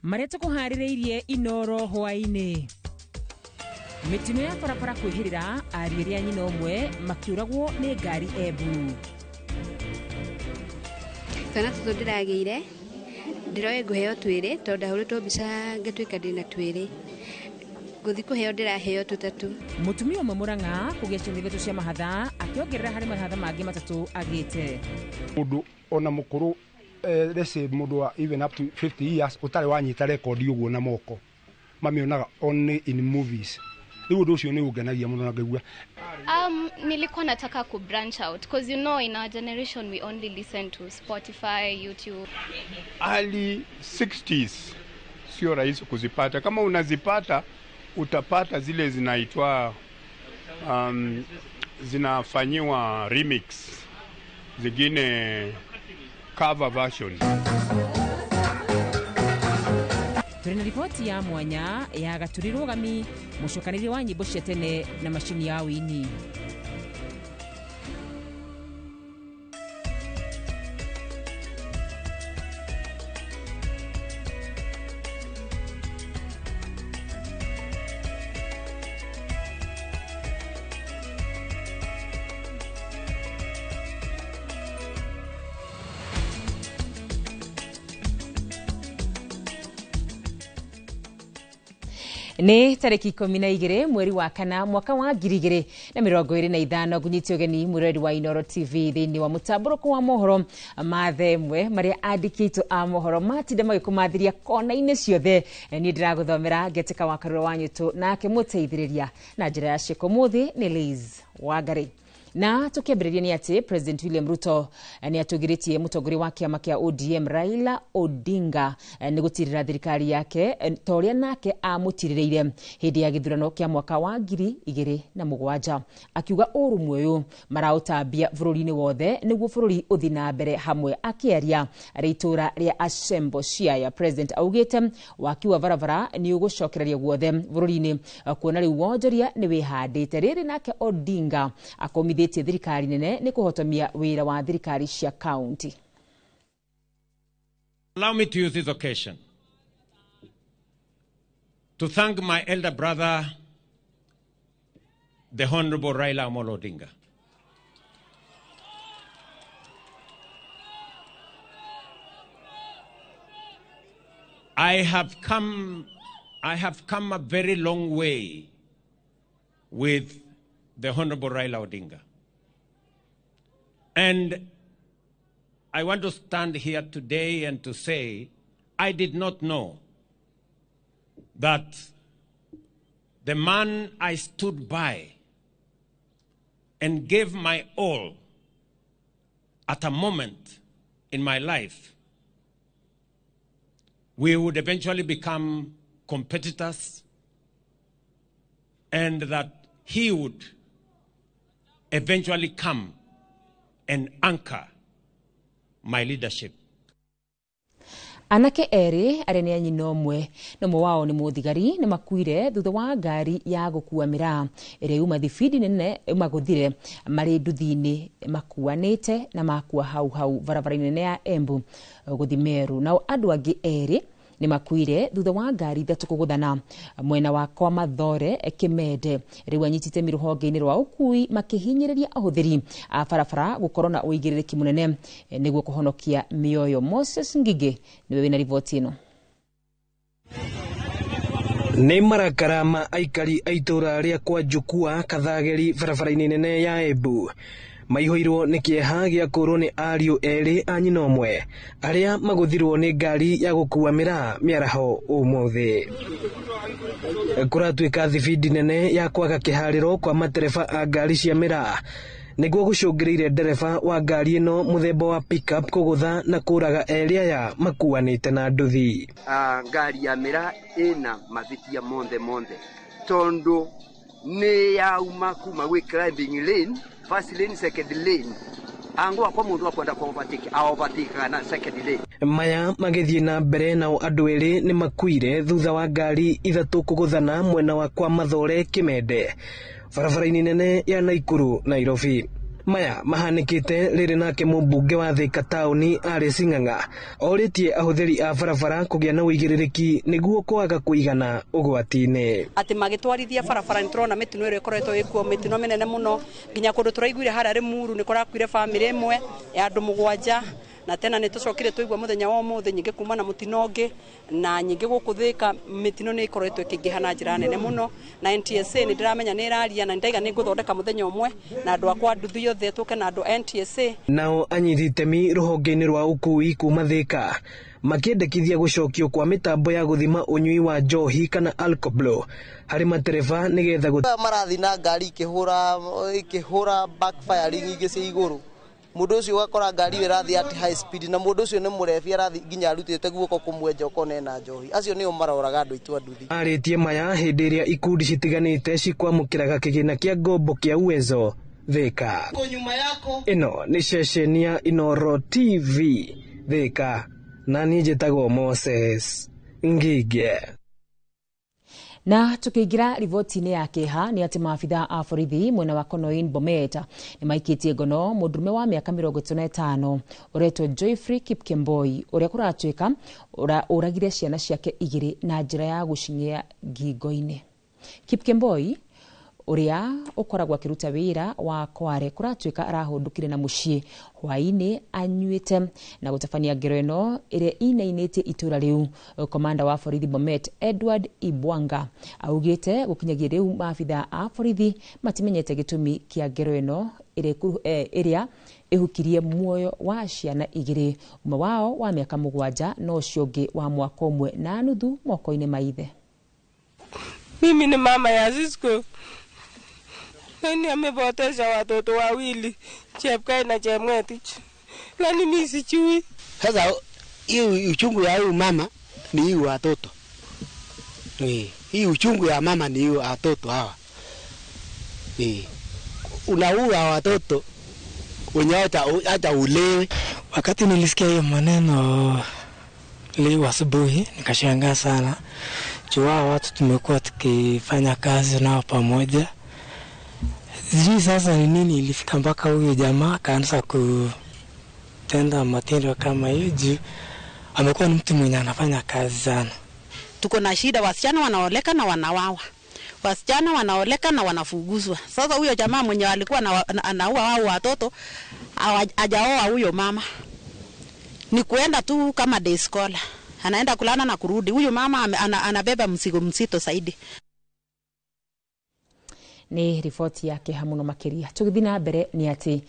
Marĩa tũkũharĩrĩirie Inoro hwaĩ-inĩ. Mĩtino ya barabara kwĩhĩrĩra ariũ erĩ a nyina ũmwe makĩũragwo nĩ ngari Embu. Twana tũtũ ndĩragĩire ndĩroĩ ngũheo twĩrĩ tondũ ndahũrĩtwo mbica ngĩtuĩka ndĩna twĩrĩ, ngũthi kũheo ndĩraheo tũtatũ. Mũtumia ũmwe Mũrang'a kũgĩa ciana ithatũ cia mahatha akĩongerera harĩ mahatha mangĩ matatũ agĩte. Mũndũ ona mũkũrũ, let's say mũndũ wa even up to 50 years ũtarĩ wanyita rekondi ũguo na moko, mamĩonaga only in movies. Rĩu ũndũ ũcio nĩ ũngenagia mũno na ngaigua. Nilikuwa nataka ku branch out because you know in our generation we only listen to Spotify, YouTube. Early 60s sio rahisi kuzipata. Kama unazipata utapata zile zinaitwa zinafanyiwa remix, zingine cover version. Tũrĩ na riboti ya mwanya ya Gaturi Rũgami, mũcokanĩrĩri wa nyĩmbo cia tene na macini ya wĩini. Nĩ tarĩki 12 mweri wa kana mwaka wa 2025 ngũnyite ũgeni mwĩroreri wa Inoro TV thĩinĩ wa mũtambũrũko wa mohoro ma thaa ĩmwe marĩa andĩki aitũ a mohoro matinda magĩkũmathĩria kona-inĩ ciothe. Niĩ ndĩragũthomera Ngetĩka wa Karũra wa Nyũtũ, nake mũteithĩrĩria na njĩra ya ciĩko mũthĩ nĩ Liz Wangari. Na tukiambĩrĩria nĩ atĩ President William Ruto nĩ atũgĩrĩtie mũtongoria wa kĩama kĩa ODM Raila Odinga nĩ gũtirĩra thirikari yake ta ũrĩa nake amũtirĩrĩire hĩndĩ ya gĩthurano kĩa mwaka wa 2007, akiuga ũrũmwe ũyũ maraũtambia bũrũri-inĩ wothe nĩguo bũrũri ũthiĩ na mbere hamwe. Akĩaria arĩ itũũra rĩa Asembo Siaya, President augĩte waki wa barabara nĩ ũgũcokereria guothe bũrũri-inĩ, kuona rĩu wonjoria nĩ wĩhandĩte. Rĩrĩ nake Odinga akomithĩtie thirikari nene nĩ kũhotomia wĩra wa thirikari cia county. Allow me to use this occasion to thank my elder brother, the Honorable Raila Amolo Odinga. I have come a very long way with the Honorable Raila Odinga. And I want to stand here today and to say, I did not know that the man I stood by and gave my all at a moment in my life, we would eventually become competitors, and that he would eventually come and anchor my leadership. Anake erĩ arĩa nĩ a nyina ũmwe na ũmwe wao nĩ mũthigari nĩ makuire thutha wa ngari ya gũkua mĩraa ĩrĩa yuma thibindi nene ĩmagũthire marĩ nduthi-inĩ makuanĩte na makua hau hau barabara-inĩ nene ya Embu gũthiĩ Meru. Nao andũ angĩ erĩ nĩ makuire thutha wa ngari ithatũ kũgũthana mwena wa kwa Mathore Kĩmende. Rĩu anyitĩte rũhonge-inĩ rwa ũkui makĩhinyĩrĩria ahũthĩri a barabara gũkorwo na ũigĩrĩrĩki mũnene nĩguo kũhonokia mĩoyo. Moses Ngigĩ nĩwe wĩna riboti ĩno. Nĩ marakara ma aikari a itũũra rĩa kwa Njukua Kathageri barabara-inĩ nene ya Embu maihũirwo nĩ kĩeha gĩa kũũrwo nĩ ariũ erĩ a nyina ũmwe arĩa magũthirwo nĩ ngari ya gũkua mĩraa mĩaraho ũmũthĩ. Kũratuĩka thibindi nene ya kwaga kĩharĩro kwa matereba a ngari cia mĩraa nĩguo gũcũngĩrĩire ndereba wa ngari ĩno mũthemba wa pickup kũgũtha na kũraga erĩ aya makuanĩte na nduthi. Ngari ya mĩraa ĩna mavĩtia monthe monthe tondũ nĩ yauma kuma gwĩ climbing lane, first lane, second lane, angu akwa mundu akwenda ku overtake a overtake kana second lane. Maya magĩthiĩ na mbere nao andũ erĩ nĩ makuire thutha wa ngari ithatũ kũgũthana mwena wa kwa Mathore Kĩmende barabara-inĩ nene ya Naikuru Nairobi. Maya mahanĩkĩte rĩrĩ nake mũmbunge wa Thika taũni Alice Ng'ang'a orĩtie ahũthĩri a barabara kũgĩa na ũigĩrĩrĩki nĩguo kwaga kũigana ũgwati-inĩ. Atĩ magĩtwarithia barabara nĩ tũrona mĩtino ĩrĩa ĩkoretwo ĩkuo, mĩtino mĩnene mũno, nginya kũndũ tũraiguire harĩa Rĩmuru nĩ kũrakuire bamĩrĩ ĩmwe ya andũ 7, na tena nĩ tũcokire tũigua mũthenya wa ũmũthĩ nyingĩ kuma na mũtino ũngĩ, na nyingĩ gũkũ Thika mĩtino nĩ ĩkoretwo ĩkĩingĩha na njĩra nene mũno, na NTSA nĩ ndĩramenya nĩ ĩraria na nĩndaiga nĩ ngũthondeka mũthenya ũmwe na andũ akwa nduthu yothe tũke na andũ a NTSA. Nao anyiti itemi rũhonge-inĩ rwa ũkui kuma Thika makĩendekithia gũcokio kwa mĩtambo ya gũthima ũnyui wa njohi kana alcohol harĩ matereba nĩgetha marathi na ngari ikĩhũra backfiring ingĩ cia igũrũ, mũndũ ũcio ũgakora ngari ĩyo ĩrathiĩ at high speed na mũndũ ũcio nĩ mũrebi arathiĩ nginya arutĩte guoko kũmwe nja ũkona ena njohi. Acio nĩo maroraga andũ aitũ a nduthi. Arĩtie maya hĩndĩ ĩrĩa ikundi citiganĩte cikwamũkĩraga kĩgĩna kĩa ngombo kĩa Uwezo Thika. Ĩno nĩ ceceni ya Inooro TV Thika, na niĩ njĩtagwo Moses Ngige. Na tukiingira riboti-inĩ ya kĩeha nĩ atĩ maabitha a borithi mwena wa Konoin Bomet nĩ maikĩtie ngono mũndũrũme wa mĩaka 35 ũretwo Joyfrey Kipkemboi ũrĩa kũratuĩka ũragire ciana ciake 2 na njĩra ya gũcing'ia ngingo-inĩ. Kipkemboi ũrĩa ũkoragwo akĩruta wĩra wa kware kũratuĩka arahũndũkire na mũciĩ hwaĩ-inĩ anyuĩte na gũtabania ngero ĩno ĩrĩa inainĩtie itũra rĩu. Komanda wa borithi Bomet Edward Ibwanga augĩte gũkinyagia rĩu maabitha a borithi matimenyete gĩtũmi kĩa ngero ĩno ĩrĩa ĩhukirie muoyo wa ciana 2, ũmwe wao wa mĩaka 7 na ũcio ũngĩ wa mwaka 1.5 moko-inĩ ma ithe. Mimi ni mama ya Cisco. Nani amepoteza watoto wawili, Chepkai na Chemwetich. Lani mimi sijui. Sasa hiyo uchungu ya huyu mama ni hiyo watoto. Hii uchungu ya mama ni hiyo watoto hawa. Unaua watoto wenye hata ulewe. Wakati nilisikia hiyo maneno leo asubuhi nikashangaa sana. Jua watu tumekuwa tukifanya kazi nao pamoja. Sijui sasa ni nini ilifika mpaka huyu jamaa akaanza kutenda matendo kama hiyo, juu amekuwa ni mtu mwenye anafanya kazi sana. Tuko na shida, wasichana wanaoleka na wanawawa, wasichana wanaoleka na wanafuguzwa. Sasa huyo jamaa mwenye alikuwa anaua wao watoto hajaoa huyo mama, ni kuenda tu kama day scholar, anaenda kulala na kurudi. Huyo mama anabeba mzigo mzito zaidi. Nĩ riboti ya kĩeha mũno makĩria. Tũgĩthiĩ na mbere nĩ atĩ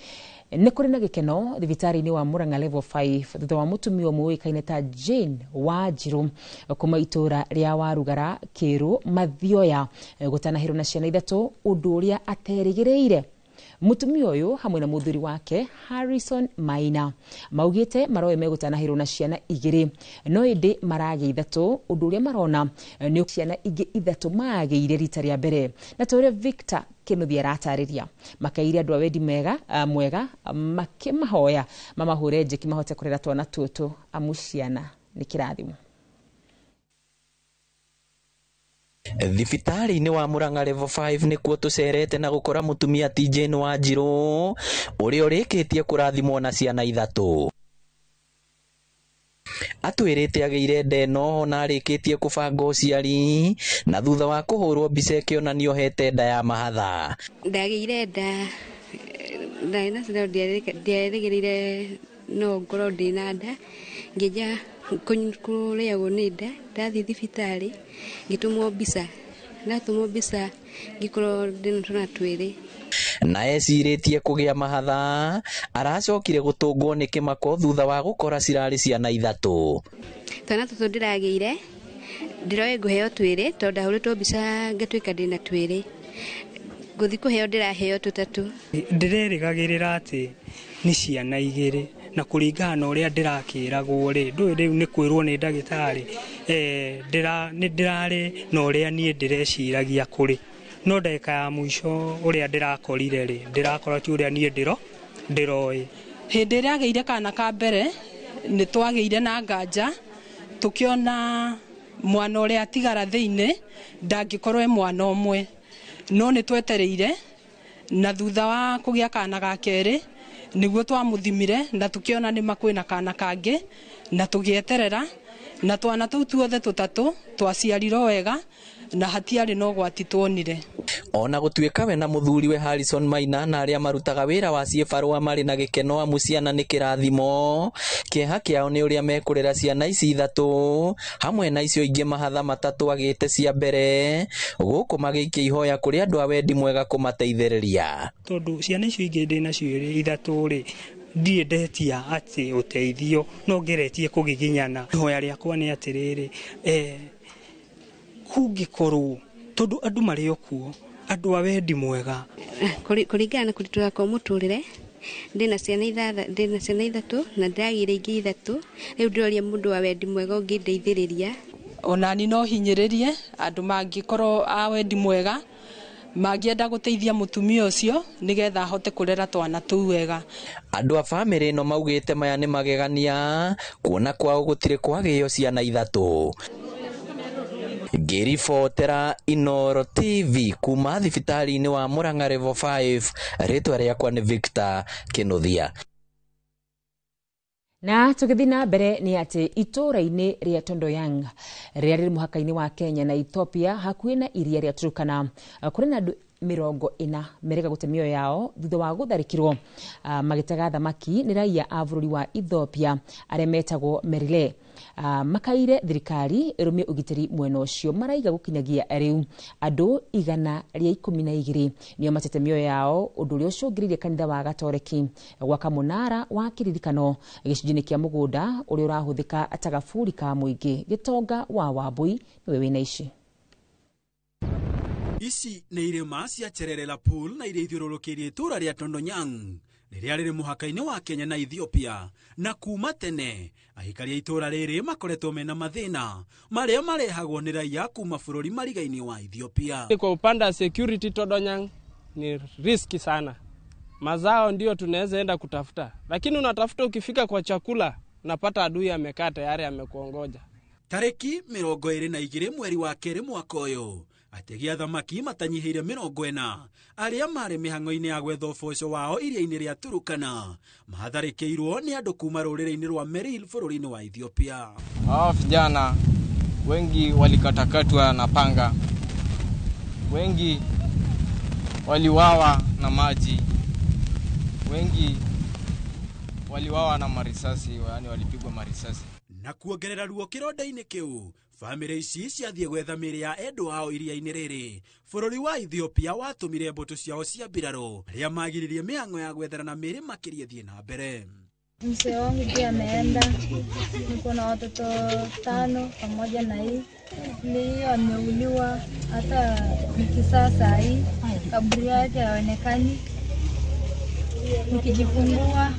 nĩ kũrĩ na gĩkeno thibitarĩ-inĩ wa Murang'a level 5 thutha wa mũtumia ũmwe ũĩkaine ta Jane Wanjiru kuma itũra rĩa Warugara Kĩrũ Mathioya gũtanahĩrwo na ciana 3, ũndũ ũrĩa aterĩgĩrĩire. Mũtumia ũyũ hamwe na mũthuri wake Harrison Maina maugĩte maroĩ megũtanahĩrwo na ciana 2, no ĩndĩ maragĩa 3, ũndũ ũrĩa marona nĩ ciana ingĩ 3 magĩire rita rĩa mbere. Na ta ũrĩa Victor Kĩnuthia aratarĩria, makaire andũ a wendi mwega makĩmahoya mamahũre njeki mahote kũrera twana tũtũ amu ciana nĩ kĩrathimo. Thibitarĩ-inĩ wa Murang'a level 5 nĩkuo tũcerete na gũkora mũtumia ti Jane Wanjiru ũrĩa ũrĩkĩtie kũrathimwo na ciana 3. Atwĩrĩte agĩire nda ĩno na arĩkĩtie kũbanga ũciari na thutha wa kũhũrwo mbica ĩkĩonanio hete nda ya mahatha. Ndagĩire nda ndierĩgĩrĩire no ngorwo ndĩna nda, ngĩnja kũrĩagwo nĩ nda, ndathiĩ thibitarĩ ngĩtũmwo mbica, ndatũmwo mbica ngĩkorwo ndĩna twana 2. Na ecirĩtie kũgĩa mahatha aracokire gũtũngwo nĩ kĩmako thutha wa gũkora cirarĩ ciana 3. Twana tũtũ ndĩragĩire ndĩroĩ ngũheo 2 tondũ ndahũrĩtwo mbica ngatuĩka ndĩna 2, ngũthiĩ kũheo ndĩraheo 3. Ndĩrerĩgagĩrĩra atĩ nĩ ciana 2, na kũringana na ũrĩa ndĩrakĩragwo rĩ, ndũĩ rĩu nĩ kwĩrwo nĩ ndagĩtarĩ nĩ ndĩrarĩ na ũrĩa niĩ ndĩreciragia kũrĩ, no ndagĩka ya mũico ũrĩa ndĩrakorire rĩ, ndĩrakora ti ũrĩa niĩ ndĩroĩ. Hĩndĩ ĩrĩa agĩire kana ka mbere nĩ twagĩire na nganja, tũkĩona mwana ũrĩa atigara thĩinĩ ndangĩkorwo e mwana ũmwe, no nĩ twetereire Na thutha wa kũgĩa kana ga kerĩ nĩguo twamũthimire na tũkĩona nĩma kwĩna kana kangĩ, na tũgĩeterera na twana tũu tuothe tũtatũ twaciarirwo wega na hatiarĩ na ũgwati tuonire. Ona gũtuĩka we na mũthuriwe Harrison Maina na arĩa marutaga wĩra wa ciĩbarũa marĩ na gĩkeno amu ciana nĩ kĩrathimo, kĩeha kĩao nĩ ũrĩa mekũrera ciana ici ithatũ hamwe na icio ingĩ mahatha matatũ agĩte cia mbere, gũkũ magĩikia ihoya kũrĩ andũ a wendi mwega kũmateithĩrĩria. Tondũ ciana icio ingĩ ndĩ nacio ithatũ rĩ, ndirĩ ndetia atĩ ũteithio, no ngeretie kũgiginyana. Ihoya rĩakwa nĩ atĩrĩrĩ, kũngĩkorwo tondũ andũ marĩ o kuo, andũ a wendi mwega. Kũringana na kũritũha kwa mũtũrĩre, ndĩna ciana ndĩna ciana ithatũ na ndĩragĩire ingĩ ithatũ, rĩu ndĩroria mũndũ wa wendi mwega ũngĩndeithĩrĩria. Onani no hinyĩrĩrie andũ mangĩkorwo a wendi mwega mangĩenda gũteithia mũtumia ũcio nĩgetha ahote kũrera twana tũu wega. Andũ a bamĩrĩ ĩno maugĩte maya nĩ magegania kuona kwao gũtirĩ kwagĩo ciana ithatũ. Ngĩribotera Inooro TV kuma thibitarĩ-inĩ wa Murang'a Level 5, rĩtwa rĩakwa nĩ Victor Kĩnuthia. Na tũgĩthiĩ na mbere nĩ atĩ itũũra-inĩ rĩa Tondoyang rĩrĩa rĩrĩ mũhaka-inĩ wa Kenya na Ethiopia hakuhĩ na iria rĩa Turkana, kũrĩ na andũ 40 merĩga gũte mĩoyo yao thutha wa gũtharĩkĩrwo magĩtega thamaki nĩ raia a bũrũri wa Ethiopia arĩa metagwo Merile. Makaire thirikari ĩrũmie ũgitĩri mwena ũcio, maraiga gũkinyagia rĩu andũ 112 nĩo matete mĩoyo yao, ũndũ ũrĩa ũcũngĩrĩirie kanitha wa Gatoreki gwaka mũnara wa kĩririkano gĩcunjĩ-inĩ kĩa mũgũnda ũrĩa ũrahũthĩka ta gaburi ka mũingĩ. Gĩtonga wa Wambui nĩwe wĩna ici. Ici nĩ irĩma cia Chererela Pool na iria ithiũrũrũkĩirie itũũra rĩa Tondonyang rĩrĩa rĩrĩ mũhaka-inĩ wa Kenya na Ethiopia, na kuma tene aikari a itũũra rĩrĩ makoretwo mena mathĩna marĩa marehagwo nĩ raia kuma bũrũri mariga-inĩ wa Ethiopia. Kwa upande wa security Tondonyang ni riski sana. Mazao ndio tunaweza enda kutafuta, lakini unatafuta ukifika kwa chakula unapata adui amekaa tayari amekuongoja. Tarĩki 22 mweri wa kerĩ mwaka ũyũ, ategi a thamaki matanyihĩire 40 arĩa marĩ mĩhang'o-inĩ ya gwetha ũboco wao iria-inĩ rĩa Turukana matharĩkĩirwo nĩ andũ kuma rũrĩrĩ-inĩ rwa Meril bũrũri-inĩ wa Ethiopia. Hawa vijana wengi walikatakatwa na panga, wengi waliwawa na maji, wengi waliwawa na marisasi, yani walipigwa marisasi. Na kuongerera ruo kĩronda-inĩ kĩu, bamĩrĩ ici ciathiĩ gwetha mĩĩrĩ ya endwa ao iria-inĩ rĩrĩ. Bũrũri wa Ethiopia watũmire mbũtũ ciao cia mbirarũ arĩa magiririe mĩhang'o ya gwethana na mĩĩrĩ makĩria ĩthiĩ na mbere. Mzee wangu pia ameenda, niko na watoto 5 pamoja na hii ni ameuliwa, hata nikisaa saa hii kaburi yake haonekani. Nikijifungua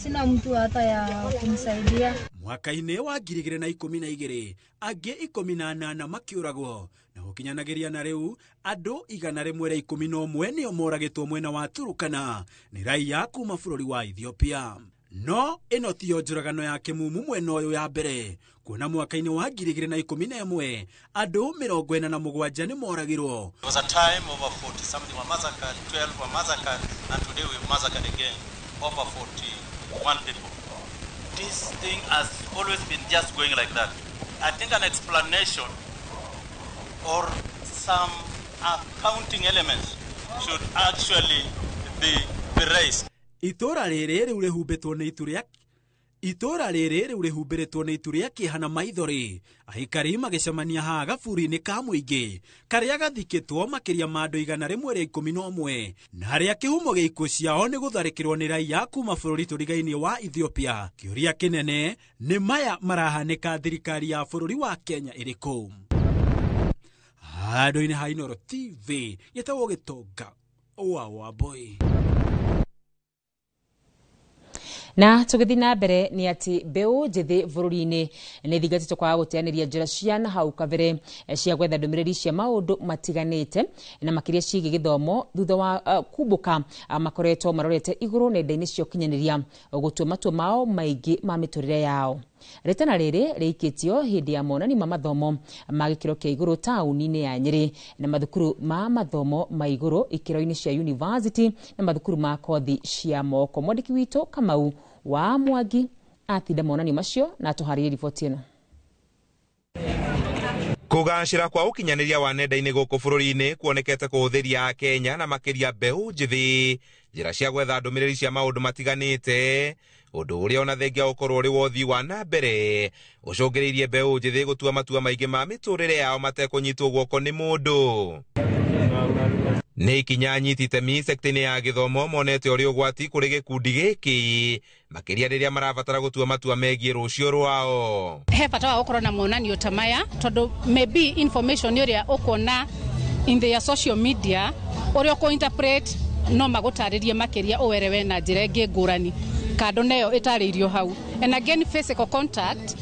sina mtu hata ya kumsaidia. Mwaka-inĩ wa 2012 angĩ 18 makĩũragwo, na gũkinyanagĩria na rĩu andũ 111 nĩo moragĩtwo mwena wa Turukana nĩ raia kuma bũrũri wa Ethiopia. No ĩno tiyo njũragano ya kĩmumu mwena ũyũ ya mbere, kuona mwaka-inĩ wa 2011 andũ 47 nĩ moragirwo. There was a time over 40 something were massacred, 12 were massacred, and today we've massacred again over 41 people. This thing has always been just going like that. I think an explanation or some accounting elements should actually be raised. Itũũra rĩrĩ rĩu rĩhumbĩtwo nĩ itu rĩa Itũũra rĩrĩ rĩu rĩhumbĩrĩtwo nĩ itu rĩa kĩeha na maithori, aikari magĩcemania haha gaburi-inĩ ka mũingĩ karĩa gathikĩtwo makĩria ma andũ 111 na harĩa kĩhumo gĩa ikuũ ciao nĩ gũtharĩkĩrwo nĩ raia kuma bũrũri tũrigainie wa Ethiopia. Kĩũria kĩnene nĩ maya marahanĩka thirikari ya bũrũri wa Kenya ĩrĩkũ? Handũ-inĩ ha Inooro TV gĩtagwo Gĩtonga wa Wambui. Na tũgĩthiĩ na mbere nĩ atĩ mbeũ njĩthĩ bũrũri-inĩ nĩ thingatĩtwo kwaga gũteanĩria njĩra cia na hau kabere cia gwetha ndũmĩrĩri cia maũndũ matiganĩte na makĩria ciĩgiĩ gĩthomo thutha wa kumbũka makoretwo marorete igũrũ nenda-inĩ cia ũkinyanĩria gũtua matua mao maingĩ ma mĩtũrĩre yao. Rĩtana rĩrĩ rĩikĩtio hĩndĩ ya monanio ma mathomo ma gĩkĩro kĩa igũrũ taũni-inĩ ya Nyĩrĩ na mathukuru ma mathomo ma igũrũ ikĩro-inĩ cia university na mathukuru ma kothi cia moko. Mwandĩki witũ Kamau wa Mwangi atinda monanio macio na atũharĩrie riboti ĩno. Kũgacĩra kwa ũkinyanĩria wa nenda-inĩ gũkũ bũrũri-inĩ kuonekete kũhũthĩria Akenya na makĩria mbeũ njĩthĩ njĩra cia gwetha ndũmĩrĩri cia maũndũ matiganĩte, ũndũ ũrĩa ona thengia ũkorwo ũrĩ wa ũthii wa na mbere ũcũngĩrĩirie mbeũ njĩthĩ gũtua matua maingĩ ma mĩtũrĩre yao matekũnyitwo guoko nĩ mũndũ. Nĩ ikinya anyiti itemi sekta-inĩ ya gĩthomo monete ũrĩ ũgwati kũrĩ gĩkundi gĩkĩ makĩria rĩrĩa marabatara gũtua matua megiĩ rũciũ rwao. He bata wa gũkorwo na monanio ta maya tondũ maybe information ĩrĩa ũkuona in their social media ũrĩa ũkũ-interpret no magũtarĩrie makĩria ũwerewe na njĩra ĩngĩ ngũrani kando nayo ĩtarĩirio hau. And again, physical contact,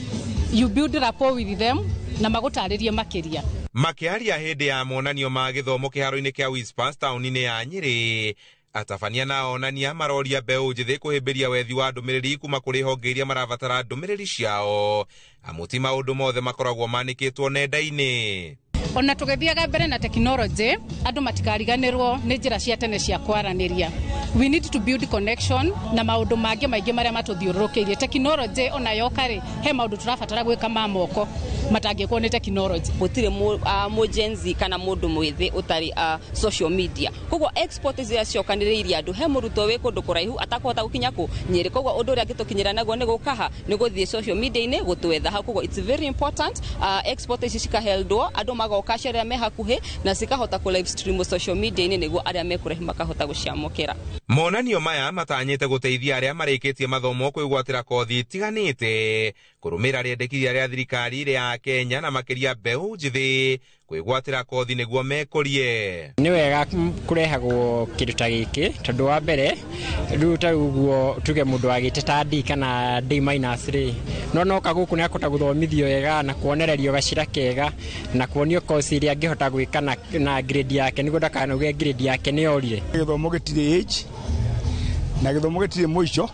you build rapport with them na magũtarĩrie makĩria. Makĩaria hĩndĩ ya monanio ma gĩthomo kĩharo-inĩ kĩa Whispers taũni-inĩ ya Nyĩrĩ, atabania na onania maroria mbeũ njĩthĩ kũhĩmbĩria wethi wa ndũmĩrĩri kuma kũrĩ honge iria marabatara ndũmĩrĩri ciao, amu ti maũndũ mothe makoragwo manĩkĩtwo nenda-inĩ. Ona tũgĩthiaga mbere na tekinoronjĩ, andũ matikariganĩrwo nĩ njĩra cia tene cia kwaranĩria. We need to build connection na maũndũ mangĩ maingĩ marĩa matũthiũrũrũkĩirie. Tekinoronjĩ ona yoka rĩ, he maũndũ tũrabatara gwĩka ma moko matangĩkwo nĩ tekinoronjĩ. Gũtirĩ mũ Gen Z kana mũndũ mwĩthĩ ũtarĩ social media, koguo export iria ciokanĩrĩirie andũ, he mũrutwo wĩ kũndũ kũraihu atakũhota gũkinya kũ Nyĩrĩ, koguo ũndũ ũrĩa angĩtũkinyĩra naguo nĩ gũkaha nĩ gũthiĩ social media-inĩ gũtwetha hau. Koguo it's very important export ici cikaheldwo andũ magoka acio arĩa me hakuhĩ na cikahota kũ live stream social media-inĩ nĩguo arĩa me kũraihu makahota gũciamũkĩra. Monanio maya matanyĩte gũteithia arĩa marĩkĩtie mathomo kwĩgwatĩra kothi itiganĩte, kũrũmĩrĩra rĩendekithia rĩa thirikari rĩa Kenya na makĩria mbeũ njĩthĩ kwĩgwatĩra kothi nĩguo mekũrie. Nĩ wega kũrehagwo kĩndũ ta gĩkĩ tondũ wa mbere rĩu ta ũguo tuge mũndũ wagĩte ta D kana D minus rĩ, no noka gũkũ nĩ akũhota gũthomithio wega na kuonererio gacĩra kega na kuonio kosi iria angĩhota gwĩka na grade yake nĩguo ndakanauge grade yake nĩ yorire. Gĩthomo gĩtirĩ age na gĩthomo gĩtirĩ mũico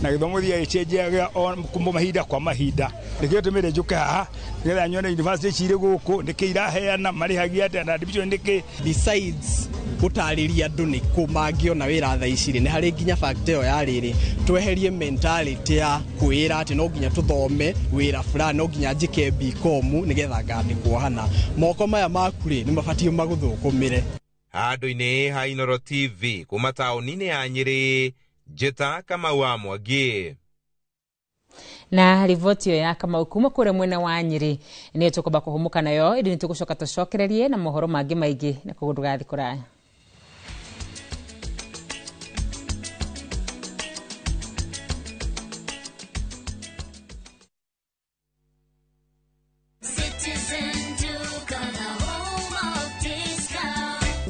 na gĩthomo gĩthiaga gĩcenjagia kuma mahinda kwa mahinda. Nĩkĩo tũmĩre njũke haha nĩgetha nyone university ici irĩ gũkũ nĩkĩ iraheana, marĩhagia atĩa na admission nĩkĩ. Besides gũtarĩria andũ nĩ kũ mangĩona wĩra thaa ici rĩ, nĩ harĩ nginya fact ĩyo ya rĩrĩ tweherie mentality ya kwĩra atĩ no nginya tũthome wĩra fulani, no nginya njĩke BCom nĩgetha ngandĩkwo hana. Moko maya maku rĩ nĩ mabatiĩ magũthũkũmĩre. Handũ-inĩ ha Inooro TV kuma taũni-inĩ ya Nyĩrĩ, Njĩta Kamau wa Mwangi. Na riboti ĩyo ya Kamau kuma kũrĩa mwena wa Nyĩrĩ nĩyo tũkwamba kũhũmũka nayo, ĩndĩ nĩtũgũcoka tũcokererie na mohoro mangĩ maingĩ na koguo ndũgathiĩ kũraya.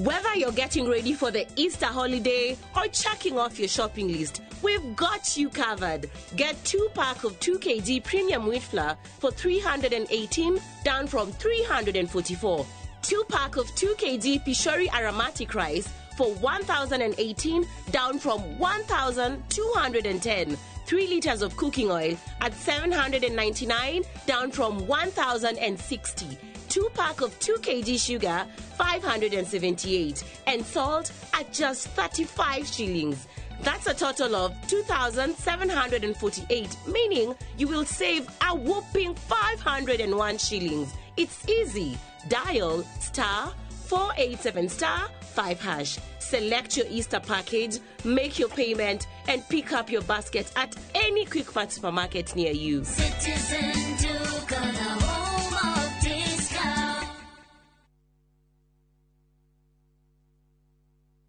Whether you're getting ready for the Easter holiday or checking off your shopping list, we've got you covered. Get 2 pack of 2 kg premium wheat flour for 318, down from 344. 2 pack of 2 kg Pishori aromatic rice for 1,018, down from 1,210. 3 liters of cooking oil at 799, down from 1,060. 2 pack of 2 kg sugar, 578, and salt at just 35 shillings. That's a total of 2,748, meaning you will save a whopping 501 shillings. It's easy. Dial star 487 star 5 hash. Select your Easter package, make your payment, and pick up your basket at any Quickmart supermarket near you. Citizen Duka, the home of discount.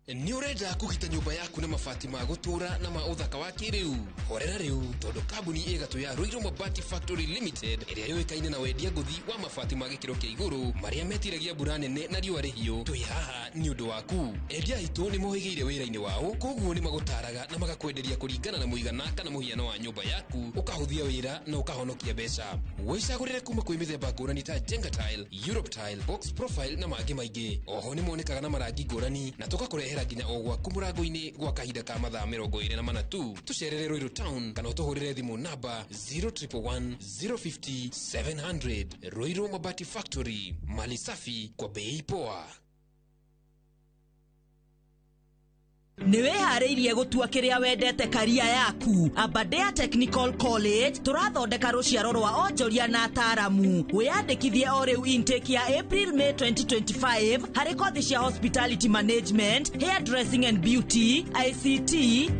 Nĩ ũrenda kũgita nyũmba yaku na mabati ma gũtũũra na ma ũthaka wa kĩrĩu? Horera rĩu tondũ kambuni ĩ gatũ ya Ruiru Mabati Factory Limited ĩrĩa yũĩkaine na wendia ngũthi wa mabati ma gĩkĩro kĩa igũrũ marĩa metiragia mbura nene na riũa rĩhiũ, twĩ haha nĩ ũndũ waku. Endia aitũ nĩ mohĩgĩire wĩra-inĩ wao, koguo nĩ magũtaraga na magakwenderia kũringana na mũigana kana mũhiano wa nyũmba yaku, ũkahũthia wĩra na ũkahonokia mbeca. Wĩcagũrĩre kuma kwĩ mĩthemba ngũrani ta Jenga Tile, Europe Tile, Box Profile na mangĩ maingĩ. Oho nĩ monekaga na marangi ngũrani na tũgakũrehera Tũgakũrehera nginya o gwaku mũrango-inĩ gwa kahinda ka mathaa 24 tu. Tũcerere Ruiru Town kana ũtũhũrĩre thimũ namba 0111 050 700. Ruiru Mabati Factory, mali safi kwa bei poa. Nĩ wĩharĩirie gũtua kĩrĩa wendete karia yaku. Aberdare Technical College tũrathondeka rũciaro rwa onjoria na ataaramu. Wĩyandĩkithie o rĩu intake ya April May 2025 harĩ kothi cia hospitality management, hairdressing and beauty, ICT,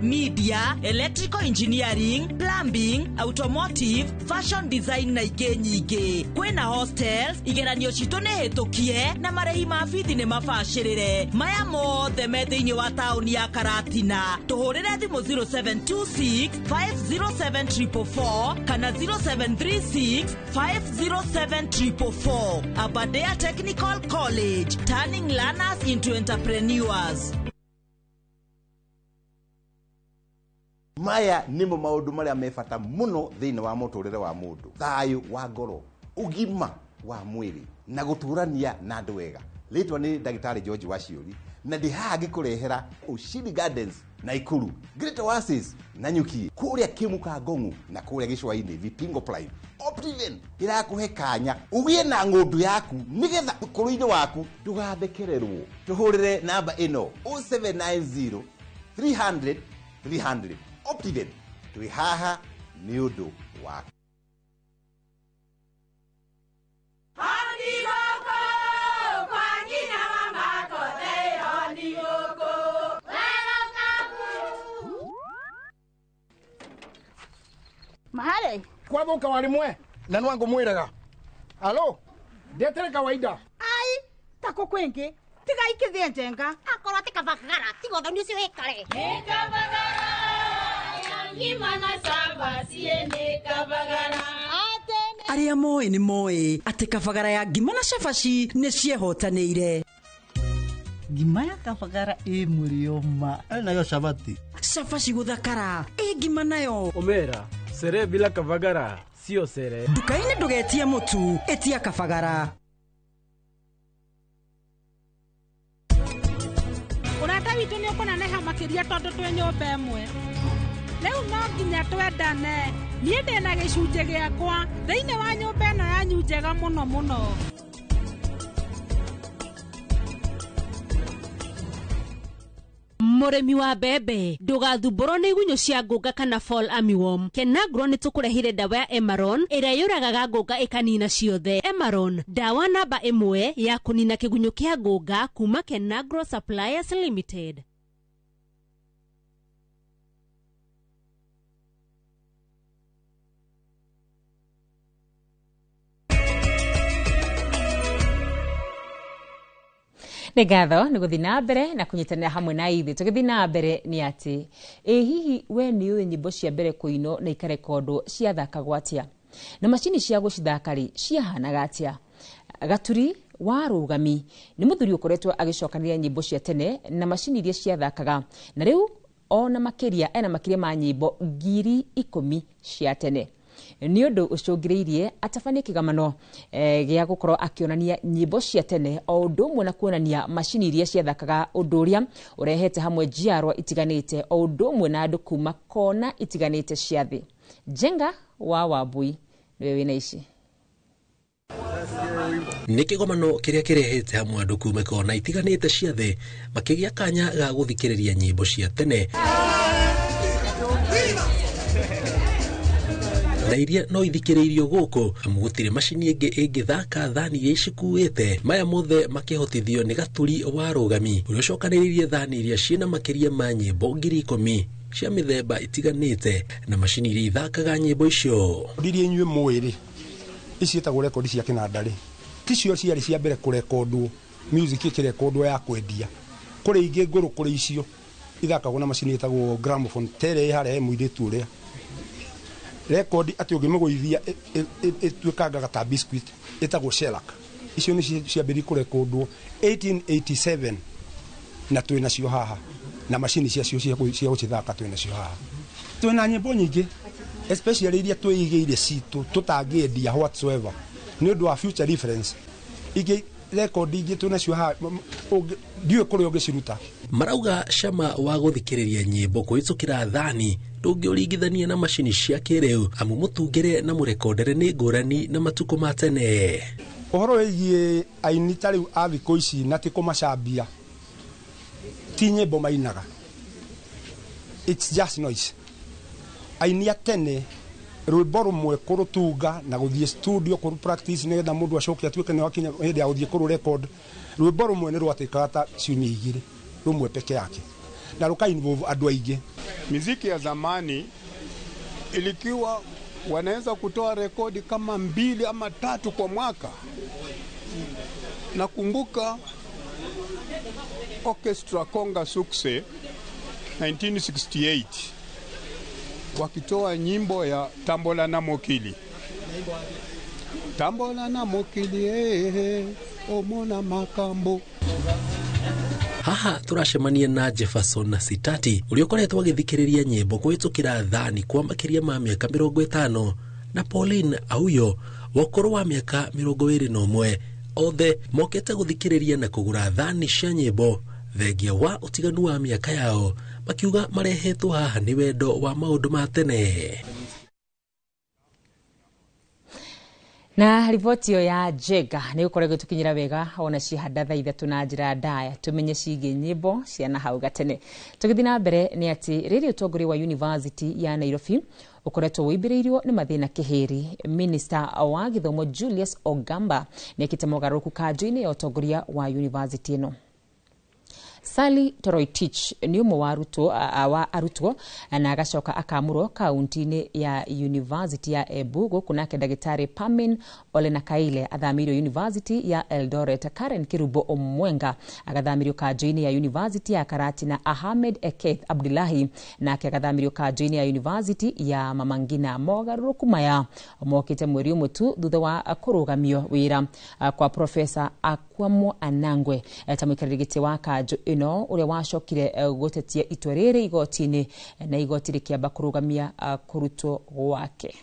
media, electrical engineering, plumbing, automotive, fashion design na ingĩ nyingĩ. Kwĩna hostels, igeranio citũ nĩ hĩtũkie na marĩhi ma bithi nĩ mabacĩrĩre. Maya mothe me thĩinĩ wa taũni ya Karatina. Tũhũrĩre thimũ 0726 507 444 kana 0736 507 444. Aberdare Technical College, turning learners into entrepreneurs. Maya nĩmo maũndũ marĩa me bata mũno thĩinĩ wa mũtũrĩre wa mũndũ: thayũ wa ngoro, ũgima wa mwĩrĩ na gũtũrania na andũ wega. Rĩtwa nĩ ndagĩtarĩ George Waciũri, na ndĩ haha ngĩkũrehera Ushindi Gardens Naikuru, Great Oasis Nanyuki, kũrĩa Kĩmuka Ngong'u na kũrĩa Gĩcũa-inĩ Vipingo Prime. Optiven ĩrakũhe kanya ũgĩe na ng'ũndũ yaku nĩgetha ũkũrũ-inĩ waku ndũgathekererwo. Tũhũrĩre namba ĩno 0790 300 300. Optiven, twĩ haha nĩ ũndũ waku. Mahare kwathuka warimwe na nwangu mwiraga alo ndetere kawaida ai tako kwingi tiga ikithie njenga akorwo ti kabagara tiga ũthoni ũcio wĩkare. Nĩ kabagara ya ngima na cabaci nĩ kabagara. Arĩa moĩ nĩ moĩ atĩ kabagara ya ngima na cabaci nĩ ciehotanĩire. Ngima ya kabagara ĩ mũrĩo ma nayo cabaci. Cabaci gũthakara ĩ ngima nayo. Omera sere bila kabagara sio sere. Nduka-inĩ ndũgetie mũtu, ĩtia kabagara. Ũrata witũ nĩ ũkũneneha makĩria tondũ twĩ nyũmba ĩmwe. Rĩu no nginya twendane. Niĩ ndĩna gĩcunjĩ gĩakwa thĩinĩ wa nyũmba ĩno yanyu njega mũno mũno. Mũrĩmi wa mbembe, ndũgathumbũrwo nĩ igunyũ cia ngũnga kana fall armyworm. Kenagro nĩ tũkũrehire ndawa ya Emaron ĩrĩa yũragaga ngũnga ĩkanina ciothe. Emaron, ndawa namba 1 ya kũnina kĩgunyũ kĩa ngũnga kuma Kenagro Suppliers Limited. Nĩ ngatho nĩ gũthiĩ na mbere na kũnyitanĩra hamwe na ithuĩ. Tũgĩthiĩ na mbere nĩ atĩ ĩ hihi we nĩ ũĩ nyĩmbo cia mbere kũinwo na ikarekondwo ciathakagwo atĩa, na macini cia gũcithaka rĩ ciahanaga atĩa? Gaturi wa Rũgami nĩ mũthuri ũkoretwo agĩcokanĩria nyĩmbo cia tene na macini iria ciathakaga, na rĩu ona makĩria ena makĩria ma nyĩmbo 10,000 cia tene. Nĩ ũndũ ũcũngĩrĩirie atabanie kĩgamano gĩa gũkorwo akĩonania nyĩmbo cia tene o ũndũ ũmwe na kuonania macini iria ciathakaga, ũndũ ũrĩa ũrehete hamwe njiarwa itiganĩte o ũndũ ũmwe na andũ kuma kona itiganĩte cia thĩ. Njenga wa Wambui nĩwe wĩna ici. Nĩ kĩgomano kĩrĩa kĩrehete hamwe andũ kuma kona itiganĩte cia thĩ makĩgĩa kanya ga gũthikĩrĩria nyĩmbo cia tene na iria no ithikĩrĩirio gũkũ, amu gũtirĩ macini ĩngĩ ĩngĩthaka thani iria icikuĩte. Maya mothe makĩhotithio nĩ Gaturi wa Rũgami ũrĩa ũcokanĩrĩirie thani iria ciĩna makĩria ma nyĩmbo 10,000 cia mĩthemba itiganĩte na macini iria ithakaga nyĩmbo icio. Iria inyuĩ mũĩ rĩ, ici ciĩtagwo rekondi cia kĩnanda rĩ, ticio ciarĩ cia mbere kũrekondwo, music ĩkĩrekondwo ya kwendia. Kũrĩ ingĩ ngũrũ kũrĩ icio ithakagwo na macini ĩtagwo gramophone, ta ĩrĩa ĩ harĩa he mũirĩtu ũrĩa rekondi atĩ ũngĩmĩgũithia ĩtuĩkangaga ta biscuit, ĩtagwo shellac. Icio nĩ ciambĩrĩirie kũrekondwo 1887 na twĩ nacio haha, na macini ciacio cia gũcithaka twĩ nacio haha. Twĩna nyĩmbo nyingĩ especially iria twĩigĩire citũ tũtangĩendia whatsoever nĩ ũndũ wa future reference. Ingĩ rekondi ingĩ twĩ nacio haha ndiũĩ kũrĩa ũngĩciruta. Marauga cama wa gũthikĩrĩria nyĩmbo kũhĩtũkĩra thani ndũngĩũringithania na macini cia kĩrĩu, amu mũtungĩre na mũrekondere nĩ ngũrani na matukũ ma tene. Ũhoro wĩgiĩ aini ta rĩu a thikũ ici na ti kũmacambia, ti nyĩmbo mainaga, it's just noise. Aini a tene rwĩmbo rũmwe kũrũtunga na gũthiĩ studio kũrũ practice nĩgetha mũndũ acoke atuĩke nĩ wakinya hĩndĩ ya gũthiĩ kũrũ record, rwĩmbo rũmwe nĩ rwatĩkaga ta ciumia igĩrĩ, rũmwe peke yake, na rũka involve andũ aingĩ. Miziki ya zamani ilikuwa wanaweza kutoa rekodi kama 2 ama 3 kwa mwaka. Nakumbuka Orchestra Konga Sukse 1968 wakitoa nyimbo ya Tambola na Mokili. Tambola na Mokili, eh, omona makambo. Haha turacemania na Jefferson na Sitati ũrĩa ũkoretwo agĩthikĩrĩria nyĩmbo kũhĩtũkĩra thani kwa makĩria ma mĩaka 50 na Pauline Auyo wa ũkũrũ wa mĩaka 21, othe mokĩte gũthikĩrĩria na kũgũra thani cia nyĩmbo thengia wa ũtiganu wa mĩaka yao, makiuga marehetwo haha nĩ wendo wa maũndũ ma tene. Na riboti ĩyo ya Jenga nĩ gũkoragwo ĩgĩtũkinyĩra wega ona cihanda thaa 3 na njĩra ndaya tumenye ciĩgiĩ nyĩmbo cia na hau gatene. Tũgĩthiĩ na mbere nĩ atĩ rĩrĩ ũtongoria wa University ya Nairobi ũkoretwo wĩimbĩrĩirio nĩ mathĩna kĩhĩri. Minister wa gĩthomo Julius Ogamba nĩekĩte mogarũrũku kanjũ-inĩ ya ũtongoria wa university ĩno. Sally Toroitich nĩ ũmwe wa arutwo na agacoka akamũrwo kaunti-inĩ ya University ya Embu, gũkũ nake ndagĩtarĩ Pamin Olenakaile athamĩirio University ya Eldoret. Karen Kirubo Omwenga agathamĩrio kanjũ-inĩ ya University ya Karati, na Ahmed Eketh Abdullahi nake agathamĩrio kanjũ-inĩ ya University ya Mama Ngina. Mogarũrũku maya mokĩte mweri ũmwe tu thutha wa kũrũgamio wĩra kwa Professor Akwamo Anangwe ta mũikarĩri gĩtĩ wa kanjũ ĩno, ũrĩa wacokire gũtetia itua rĩrĩ igoti-inĩ na igoti rĩkĩamba kũrũgamia kũrutwo gwake.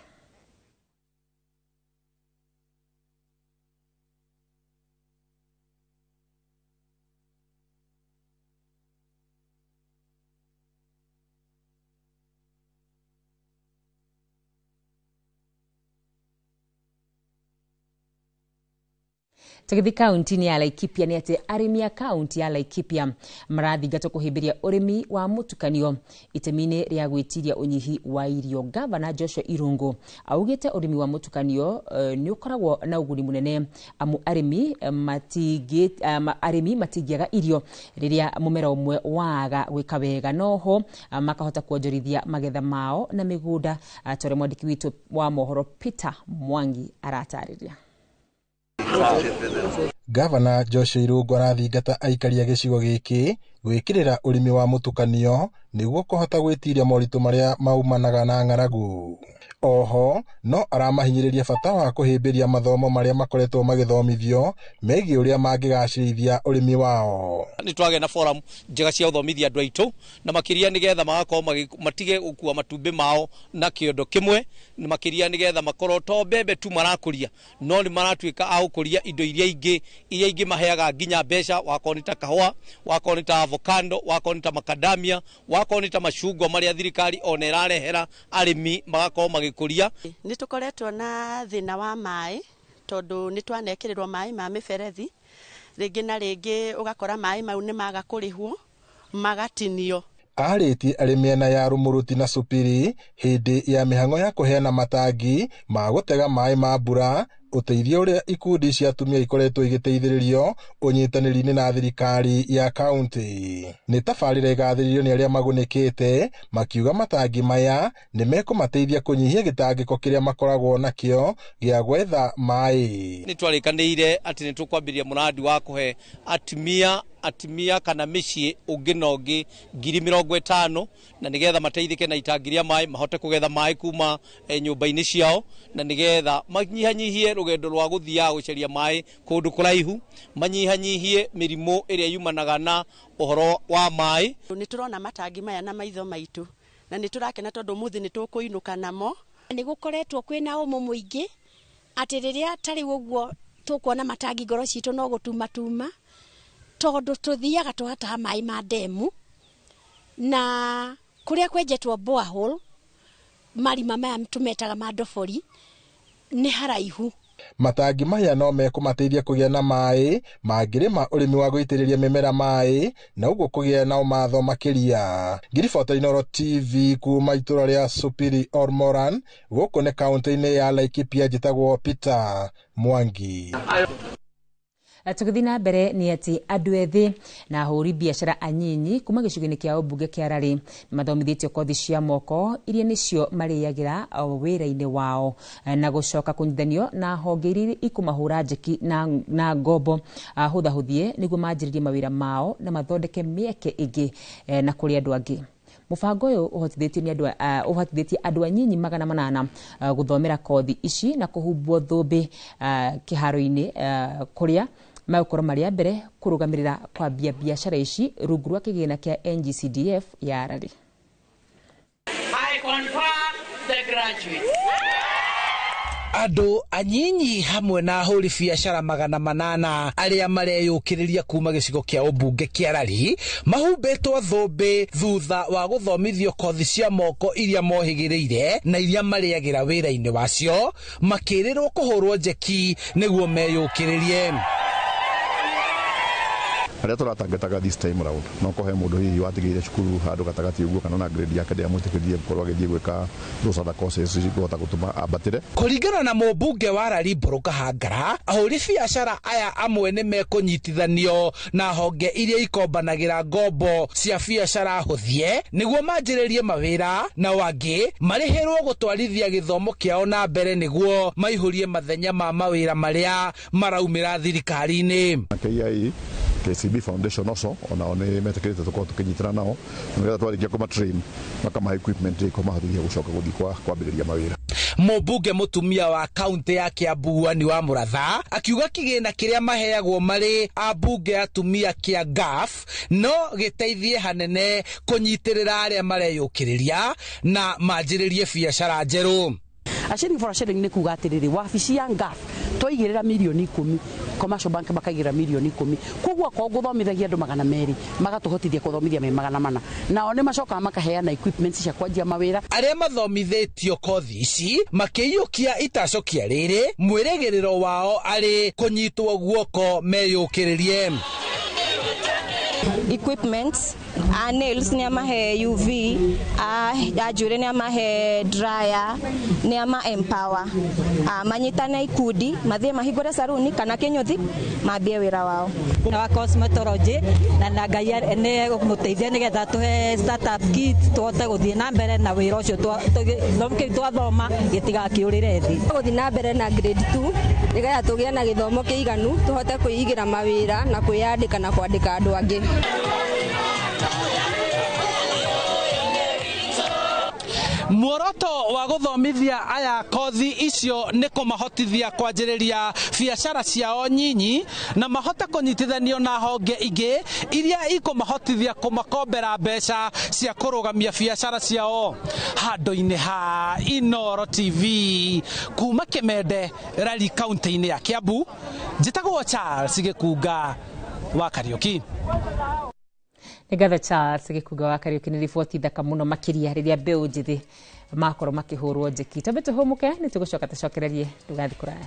Tũgĩthiĩ kaunti-inĩ ya Laikipia nĩ atĩ arĩmi a kaunti ya Laikipia marathingatwo kũhĩmbĩria ũrĩmi wa mũtukanio itemi-inĩ rĩa gwĩtiria ũnyihi wa irio. Gavana Joshua Irungu augĩte ũrĩmi wa mũtukanio nĩ ũkoragwo na ũguni mũnene amu arĩmi matingĩaga irio rĩrĩa mũmera ũmwe waga gwĩka wega, noho makahota kuonjorithia magetha mao na mĩgũnda, ta ũrĩa mwandĩki witũ wa mohoro Peter Mwangi aratarĩria. Gavana Joshua Irungu arathingata aikari a gĩcigo gĩkĩ gwĩkĩrĩra ũrĩmi wa mũtukanio nĩguo kũhota gwĩtiria moritũ marĩa maumanaga na ng'aragu. Oho no aramahinyĩrĩria bata wa kũhĩmbĩria mathomo marĩa makoretwo magĩthomithio megiĩ ũrĩa mangĩgacĩrithia ũrĩmi wao. Nĩ twagĩa na forum njega cia gũthomithia andũ aitũ, na makĩria nĩgetha magakorwo matige gũkua matumbĩ mao na kĩondo kĩmwe, na makĩria nĩgetha makorwo to mbembe tu marakũria, no nĩ maratuĩka a gũkũria indo iria ingĩ, iria ingĩ maheaga nginya mbeca, wakorwo nĩ ta kahũa, wakorwo nĩ ta avocado, wakorwo nĩ ta macadamia, wakorwo nĩ ta macungwa marĩa thirikari ona ĩrarehera arĩmi magakorwo magĩkũria. Nĩ tũkoretwo na thĩna wa maĩ tondũ nĩ twanekĩrĩrwo maĩ ma mĩberethi rĩngĩ na rĩngĩ, ũgakora maĩ mau nĩ maga kũrĩhwo magatinio. Arĩtie arĩ mĩena ya Rumuruti na Supiri hĩndĩ ya mĩhang'o ya kũheana matangi ma gũtega maĩ ma mbura, ũteithio ũrĩa ikundi cia atumia ikoretwo igĩteithĩrĩrio ũnyitanĩri-inĩ na thirikari ya kaunti. Nĩ tabarĩra ĩgathĩrĩirio nĩ arĩa magunĩkĩte makiuga matangi maya nĩ mekũmateithia kũnyihia gĩtangĩko kĩrĩa makoragwo nakĩo gĩa gwetha maĩ. Nĩ twarĩkanĩire atĩ nĩ tũkwambĩrĩria mũrandi wa kũhe atumia kana mĩciĩ ũngĩ na ũngĩ 50,000, na nĩgetha mateithĩke na itangi rĩa maĩ, mahote kũgetha maĩ kuma nyũmba-inĩ ciao, na nĩgetha manyihanyihie rũgendo rwa gũthiaga gũcaria maĩ kũndũ kũraihu, manyihanyihie mĩrimũ ĩrĩa yumanaga na ũhoro wa maĩ. Nĩ tũrona matangi maya na maitho maitũ na nĩ tũrakena tondũ ũmũthĩ nĩ tũkũinũka namo. Nĩ gũkoretwo kwĩna ũmũ mũingĩ atĩ rĩrĩa tarĩ ũguo tũkuona matangi ngoro citũ no gũtumatuma, Tondũ tũthiaga tũgataha maĩ ma ndemu na kũrĩa kwenjetwo borehole marima maya tũmetaga ma ndobori nĩ haraihu. Matangi maya no mekũmateithia kũgĩa na maĩ mangĩrĩma ũrĩmi wa gũitĩrĩria mĩmera maĩ na ũguo kũgĩa na ũmatho makĩria. Ngiribota Inooro TV kuma itũra rĩa Supiri Ormoran gũkũ nĩ kaũntĩ-inĩ ya Laikipia, njĩtagwo Peter Mwangi. Tũgĩthiĩ na mbere nĩ atĩ andũ ethĩ na ahũri biacara anyinyi kuma gĩcigo-inĩ kĩa ũmbunge kĩa Rari mathomithĩtio kothi cia moko iria nĩcio marĩagĩra wĩra-inĩ wao na gũcoka kũnyitithanio na honge iria ikũmahũra njeki na ngombo hũthahũthie nĩguo manjĩrĩrie mawĩra mao na mathondeke mĩeke ĩngĩ na kũrĩ andũ angĩ. Mũbango ũyũ ũhotithĩtie nĩ andũ ũhotithĩtie andũ anyinyi 800 gũthomera kothi ici na kũhumbwo thũmbĩ kĩharo-inĩ kũrĩa magũkorwo marĩ a mbere kũrũgamĩrĩra kwambia biacara ici rungu rwa kĩgĩna kĩa NGCDF ya Rari. I confer the graduates. Andũ anyinyi hamwe na ahũri biacara 800 arĩa mareyũkĩrĩria kuma gĩcigo kĩa ũmbunge kĩa Rari mahumbĩtwo thũmbĩ thutha wa gũthomithio kothi cia moko iria mohĩgĩrĩire na iria marĩagĩra wĩra-inĩ wacio, makĩrĩrwo kũhũrwo njeki nĩguo meyũkĩrĩrie. Arĩa tũratangetaga this time round no kũhe mũndũ hihi watigĩire cukuru handũ gatagatĩ ũguo kana na grade yake ndĩamwĩtĩkĩririe gũkorwo agĩthiĩ gwĩka those other courses cikũhota gũtũma ambatĩre. Kũringana na mũmbunge wa Rari Mbũrũ Kahangara, ahũri biacara aya amwe nĩ mekũnyitithanio na honge iria ikombanagĩra ngombo cia biacara hũthie nĩguo manjĩrĩrie mawĩra, nao angĩ marĩhĩrwo gũtwarithia gĩthomo kĩao na mbere nĩguo maihũrie mathenya ma mawĩra marĩa maraumĩra thirikari-inĩ. KIA KCB Foundation also onao nĩ metĩkĩrĩte tũkorwo tũkĩnyitana nao nĩgetha twarĩkia kũma-train makamahe equipment ĩkũmahotithia gũcoka gũthiĩ kwambĩrĩria mawĩra. Mũmbunge mũtumia wa kaunti ya Kiambu Anne wa Mũratha akiuga kĩgĩna kĩrĩa maheagwo marĩ ambunge atumia kĩa GAF no gĩteithie hanene kũnyitĩrĩra arĩa mareyũkĩrĩria na manjĩrĩrie biacara njerũ. A sharing for a sharing nĩ kuga atĩrĩrĩ, wabici ya GAF twaigĩrĩra mirioni 10, Commercial Bank makaigĩrĩra mirioni 10, koguo akorwo gũthomithagia andũ 200 magatũhotithia kũthomithia me 400, nao nĩ macokaga makaheana equipment cia kwanjia mawĩra. Arĩa mathomithĩtio kothi ici makĩiyũkia itacokia rĩrĩ, mwĩrĩgĩrĩro wao arĩ kũnyitwo guoko meyũkĩrĩrie. Equipments a nails nĩ amahe UV, a njuĩrĩ nĩ amahe dryer, nĩ ama empower manyitane ikundi mathiĩ mahingũre saruni kana kĩnyũthi mambie wĩra wao. Na cosmetology na Ngai nĩ mũteithia nĩgetha tũhe startup kit tũhote gũthiĩ na mbere na wĩra ũcio gĩthomo kĩu twathoma gĩtigakĩũrĩre thĩ. Gũthiĩ na mbere na grade 2 nĩgetha tũgĩe na gĩthomo kĩiganu tũhote kwĩigĩra mawĩra na kwĩyandĩka na kwandĩka andũ angĩ. Muoroto wa gũthomithia aya kothi icio nĩ kũmahotithia kwanjĩrĩria biacara ciao nyinyi na mahote kũnyitithanio na honge ingĩ iria ikũmahotithia kũmakombera mbeca cia kũrũgamia biacara ciao. Handũ-inĩ ha Inooro TV kuma Kĩmende, Rari, kaunti-inĩ ya Kiambu, njĩtagwo Charles Gĩkunga wa Kariũki. Nĩ ngatho Charles Gĩkunga wa Kariũki nĩ riboti thaka mũno makĩria rĩrĩa mbeũ njĩthĩ makorwo makĩhũrwo njeki. Twambe tũhũmũke nĩ tũgũcoka tũcokererie, ndũgathiĩ kũraya.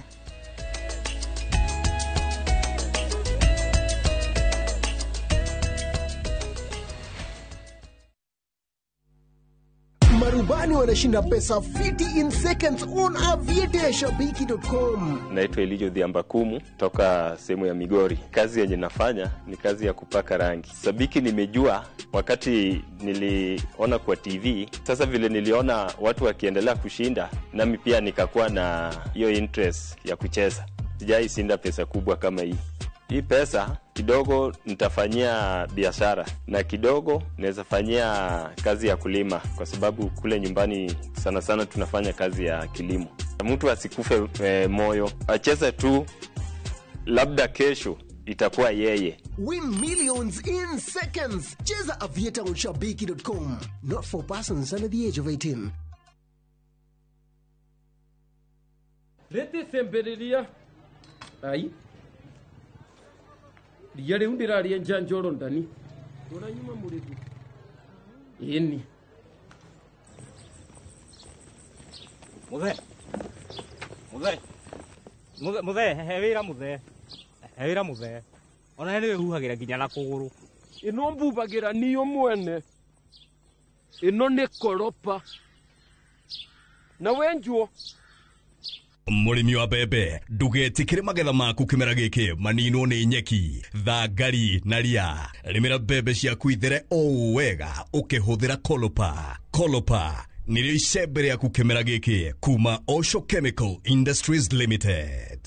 Marubani wanashinda pesa fiti in seconds on aviateashabiki.com. Naitwa Elijo Dhiambakumu toka sehemu ya Migori. Kazi yenye nafanya ni kazi ya kupaka rangi. Sabiki nimejua wakati niliona kwa TV. Sasa vile niliona watu wakiendelea kushinda, nami pia nikakuwa na hiyo interest ya kucheza. Sijai shinda pesa kubwa kama hii. Hii pesa kidogo nitafanyia biashara na kidogo naweza fanyia kazi ya kulima, kwa sababu kule nyumbani sana sana tunafanya kazi ya kilimo. Mtu asikufe moyo, acheze tu, labda kesho itakuwa yeye. Win millions in seconds. Cheza Aviator on shabiki.com. Not for persons under the age of 18. Lete semberiria. Ai. Ria rĩu ndĩrarĩenja Njorondani. Ũranyuma mũrĩthi. Ĩni. Muthe. Muthe. Muthe, muthe, he wĩra muthe. He wĩra muthe. Ona nĩ wĩhuhagĩra nginya na kũgũrũ. Ĩno mbubagĩra niyo mwene. Ĩno nĩ koropa. Na wenjuo. Mũrĩmi wa mbembe ndũgetĩkĩre magetha maku kĩmera gĩkĩ maninwo nĩ nyeki, thangari na ria. Rĩmĩra mbembe ciaku ithere o wega ũkĩhũthĩra Kolopa. Kolopa nĩrĩo icembe rĩaku kĩmera gĩkĩ kuma Osho Chemical Industries Limited.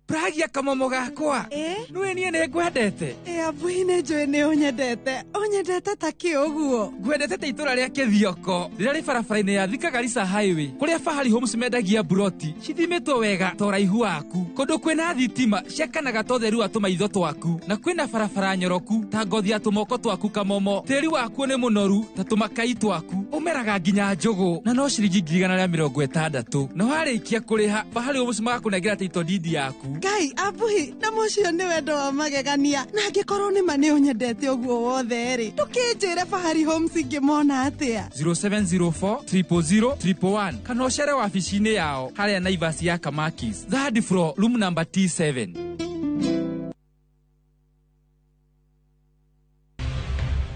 Pragia kamomo gakwa. Nĩũĩ niĩ nĩ ngwendete. Abuhi nĩ njũĩ nĩ ũnyendete. Ũnyendete ta kĩ ũguo? Ngwendete ta itũra rĩa Kĩthioko rĩrĩa rĩ barabara-inĩ ya Thika Garissa Highway kũrĩa Fahari Homes mendagia mburoti cithimĩtwo wega ta ũraihu waku, kũndũ kwĩna thitima ciakanaga ta ũtheru wa tũmaitho twaku, na kwĩna barabara nyoroku ta ngothi ya tũmoko twaku kamomo. Tĩri wakuo nĩ mũnoru ta tũmakai twaku, ũmeraga nginya njũgũ na no ciringi 160,000. Na warĩkia kũrĩha Fahari Homes magakũnengera title deed yaku. Ngai abuhi na mũcio nĩ wendo wa magegania, na angĩkorwo nĩ ma nĩ ũnyendete ũguo wothe rĩ, ndũkĩnjĩre Fahari Homes ingĩmona atĩa? 0704 000 111 kana ũcere wabici-inĩ yao harĩa Naivas ya Kamakis, third floor, room number T7.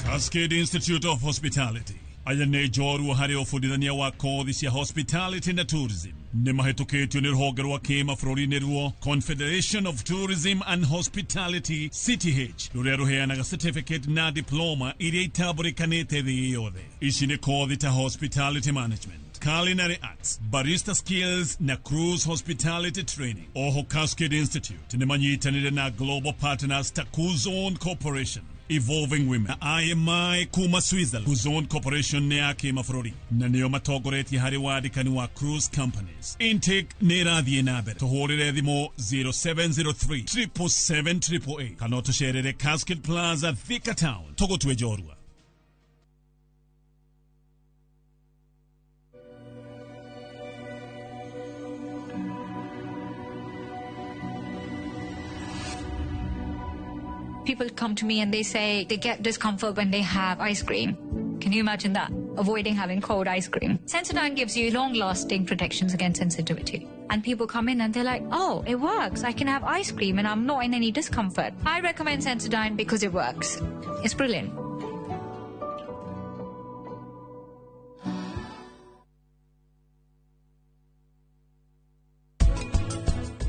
Cascade Institute of Hospitality aya nĩ njorua harĩ ũbundithania wa kothi cia hospitality na tourism. Nĩ mahĩtũkĩtio nĩ rũhonge rwa kĩmabũrũri nĩruo Confederation of Tourism and Hospitality CTH, rũrĩa rũheanaga certificate na diploma iria itambũrĩkanĩte thĩ yothe. Ici nĩ kothi ta hospitality management, culinary arts, barista skills na cruise hospitality training. Oho Cascade Institute nĩ manyitanĩire na global partners ta Kuzon Corporation, Evolving Women, IMI kuma Switzerland. Kuzon Corporation nĩ ya kĩmabũrũri na nĩo matongoretie harĩ wandĩkani wa cruise companies. Intake nĩ ĩrathiĩ na mbere. Tũhũrĩre thimũ 0703 777 888 kana ũtũcerere Cascade Plaza, Thika Town. Tũgũtue njorua. People come to me and they say they get discomfort when they have ice cream. Can you imagine that? Avoiding having cold ice cream. Sensodyne gives you long-lasting protections against sensitivity. And people come in and they're like, oh, it works. I can have ice cream and I'm not in any discomfort. I recommend Sensodyne because it works. It's brilliant.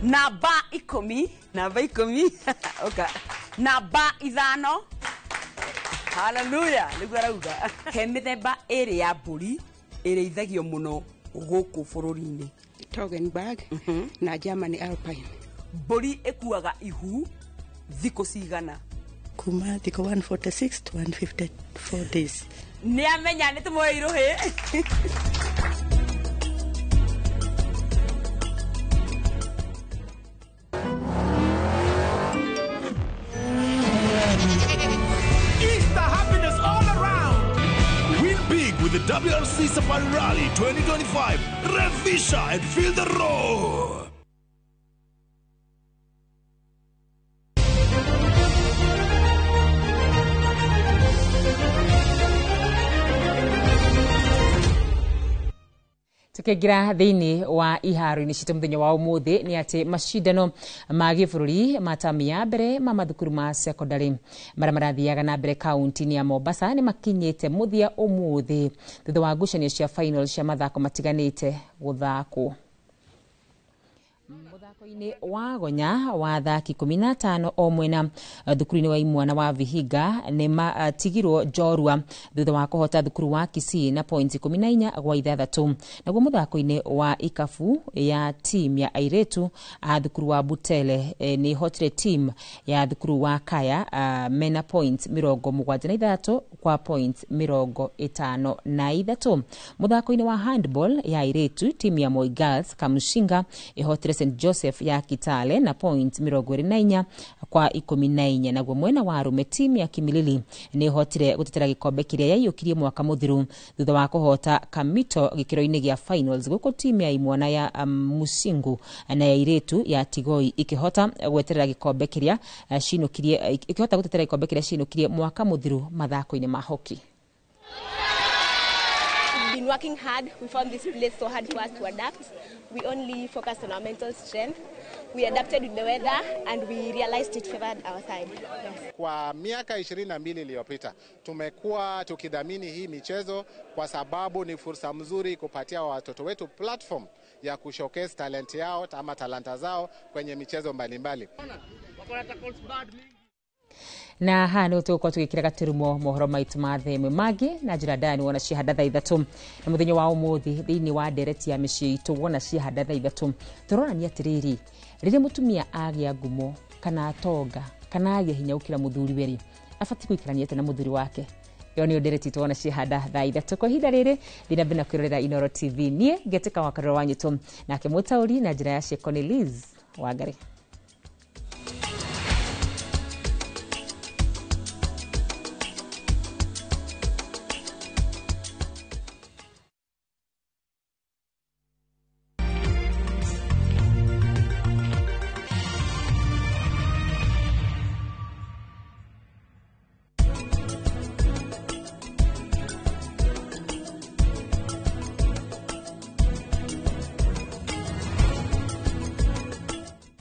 Namba 10, namba 10. Okay. Namba 5. Hallelujah. Nĩguo arauga. He mĩthemba ĩrĩ ya mbũri ĩrĩithagio mũno gũkũ bũrũri-inĩ. Toggenburg na Germany Alpine. Mbũri ĩkuaga ihu thikũ cigana? Kuma thikũ 146 to 154 days. Nĩ amenya nĩ tũmũhe irũhĩ. With the WRC Safari Rally 2025, Revisha and feel the roar. Tukiingira thiini wa iharo-inĩ citũ mũthenya wa ũmũthĩ nĩ atĩ macindano ma gĩbũrũri ma tamu ya mbere ma mathukuru ma secondary marĩa marathiaga na mbere kaunti-inĩ ya Mombasa nĩ makinyĩte mũthia ũmũthĩ thutha wa ngucanio cia final cia mathako matiganĩte gũthakwo. Mũthako-inĩ wa gonya wa athaki 15 o mwena thukuru-inĩ wa imwana wa Vihiga nĩ matigirwo njorua thutha wa kũhota thukuru wa Kisii na points 14 gwa 6. Naguo mũthako-inĩ wa ikabu ya team ya airĩtu a thukuru wa Butele nĩ hotire team ya thukuru wa Kaya mena points 73 kwa points 53. Mũthako-inĩ wa handball ya airĩtu team ya Moi Girls Kamushinga ĩhotire St. Joseph ya Kitale na point 24 kwa 14. Naguo mwena wa arume timu ya Kimilili nĩ ĩhotire gũtetera gĩkombe kĩrĩa yaiyũkirie mwaka mũthiru thutha wa kũhota Kamito gĩkĩro-inĩ gĩa finals, gũkũ timu ya imwana ya Musingu na ya airĩtu ya Tigoi ikĩhota gweterera gĩkombe kĩrĩa cinũkirie, ikĩhota gũtetera gĩkombe kĩrĩa cinũkirie mwaka mũthiru mathako-inĩ ma hockey. Been working hard. We found this place so hard for us to adapt. We only focused on our mental strength. We adapted with the weather and we realized it favored our side. Yes. Kwa miaka 22 iliyopita tumekuwa tukidhamini hii michezo kwa sababu ni fursa mzuri kupatia watoto wetu platform ya kushowcase talent yao ama talanta zao kwenye michezo mbalimbali. Na haha nä tå gũkorwo tũgĩkĩra gaturumo mohoro maitũ ma thaa ĩmwe mangĩ na njĩra ndaya wona ciahanda thaa ithatũ. Na mũthenya wa ũmũthĩ thĩinĩ wa ndereti ya mĩciĩ itũ wona ciahanda thaa ithatũ tũronania atĩrĩrĩ, rĩrĩa mũtumia agĩa ngumo kana atonga kana agĩa hinya gũkĩra mũthuri we rĩ, abatiĩ gũikarania atĩa na mũthuri wake? Ĩyo nĩyo ndereti itũ wona ciahanda thaa ithatũ. Kwa ihinda rĩrĩ thiĩ na mbere na kwĩrorera Inooro TV, niĩ ngetĩka wa Karũra wa Nyĩtũ, nake mũtaũri na njĩra ya ciĩko nĩ Liz Wangari.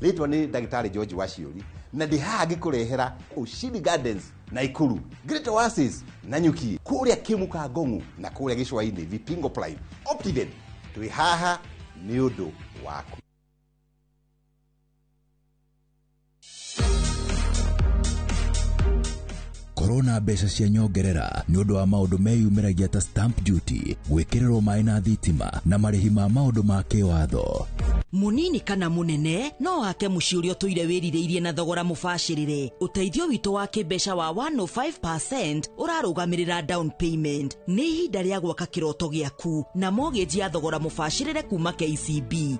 Rĩtwa nĩ ndagĩtarĩ George Waciũri na ndĩ haha ngĩkũrehera Ushindi Gardens Naikuru, Great Oasis Nanyuki, kũrĩa Kĩmuka Ngong'u na kũrĩa Gĩcũa-inĩ Vipingo Prime Optiden. Twĩ haha nĩ ũndũ waku. Korwo na mbeca cia nyongerera nĩ ũndũ wa maũndũ meyumĩragia ta stamp duty, gwĩkĩrĩrwo maĩ na thitima na marĩhi ma maũndũ ma kĩwatho. Munini kana munene no wake muciĩ ũrĩa ũtũire wĩrirĩirie na thogora mũbacĩrĩre. Ũteithio witũ wa kĩmbeca wa 105% ũrarũgamĩrĩra down payment. Nĩ ihinda rĩa gwaka kĩroto gĩaku na mortgage ya thogora mũbacĩrĩre kuma KCB.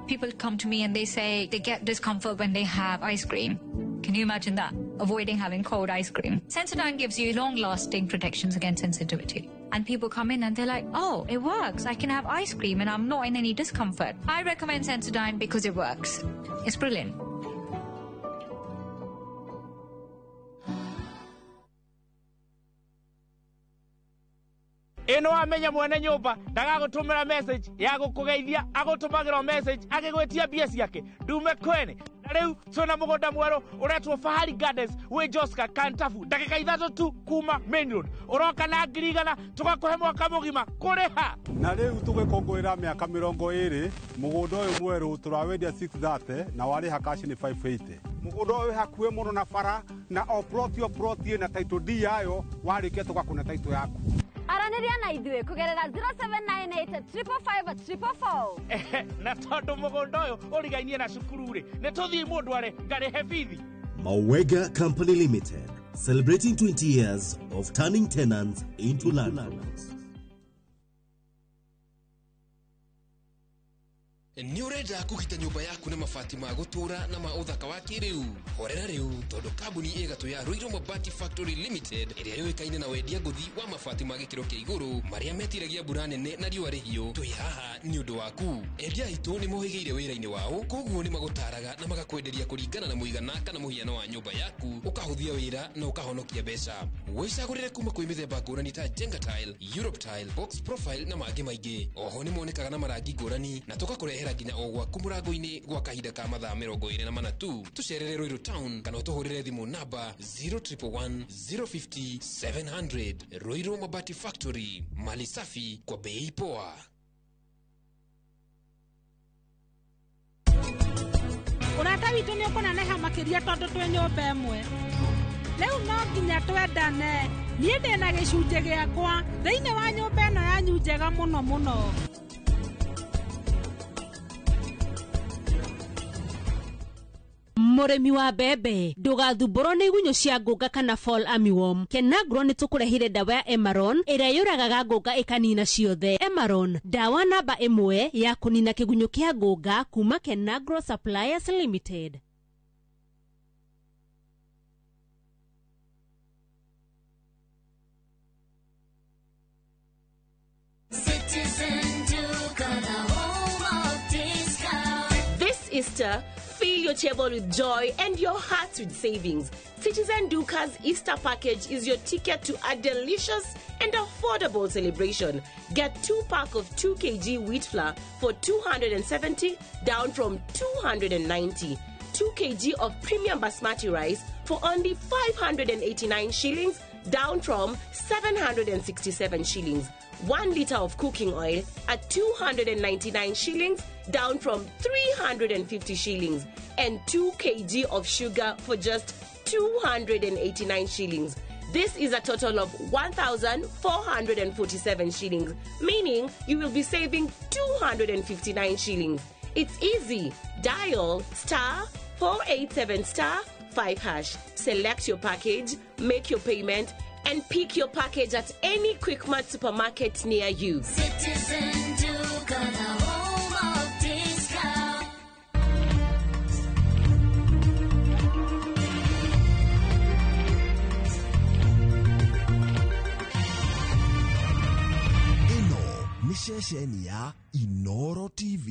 People come to me and they say they get discomfort when they have ice cream. Can you imagine that? Avoiding having cold ice cream. Sensodyne gives you long-lasting protections against sensitivity. And people come in and they're like, oh, it works. I can have ice cream and I'm not in any discomfort. I recommend Sensodyne because it works. It's brilliant. Ĩno wamenya mwene nyũmba ndagagũtũmĩra message ya gũkũgeithia, agũtũmagĩra message agĩgwĩtia mbia ciake ndume kwene. Na rĩu twĩna mũgũnda mwerũ ũretwo Fahari Gardens wĩ Joska Kantafu, ndagĩka 3 tu kuma main road. Ũroka na 100,000 tũgakũhe mwaka mũgima kũrĩha. Na rĩu tũgĩkũngũĩra mĩaka 20 mũgũnda ũyũ mwerũ tũrawendia 630 na warĩha cash nĩ 580. Mũgũnda ũyũ wĩ hakuhĩ mũno na bara na o plot o plot ĩna title deed yayo, warĩkia tũgakũne title yaku. Aranĩria na ithuĩ kũgerera 0798 555 444. Na tondũ mũgũnda ũyũ ũrigainie na cukuru rĩ, nĩ tũthiĩ mũndũ are ngarĩhe bithi. Mawega Company Limited, celebrating 20 years of turning tenants into landlords. Nĩ ũrenda kũgita nyũmba yaku na mabati ma gũtũũra na ma ũthaka wa kĩrĩu? Horera rĩu tondũ kambuni ĩgatũ ya Ruiru Mabati Factory Limited ĩrĩa yũĩkaine na wendia ngũthi wa mabati ma gĩkĩro kĩa igũrũ marĩa metiragia mbura nene na riũa rĩhiũ, twĩ haha nĩ ũndũ waku. Endia aitũ nĩ mohĩgĩire wĩra-inĩ wao, koguo nĩ magũtaraga na magakwenderia kũringana na mũigana kana mũhiano wa nyũmba yaku, ũkahũthia wĩra na ũkahonokia mbeca. Wĩcagũrĩre kuma kwĩ mĩthemba ngũrani ta Jenga Tile, Europe Tile, Box Profile na mangĩ maingĩ. Oho nĩ monekaga na marangi ngũrani na tũgakũrehera nginya o gwaku mũrango-inĩ gwa kahinda ka mathaa 24 tu. Tũcerere Ruiru Town kana ũtũhũrĩre thimũ namba 0111 050 700. Ruiru Mabati Factory, mali safi kwa bei poa. Ũrata witũ nĩ ũkũneneha makĩria tondũ twĩ nyũmba ĩmwe. Rĩu no nginya twendane. Niĩ ndĩna gĩcunjĩ gĩakwa thĩinĩ wa nyũmba ĩno yanyu njega mũno mũno. Mũrĩmi wa mbembe, ndũgathumbũrwo nĩ igunyũ cia ngũnga kana fall armyworm. Kenagro nĩ tũkũrehire ndawa ya Emaron ĩrĩa yũragaga ngũnga ĩkanina ciothe. Emaron, ndawa namba ĩmwe ya kũnina kĩgunyũ kĩa ngũnga kuma Kenagro Suppliers Limited. Citizen Duka, the home of discount. This Easter, fill your table with joy and your heart with savings. Citizen Duka's Easter package is your ticket to a delicious and affordable celebration. Get 2 pack of 2 kg wheat flour for 270 down from 290. 2 kg of premium basmati rice for only 589 shillings down from 767 shillings. 1 liter of cooking oil at 299 shillings down from 350 shillings, and 2 kg of sugar for just 289 shillings. This is a total of 1,447 shillings, meaning you will be saving 259 shillings. It's easy. Dial star 487 star 5 hash. Select your package, make your payment, and pick your package at any Quickmart supermarket near you. Citizen Duka, the home of discount. Ĩno nĩ ceceni ya Inoro TV.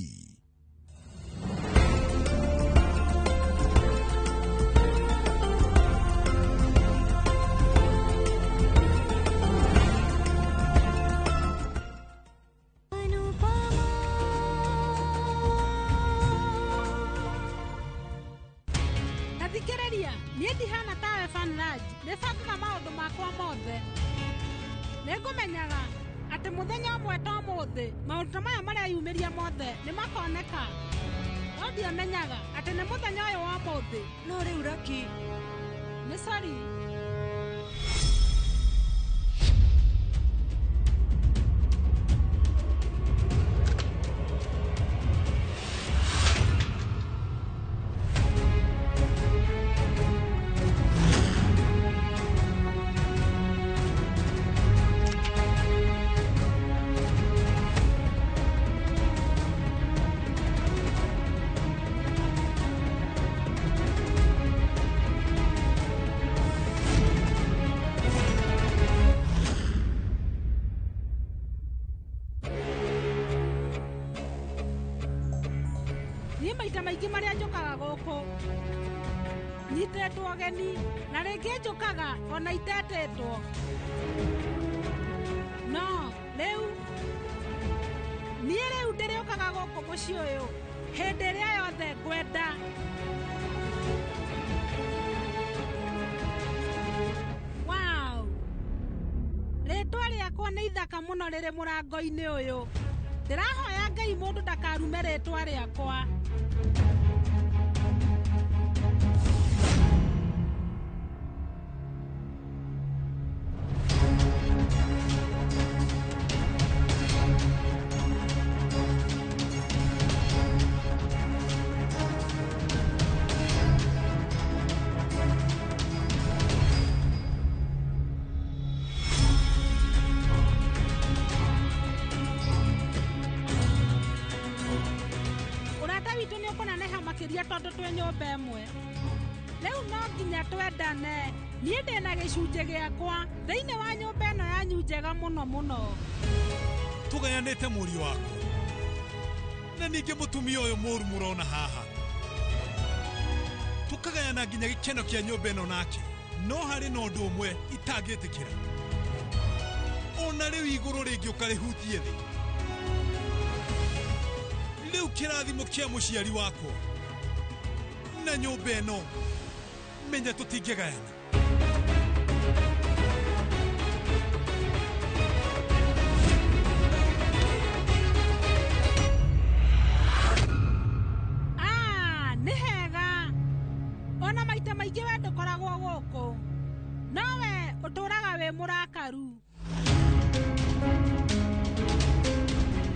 Ta thikĩrĩria, niĩ ndihana tawe Fanraj, nĩbangaga maũndũ makwa mothe. Nĩngũmenyaga atĩ mũthenya ũmwe ta ũmũthĩ, maũndũ ta maya mareyumĩria mothe nĩmakoneka. No ndiamenyaga atĩ nĩ mũthenya ũyũ wa ũmũthĩ. No rĩu Lucky, nĩ sorry. Niĩ maita maingĩ marĩa njũkaga gũkũ nyitĩtwo ũgeni, na rĩngĩ njũkaga ona itetĩtwo. No rĩu niĩ rĩu ndĩrĩũkaga gũkũ mũciĩ ũyũ hĩndĩ ĩrĩa yothe ngwenda. Wow! Rĩtwa rĩakwa nĩ ithaka mũno rĩrĩ mũrango-inĩ ũyũ. Ndĩrahoya Ngai mũndũ ndakarume rĩtwa rĩakwa. Ũrata witũ nĩ ũkũneneha makĩria tondũ twĩ nyũmba ĩmwe. Rĩu no nginya twendane. Niĩ ndĩna gĩcunjĩ gĩakwa thĩinĩ wa nyũmba ĩno yanyu njega mũno mũno. Tũgayanĩte mũriũ wakwa na ningĩ mũtumia ũyũ mũru mũrona haha, tũkagayana nginya gĩkeno kĩa nyũmba ĩno nake. No harĩ na ũndũ ũmwe itangĩtĩkĩra, ona rĩu igũrũ rĩngĩũka rĩhutie thĩ. Rĩu kĩrathimo kĩa mũciari wakwa na nyũmba ĩno, menya tũtingĩgayana. Ah, nĩ hega. Ona maita maingĩ we ndũkoragwo gũkũ, no we ũtũraga wĩ mũrakaru.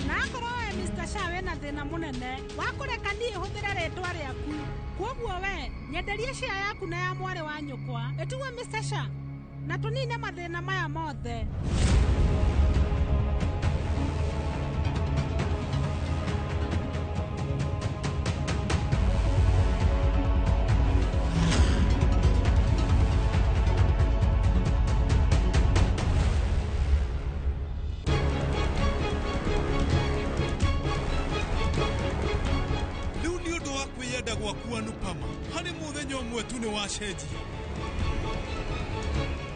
Na Akorwo we Mr. Shah wĩna thĩna mũnene wa kũreka niĩ hũthĩre rĩtwa rĩaku, kwoguo we nyenderie share yaku na ya mwarĩ wa nyũkwa ĩtiguo Mr. Shah, na tũnine mathĩna maya mothe. Rĩu nĩ ũndũ wa kwĩyenda gwaku Anupama harĩ mũthenya ũmwe tu nĩ wacenjia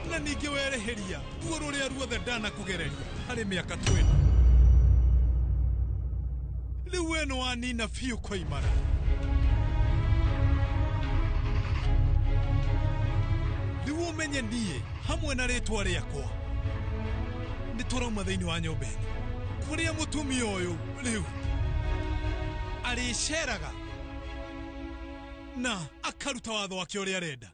na ningĩ werĩhĩria ruo rũrĩa ruothe ndanakũgereria harĩ mĩaka 20. Rĩu we nĩ wanina biũ koimara. Rĩu ũmenye niĩ hamwe na rĩtwa rĩakwa nĩ tũrauma thĩinĩ wa nyũmba ĩno kũrĩa mũtumia ũyũ rĩu arĩceraga na akaruta watho wake ũrĩa arenda.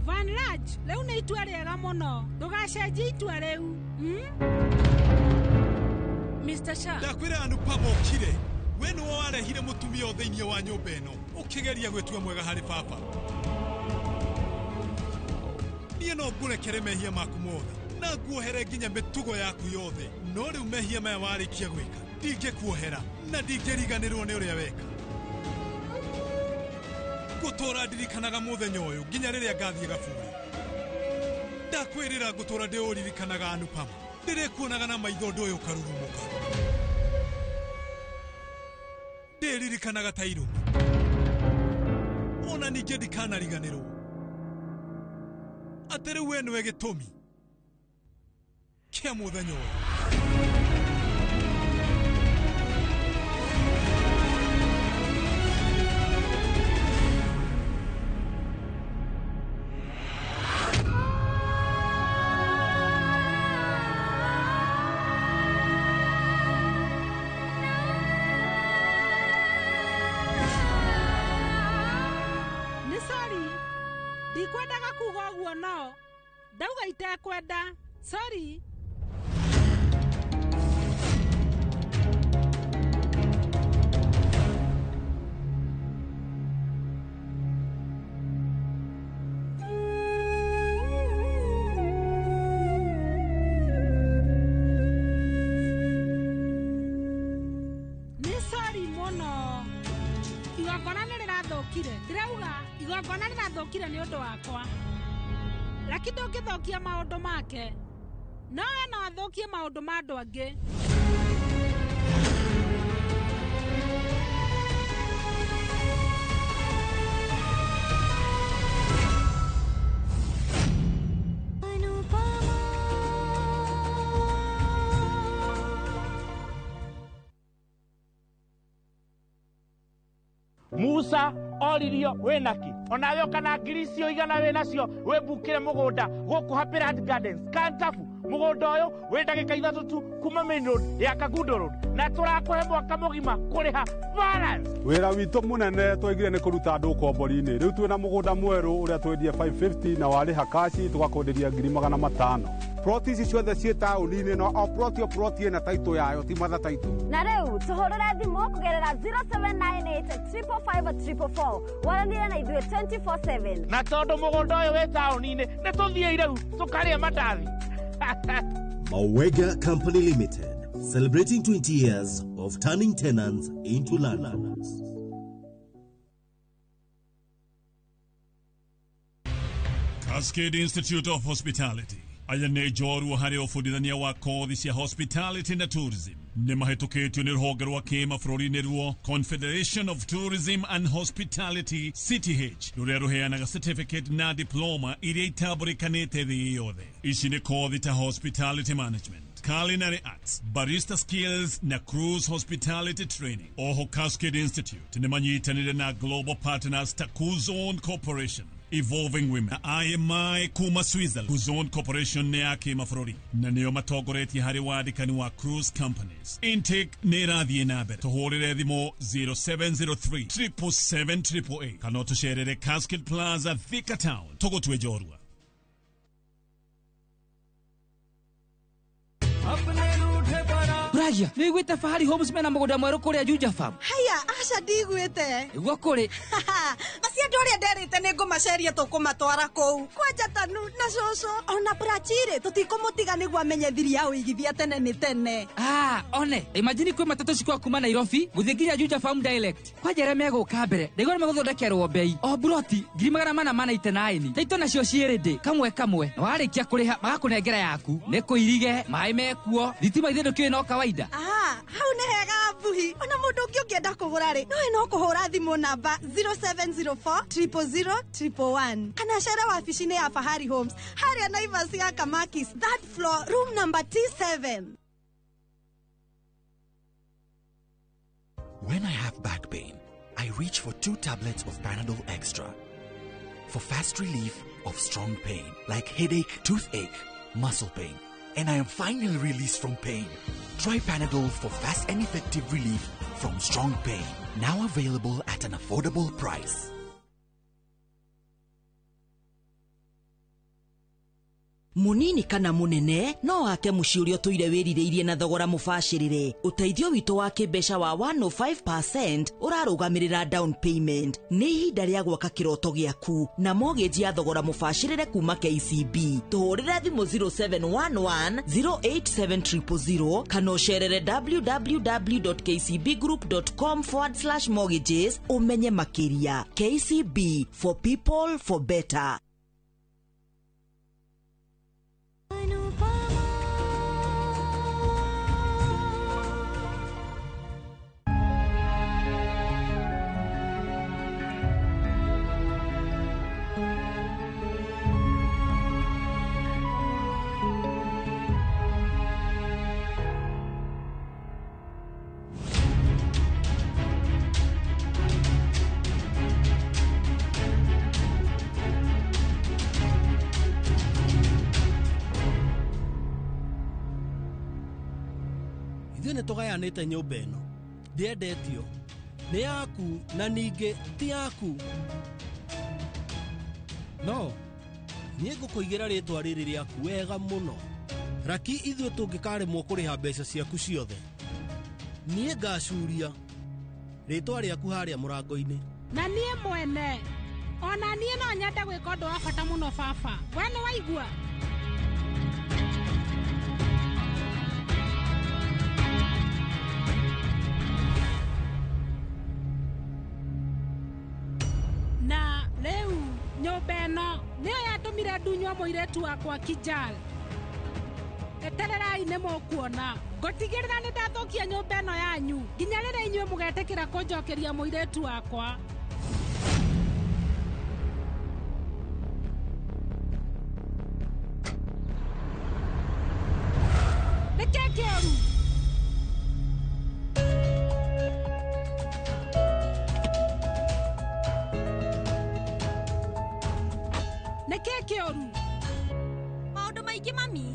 Van Raj, rĩu nĩ itua rĩega mũno, ndũgacenjie itua rĩu. Mr. Shah, Ndakwĩra Anupama ũkire, we nĩwe warehire mũtumia ũyũ thĩinĩ wa nyũmba ĩno ũkĩgeria gwĩtua mwega harĩ baba. Niĩ no ngũrekere mehia maku mothe na nguohere nginya mĩtugo yaku yothe, no rĩu mehia maya warĩkia gwĩka ndingĩkuohera na ndingĩriganĩrwo nĩ ũrĩa weka. Ngũtũra ndirikanaga mũthenya ũyũ nginya rĩrĩa ngathiĩ gaburi. Ndakwĩrĩra ngũtũra ndĩũririkanaga Anupama, ndĩrĩkuonaga na maitho ũndũ ũyũ ũkarurumũka. Ndĩririkanaga ta irumi, ona ningĩ ndikanariganĩrwo atĩ rĩu we nĩwe gĩtũmi kĩa mũthenya ũyũ. Nĩ sorry, ndikwendaga kuga ũguo no ndauga itekwenda. Sorry. Nĩ sorry mũno, igongona nĩ rĩrathũkire. Ndĩrauga igongona rĩrathũkire nĩ ũndũ wakwa. Laki ndũngĩthũkia maũndũ make, no we no athũkie maũndũ ma andũ angĩ. Musa oririo wĩnaki onawe ũkana ngiri icio igana wĩnacio wĩmbukĩre mũgũnda gũkũ Happy Land Gardens Kantafu. Mũgũnda ũyũ wĩ ndagĩka 3 tu kuma main road ya Kangundo Road, na tũrakũhe mwaka mũgima kũrĩha balance. Wĩra witũ mũnene twaigire nĩ kũruta andũ ũkombori-inĩ. Rĩu twĩna mũgũnda mwerũ ũrĩa twendie 550 na warĩha kaci tũgakwenderia 500,000. Ploti ici ciothe ciĩ taũni-inĩ no o ploti o ploti ĩna taitũ yayo ti matha taitũ. Na rĩu tũhũrĩre thimũ kũgerera 0798 555 444 waranĩrie na ithuĩ 24/7. Na tondũ mũgũnda ũyũ wĩ taũni-inĩ nĩ tũthiĩ rĩu tũkarĩe mandathi. Mawega Company Limited, celebrating 20 years of turning tenants into landlords. Cascade Institute of Hospitality aya nĩ njorua harĩ ũbundithania wa kothi cia hospitality na tourism nĩ mahĩtũkĩtio nĩ rũhonge rwa kĩmabũrũri nĩruo Confederation of Tourism and Hospitality CTH rũrĩa rũheanaga certificate na diploma iria itambũrĩkanĩte thĩ yothe. Ici nĩ kothi ta hospitality management, culinary arts, barista skills na cruise hospitality training. Oho Cascade Institute nĩ manyitanĩire na global partners ta Kuzon Corporation, Evolving Women na IMI kuma Switzerland. Kuzon Corporation nĩ ya kĩmabũrũri na nĩo matongoretie harĩ wandĩkani wa cruise companies. Intake nĩ ĩrathiĩ na mbere. Tũhũrĩre thimũ 0703 777 kana ũtũcerere Cascade Plaza, Thika Town. Tũgũtue njorua. Ragia, nĩiguĩte Fahari Homes mena mũgũnda mwerũ kũrĩa Juja Farm? Haya, aca ndiguĩte. Nĩguo kũrĩ. Basi andũ arĩa nderĩte nĩ ngũmaceria tũkũmatwara kũu. Kwanja Tanu na cũcũ ona Prachire tũtikũmũtiga nĩguo amenye thiri ya ũigithia tene nĩ tene. Ah, one, imagine kwĩ matatũ cikwa kuma Nairobi gũthiĩ nginya Juja Farm direct. Kwanja arĩa megũka mbere, ndaigua nĩ megũthondekerwo bei. O buroti 499. Taito nacio ciĩ ready kamwe kamwe. Na warĩkia kũrĩha magakũnengera yaku. Nĩ kũirige, maĩ mekuo, thitima ithe ndũkĩũĩ no kawaida. Ah, hau nĩ hega Mbuhi. Ona mũndũ ũngĩ ũngĩenda kũgũra rĩ, nowe no kũhũra thimũ namba 0704 000 111 kana cere wabici-inĩ ya Fahari Homes harĩa Naivas ya Kamakis, third floor, room number T7. When I have back pain, I reach for 2 tablets of Panadol Extra for fast relief of strong pain like headache, toothache, muscle pain, and I am finally released from pain. Try Panadol for fast and effective relief from strong pain. Now available at an affordable price. Munini kana munene no wake muciĩ ũrĩa ũtũire wĩrirĩirie na thogora mũbacĩrĩre. Ũteithio witũ wa kĩmbeca wa 105% ũrarũgamĩrĩra down payment. Nĩ ihinda rĩa gwaka kĩroto gĩaku na mortgage ya thogora mũbacĩrĩre kuma KCB. Tũhũrĩre thimũ 0711 087 kana ũcerere www.kcbgroup.com/mortgages ũmenye makĩria. KCB, for people for better. Ithuĩ nĩ tũgayanĩte nyũmba ĩno ndĩendetio nĩ yaku na ningĩ ti yaku no niĩ ngũkũigĩra rĩtwa rĩrĩ rĩaku wega mũno. Raki ithuĩ tũngĩkaremwo kũrĩha mbeca ciaku ciothe, niĩ ngacuria rĩtwa rĩaku harĩa mũrango-inĩ. Na niĩ mwene ona niĩ no nyende gwĩka ũndũ wa bata mũno baba. We nĩ waigua? Na rĩu nyũmba ĩno nĩyo yatũmire ndunywo mũirĩtu wakwa Kijal. Etererai nĩ mũkuona. Ngũtigĩrĩra nĩ ndathũkia nyũmba ĩno yanyu nginya rĩrĩa inyuĩ mũgetĩkĩra kũnjokeria mũirĩtu wakwa. Nĩkĩĩ kĩũru? Nĩkĩĩ kĩũru? Maũndũ maingĩ mami,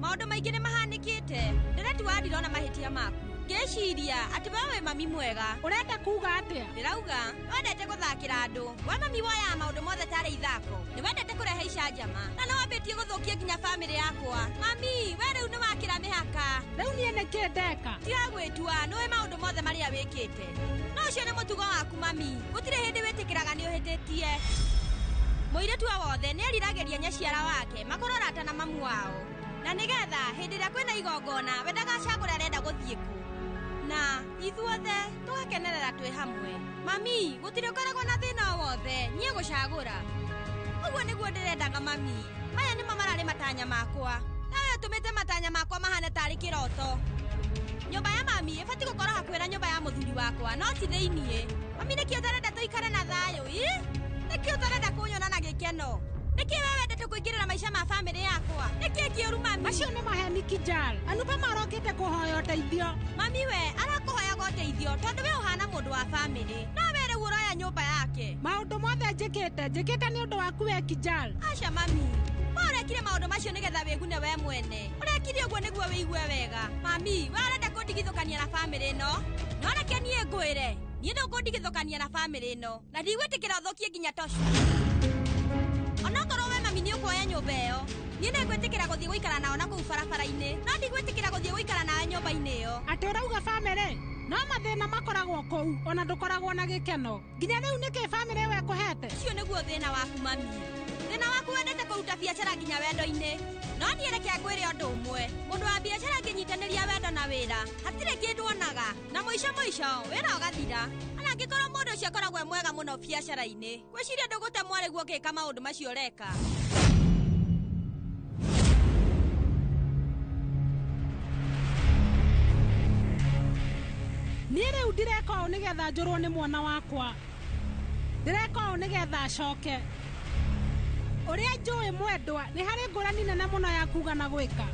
maũndũ maingĩ nĩ mahanĩkĩte. Ndĩretua ndirona mahĩtia maku. Ngĩciria atĩ we wĩ mami mwega. Ũrenda kuga atĩa? Ndĩrauga wendete gũthakĩra andũ. We mami woyaga maũndũ mothe tarĩ ithako. Nĩ wendete kũrehe icanjama na nĩ wambĩtie gũthũkia nginya bamĩrĩ yakwa. Mami, we rĩu nĩ wakĩra mĩhaka. Rĩu niĩ nĩkĩĩ ndeka? Tiga gwĩtua, nĩũĩ maũndũ mothe marĩa wĩkĩte. No ũcio nĩ mũtugo waku mami. Gũtirĩ hĩndĩ wĩtĩkĩraga nĩ ũhĩtĩtie. Mũirĩtu o wothe nĩ eriragĩria nyaciara wake makorwo arata na mamu wao. Na nĩgetha hĩndĩ ĩrĩa kwĩna igongona we ndagacagũre arenda gũthiĩ kũ. Na ithuothe tũgakenerera twĩ hamwe. Mami, gũtirĩ ũkoragwo na thĩna o wothe niĩ gũcagũra. Ũguo nĩguo ndĩrendaga mami. Maya nĩmo mararĩ matanya makwa. Nawe ũtũmĩte matanya makwa mahane tarĩ kĩroto. Nyũmba ya mami ĩbatiĩ gũkorwo hakuhĩ na nyũmba ya mũthuri wakwa no ti thĩiniĩ. Mami, nĩkĩo ũtarenda tũikare na thayũ ĩ? Nĩkĩo ũtarenda kũnyona na gĩkeno? Nĩkĩĩ we wendete kũingĩrĩra maica ma bamĩrĩ yakwa? Nĩkĩĩ kĩũru mami? Macio nĩ maheni Kijal. Anupama arokĩte kũhoya ũteithio. Mami we arakũhoyaga ũteithio tondũ we ũhana mũndũ wa bamĩrĩ. No we rĩu Ũroya nyũmba yake. Maũndũ mothe njĩkĩte njĩkĩte nĩ ũndũ waku we Kijal. Aca mami, we ũrekire maũndũ macio nĩgetha wĩgune we mwene. Ũrekire ũguo nĩguo wĩigue wega. Mami, we ũrenda kũndigithũkania na bamĩrĩ ĩno? No reke niĩ ngwĩre, niĩ ndũkũndigithũkania na bamĩrĩ ĩno, na ndigwĩtĩkĩra ũthũkie nginya tocu. Onokorwo we mami nĩ ũkuoya nyũmba ĩyo, niĩ nĩngwĩtĩkĩra gũthiĩ gũikara nao na kũu barabara-inĩ, no ndigwĩtĩkĩra gũthiĩ gũikara nawe nyũmba-inĩ ĩyo. Atĩ ũrauga bamĩrĩ? No mathĩna makoragwo kũu, ona ndũkoragwo na gĩkeno. Nginya rĩu nĩkĩ bamĩrĩ ĩyo ĩkũhete? Ũcio nĩguo thĩna waku mami. Thĩna waku wendete kũruta biacara nginya wendo-inĩ. No niĩ reke ngwĩre ũndũ ũmwe, mũndũ wa biacara angĩnyitanĩria wendo na wĩra, hatirĩ kĩndũ onaga, na mũico mũico wĩra ũgathira. Ona angĩkorwo mũndũ ũcio akoragwo e mwega mũno biacara-inĩ, ngwĩciria ndũgũte mwarĩguo ũgĩka maũndũ macio ũreka. Niĩ rĩu ndireka ũũ nĩgetha njũrwo nĩ mwana wakwa. Ndĩreka ũũ nĩgetha acoke. Ũrĩa njũĩ mwendwa, nĩ harĩ ngũrani nene mũno ya kuga na gwĩka.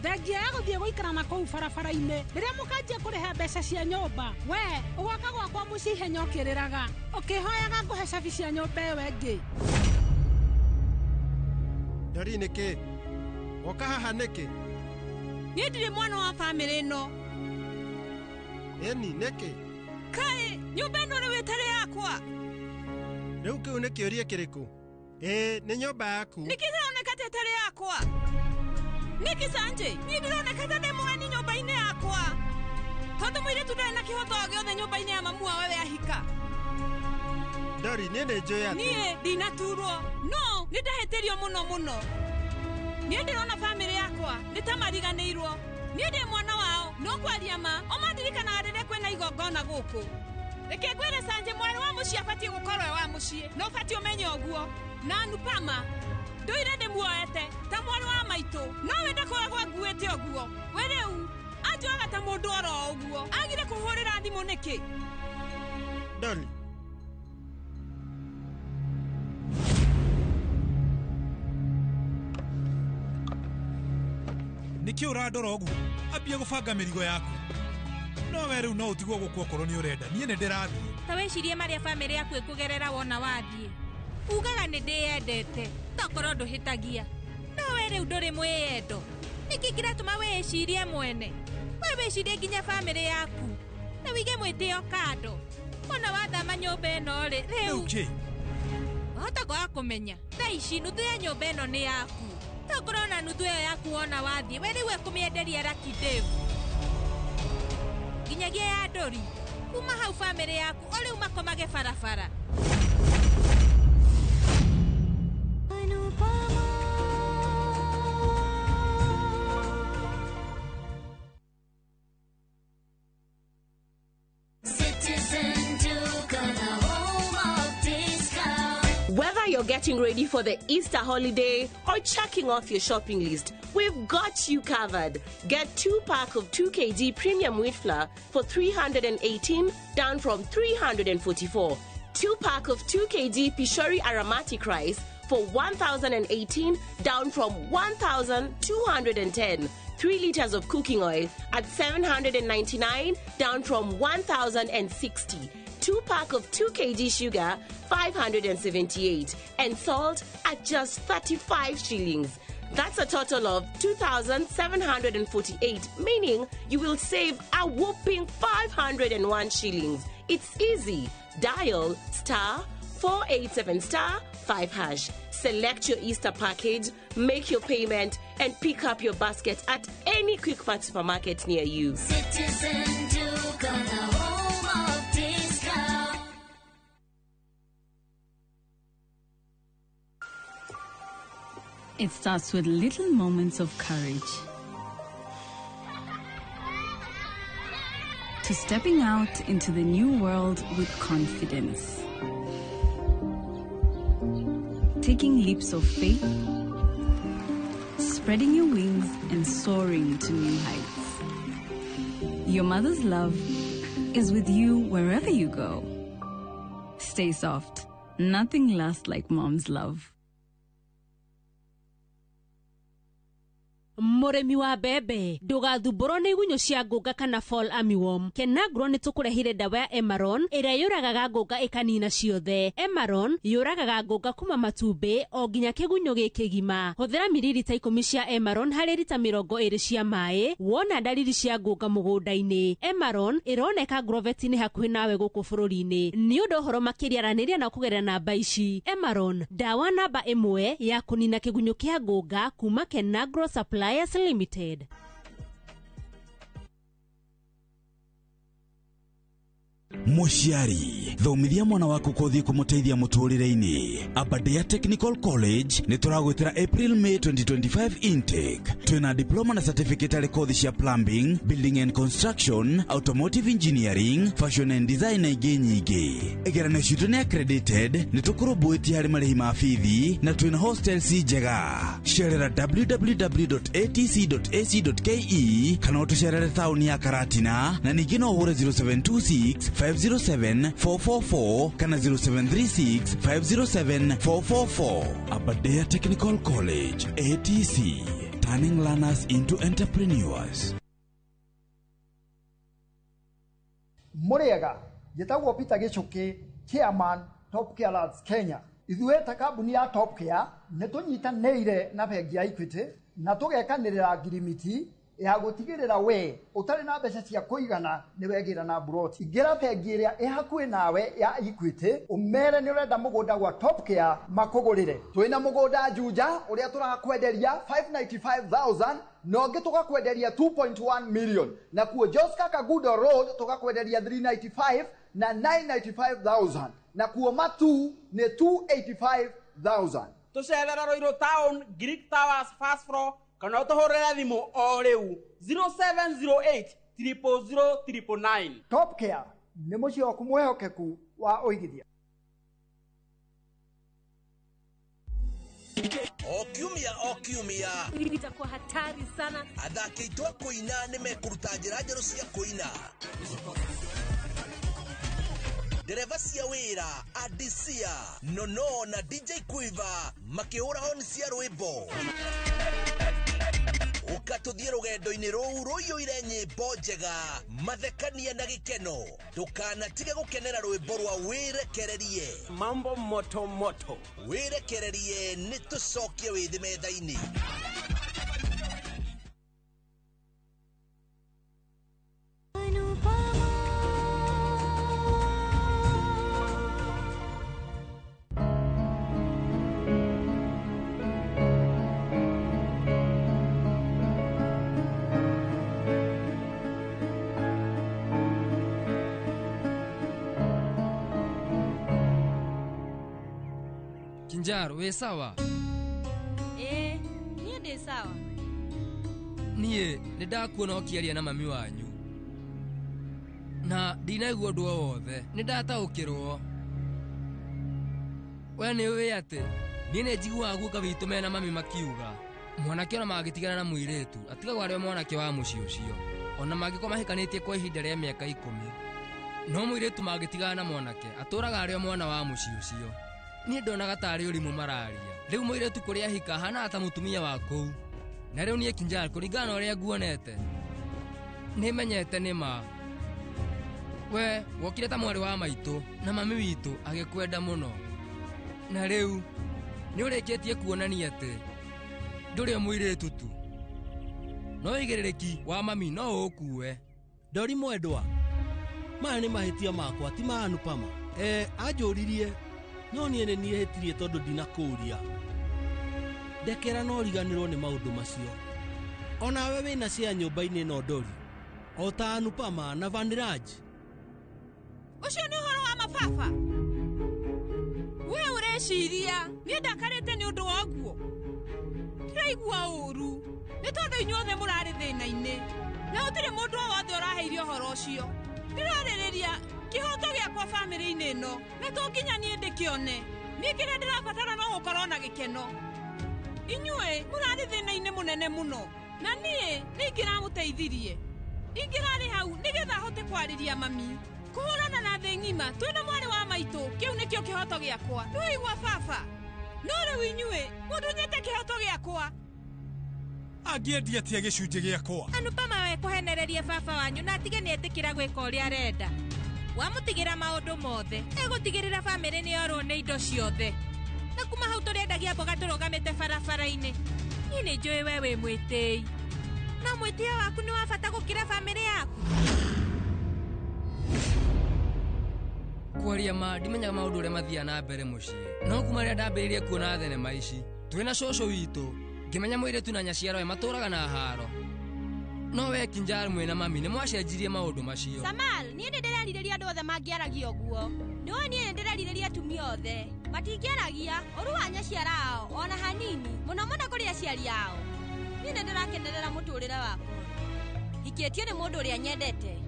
Thengia ya gũthiĩ gũikara na kũu barabara-inĩ, rĩrĩa mũkanjia kũrĩha mbeca cia nyũmba, we ũgoka gwakwa mũciĩ ihenya ũkĩrĩraga, ũkĩhoyaga ngũhe cabi cia nyũmba ĩyo ĩngĩ. Ndori nĩkĩ? Woka haha nĩkĩ? Niĩ ndirĩ mwana wa bamĩrĩ ĩno. Ĩni nĩkĩ? Kaĩ nyũmba ĩno rĩu ĩtarĩ yakwa? Rĩu kĩu nĩ kĩũria kĩrĩkũ? Ĩĩ nĩ nyũmba yaku. Nĩkĩ ndĩroneka ta ĩtarĩ yakwa? Nĩkĩ Sanjay? Niĩ ndĩroneka ta ndĩ mũgeni nyũmba-inĩ yakwa. Tondũ mũirĩtu ndarĩ na kĩhoto o gĩothe nyũmba-inĩ ya mamu wao we ahika. Ndori niĩ nĩ njũĩ atĩ Niĩ ndinaturwo, no nĩ ndahĩtĩrio mũno mũno. Niĩ ndĩrona bamĩrĩ yakwa nĩ ta mariganĩirwo. Niĩ ndĩ mwana wao, no kwaria ma, o mandirikanaga rĩrĩa kwĩna igongona gũkũ. Reke ngwĩre Sanjay, mwarĩ wa mũciĩ abatiĩ gũkorwo e wa mũciĩ, na ũbatiĩ ũmenye ũguo. Na Anupama, ndũire ndĩmuoete ta mwarĩ wa maitũ, no we ndakoragwo anguĩte ũguo. We rĩu anjoyaga ta mũndũ oro ũguo. Agire kũhũrĩra thimũ nĩkĩ? Ndori. Nĩkĩ ũrandora ũguo? Ambia gũbanga mĩrigo yaku. No we rĩu no ũtigwo gũkũ okorwo nĩ ũrenda. Niĩ nĩ ndĩrathiĩ. Ta wĩcirie marĩa bamĩrĩ yaku ĩkũgerera wona wathiĩ. Ugaga nĩ ndĩyendete, tokorwo ndũhĩtagia. No we rĩu ndũrĩ mwĩyendo. Nĩkĩ kĩratũma wĩĩcirie mwene? We wĩcirie nginya bamĩrĩ yaku. Na wĩige mwĩtĩo kando. Wona wathama nyũmba ĩno rĩ, rĩu kĩ? Wahota kwaga kũmenya. Thaa ici nuthu ya nyũmba ĩno nĩ yaku. Tokorwo na nuthu ĩyo yaku wona wathiĩ, we rĩu ekũmĩenderia Lucky Dave. Nginyagia ya Ndori. Kuma hau bamĩrĩ yaku o rĩu makomage barabara. Citizen Duka, the home of discount. Whether you're getting ready for the Easter holiday or checking off your shopping list, we've got you covered. Get 2 pack of 2 kg premium wheat flour for 318, down from 344. 2 pack of 2 kg Pishori aromatic rice for 1,018, down from 1,210. 3 liters of cooking oil at 799, down from 1,060. 2 pack of 2 kg sugar, 578, and salt at just 35 shillings. That's a total of 2,748, meaning you will save a whopping 501 shillings. It's easy. Dial star 487 star 5 hash. Select your Easter package, make your payment, and pick up your basket at any Quickmart supermarket near you. Citizen Duka, the home of discount. It starts with little moments of courage. To stepping out into the new world with confidence. Taking leaps of faith, spreading your wings and soaring to new heights. Your mother's love is with you wherever you go. Stay soft. Nothing lasts like mom's love. Mũrĩmi wa mbembe, ndũgathumbũrwo nĩ igunyũ cia ngũnga kana fall armyworm. Kenagro nĩ tũkũrehire ndawa ya Emaron ĩrĩa yũragaga ngũnga ĩkanina ciothe. Emaron yũragaga ngũnga kuma matumbĩ o nginya kĩgunyũ gĩ kĩgima. Hũthĩra miririta 10 cia Emaron harĩ rita 20 cia maĩ wona ndariri cia ngũnga mũgũnda-inĩ. Emaron ĩroneka Grovet-inĩ hakuhĩ nawe gũkũ bũrũri-inĩ. Nĩ ũndũ ũhoro makĩria aranĩria na kũgerera namba ici. Emaron, ndawa namba 1 ya kũnina kĩgunyũ kĩa ngũnga kuma Kenagro Supply Limited. Mũciari, thomithia mwana waku kothi kũmũteithia mũtũrĩre-inĩ. Aberdare Technical College nĩ tũragwĩtĩra April May 2025 intake. Twĩna diploma na certificate harĩ kothi cia plumbing, building and construction, automotive engineering, fashion and design na ingĩ nyingĩ. Igeranio citũ nĩ accredited, nĩ tũkũrũmbũĩtie harĩ marĩhi ma bithi na twĩna hostels njega. Cerera www.atc.ac.ke kana ũtũcerere taũni ya Karatina na ningĩ no ũhũre 0726 507 444 kana 0736 507 444. Aberdare Technical College, ATC, turning learners into entrepreneurs. Mũrĩega, njĩtagwo Peter Gĩchũkĩ, chairman Top Care Lads Kenya. Ithuĩ ta kambuni ya Top Care nĩ tũnyitanĩire na bengi ya Equity na tũgekanĩrĩra ngirimiti ya gũtigĩrĩra we ũtarĩ na mbeca cia kũigana nĩ wegĩra na mburoti. Ingĩra bengi ĩrĩa ĩ hakuhĩ nawe ya Equity ũmere nĩ ũrenda mũgũnda gwa Top Care makũgũrĩre. Twĩna mũgũnda Juja ũrĩa tũrakwenderia 595,000 na ũngĩ tũgakwenderia 2.1 million, na kuo Joska Kagudo Road tũgakwenderia 395 na 995,000, na kuo Matu nĩ 285,000. Tũcerera Ruiru Town, Greek Towers first floor, kana ũtũhũrĩre thimũ o rĩu 0708 000 999. Top Care nĩ mũciĩ waku mwĩhokeku wa ũigithia. O kiumia o kiumia itakuwa hatari sana. Athaki aitũ a kũina nĩ mekũruta njĩra njerũ cia kũina. Ndereba cia wĩra Adisia Nono na DJ Quiver makĩhũra honi cia rwĩmbo. Ũka tũthiĩ rũgendo-inĩ rũu rũiyũire nyĩmbo njega, mathekania na gĩkeno. Ndũkanatige gũkenera rwĩmbo rwa wĩrekererie. Mambo moto moto. Wĩrekererie nĩ tũcokie wĩthĩ metha-inĩ. Kinjaro, wĩ sawa? Ĩĩ, niĩ ndĩ sawa. Niĩ nĩ ndakuona ũkĩaria na mami wanyu na ndinaigua ũndũ o wothe, nĩ ndataũkĩrwo. We nĩ ũĩ atĩ niĩ nĩ njiguaga guka witũ mena mami makiuga mwanake ona mangĩtigana na mũirĩtu atigagwo arĩ o mwanake wa mũciĩ ũcio, ona mangĩkorwo mahikanĩtie kwa ihinda rĩa mĩaka 10, no mũirĩtu mangĩtigana na mwanake atũraga arĩ o mwana wa mũciĩ ũcio. Niĩ ndonaga tarĩ ũrimũ mararia. Rĩu mũirĩtu kũrĩa ahika ahanaga ta mũtumia wa kũu. Na rĩu niĩ Kinjaro, kũringana na ũrĩa nguonete, nĩmenyete nĩ ma. We wokire ta mwarĩ wa maitũ na mami witũ agĩkwenda mũno, na rĩu nĩ ũrĩkĩtie kuonania atĩ ndũrĩ o mũirĩtu tu, no ũigĩrĩrĩki wa mami no ũkue. Ndori mwendwa, maya nĩ mahĩtia makwa ti ma Anupama. Anjũririe no niĩ nĩ niĩ hĩtirie tondũ ndinakũũria. Ndekera no riganĩrwo nĩ maũndũ macio. Onawe wĩna cia nyũmba-inĩ ĩno Ndori, o ta Anupama na Vaniraj. Ũcio nĩ ũhoro wa mababa. We ũreciria niĩ ndakarĩte nĩ ũndũ wa ũguo? Ndĩraigua ũũru nĩ tondũ inyuothe mũrarĩ thĩna-inĩ na gũtirĩ mũndũ o wothe ũraheire ũhoro ũcio. Ndĩrarĩrĩria kĩhoto gĩakwa bamĩrĩ-inĩ ĩno na to nginya niĩ ndĩkĩone. Niĩ kĩrĩa ndĩrabatara no gũkorwo na gĩkeno. Inyuĩ mũrarĩ thĩna-inĩ mũnene mũno na niĩ nĩ ingĩramũteithirie. Ingĩrarĩ hau nĩgetha hote kwarĩria mami. Kũhũrana na thĩ ng'ima twĩna mwarĩ wa maitũ, kĩu nĩkĩo kĩhoto gĩakwa. Nĩwaigua baba? No rĩu inyuĩ mũndũnyĩte kĩhoto gĩakwa. Angĩendia atĩa gĩcunjĩ gĩakwa? Anupama we kũhenereria baba wanyu na atige nĩ etĩkĩra gwĩka ũrĩa arenda. Wamũtigĩra maũndũ mothe, egũtigĩrĩra bamĩrĩ nĩ yorwo nĩ indo ciothe. Na kuma hau tũrĩendagia mboga tũrũgamĩte barabara-inĩ. Niĩ nĩ njũĩ we wĩ mwĩtĩi. No mwĩtĩo waku nĩ wa bata gũkĩra bamĩrĩ yaku. Kwaria ma ndimenyaga maũndũ ũrĩa mathiaga na mbere mũciĩ. No kuma rĩrĩa ndambĩrĩirie kuona thenema ici, twĩna cũcũ witũ, ngĩmenya mũirĩtu na nyaciarawe matũraga na haro. No we Kinjar mwĩna mami nĩ mwacenjirie maũndũ macio. Samal, niĩ nĩ ndĩrerirĩria andũ othe mangĩaragia ũguo. Nĩũĩ niĩ nĩ ndĩrerirĩria atumia othe. Matingĩaragia ũru wa nyaciara ao ona hanini, mũno mũno kũrĩ aciari ao. Niĩ nĩ ndĩrakenerera mũtũrĩre wakwa. Hikĩtio nĩ mũndũ ũrĩa nyendete.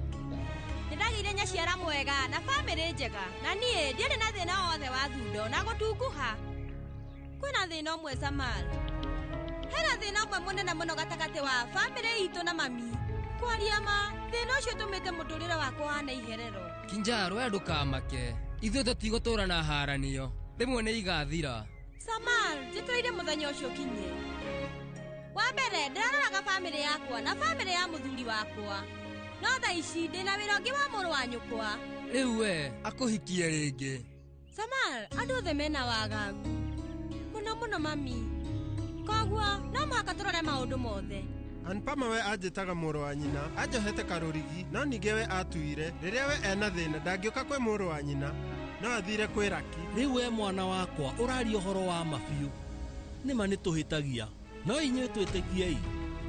Nĩndagĩire nyaciara mwega na bamĩrĩ njega, na niĩ ndiarĩ na thĩna wothe wa thundo na gũtunguha. Kwĩna thĩna ũmwe Samal. Hena thĩna ũmwe mũnene mũno gatagatĩ wa bamĩrĩ itũ na mami. Kwaria ma, thĩna ũcio ũtũmĩte mũtũrĩre wakwa ũhane iherero. Kinjar, we ndũkamake. Ithuĩ tũtigũtũra na haranio. Rĩmwe nĩ igathira. Samal, njetereire mũthenya ũcio ũkinye. Wa mbere, ndĩraroraga bamĩrĩ yakwa na bamĩrĩ ya mũthuri wakwa. No thaa ici ndĩna wĩra ũngĩ wa mũrũ wa nyũkwa. Rĩu we akũhikie rĩngĩ. Samal, andũ othe mena wagagu. Mũno mũno mami. Koguo no mũhaka tũrore maũndũ mothe. Anupama we anjĩtaga mũrũ wa nyina, anjohete karũrigi, no ningĩ we atuire rĩrĩa we ena thĩna ndangĩũka kwĩ mũrũ wa nyina, no athire kwĩ Raki. Rĩu we mwana wakwa ũraria ũhoro wa ma biũ. Nĩma nĩ tũhĩtagia, no inyuĩ twĩtĩkiei.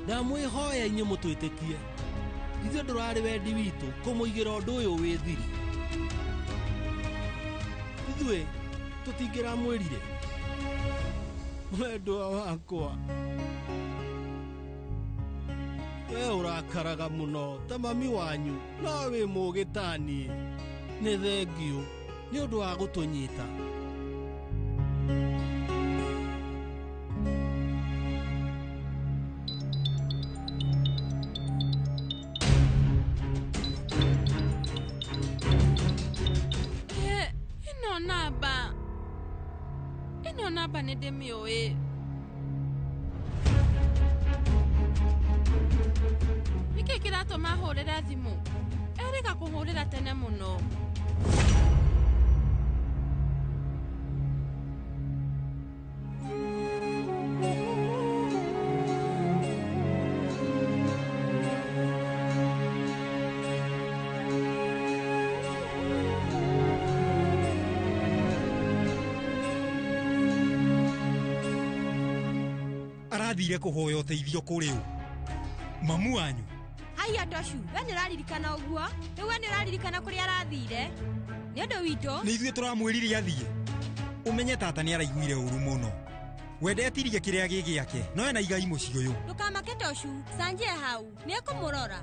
Ndamwĩhoya inyuĩ mũtwĩtĩkie. Ithuĩ ndũrarĩ wendi witũ kũmũigĩra ũndũ ũyũ wĩ thiri. Ithuĩ tũtingĩramwĩrire. Mwendwa wakwa, we ũrakaraga mũno ta mami wanyu, no wĩ mũũgĩ ta niĩ. Nĩ thengiũ nĩ ũndũ wa gũtũnyita. Ĩno namba. Ĩno namba nĩ ndĩmĩũĩ. Nĩkĩ kĩratũma hũrĩre thimũ? Erĩga kũhũrĩra tene mũno. Arathire kũhoya ũteithio kũrĩ ũ? Mamu wanyu. Haiya Toshu, we nĩ ũraririkana ũguo? Rĩu we nĩ ũraririkana kũrĩa arathire? Nĩ ũndũ witũ. Nĩ ithuĩ tũramwĩrire athiĩ. Ũmenye tata nĩ araiguire ũru mũno. We ndetirie kĩrĩa gĩ gĩake, no ena igai mũciĩ ũyũ. Ndũkamake Toshu, Sanjie hau, nĩ ekũmũrora.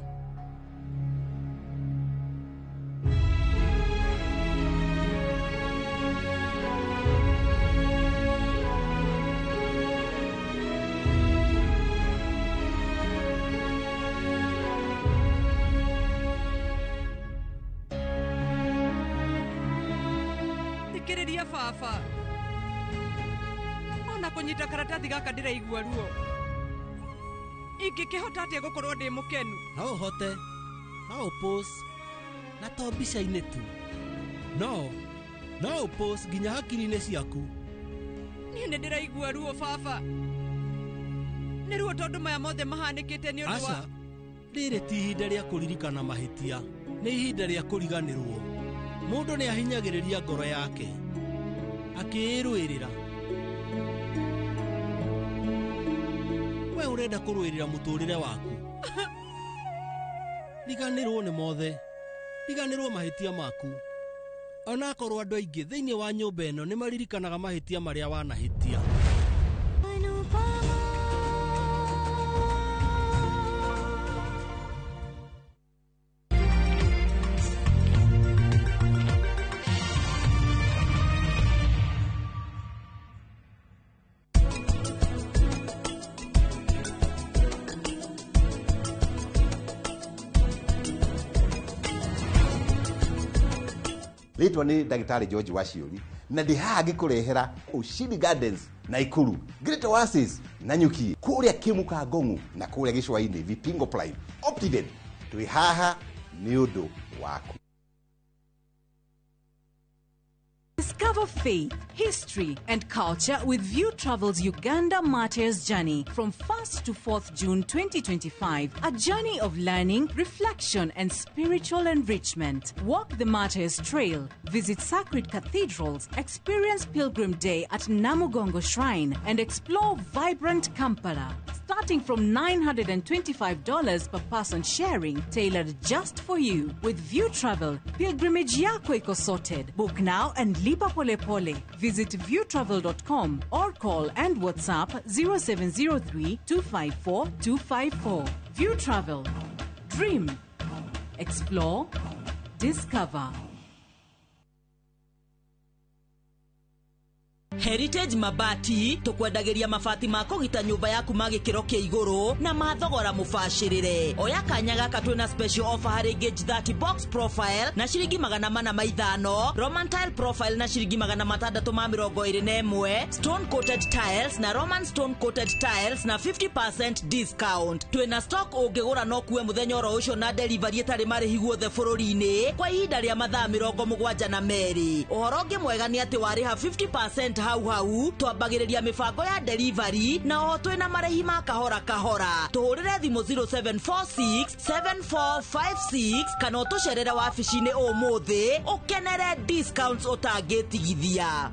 Thikĩrĩria baba. Ona kũnyita karatathi gaka ndĩraigua ruo. Ingĩkĩhota atĩa gũkorwo ndĩ mũkenu? No ũhote, no ũpost, na to mbica-inĩ tu. No ũpost nginya hakiri-inĩ ciaku. Niĩ nĩ ndĩraigua ruo baba. Nĩ ruo tondũ maya mothe mahanĩkĩte nĩ ũndũ wa... Aca, rĩrĩ ti ihinda rĩa kũririkana mahĩtia, nĩ ihinda rĩa kũriganĩrwo. Mũndũ nĩ ahinyagĩrĩria ngoro yake akĩĩrũĩrĩra. We ũrenda kũrũĩrĩra mũtũrĩre waku. Riganĩrwo nĩ mothe, riganĩrwo mahĩtia maku. Onakorwo andũ aingĩ thĩinĩ wa nyũmba ĩno nĩ maririkanaga mahĩtia marĩa wanahĩtia. Rĩtwa nĩ ndagĩtarĩ George Waciũri na ndĩ haha ngĩkũrehera Ushindi Gardens Naikuru, Great Oasis Nanyuki, kũrĩa Kĩmuka Ngong'u na kũrĩa Gĩcũa-inĩ Vipingo Prime. Optiven, twĩ haha nĩ ũndũ waku. Discover faith, history, and culture with View Travels Uganda Martyrs Journey from 1st to 4th June 2025. A journey of learning, reflection, and spiritual enrichment. Walk the Martyrs Trail, visit sacred cathedrals, experience Pilgrim Day at Namugongo Shrine, and explore vibrant Kampala. Starting from $925 per person sharing, tailored just for you. With View Travel, pilgrimage yako iko sorted. Book now and lipa pole pole. Visit viewtravel.com or call and WhatsApp 0703 254 254. View Travel. Dream. Explore. Discover. Heritage Mabati tukwendagĩria mabati ma kũgita nyũmba yaku ma gĩkĩro kĩa igũrũ na ma thogora mũbacĩrĩre. Oya kanya gaka twĩna special offer harĩ gauge 30 box profile na ciringi 405, Roman tile profile na ciringi 621, stone coated tiles na Roman stone coated tiles na 50% discount. Twĩna stock ũngĩgũra no kuwe mũthenya oro ũcio na delivery ĩtarĩ marĩhi guothe bũrũri-inĩ kwa ihinda rĩa mathaa 72. Ũhoro ũngĩ mwega nĩ atĩ warĩha 50% hau hau twambagĩrĩria mĩbango ya delivery na oho twĩna marĩhi ma kahora kahora. Tũhũrĩre thimũ 0746 7456 kana ũtũcerere wabici-inĩ ũmũthĩ ũkenere discounts ũtangĩtigithia.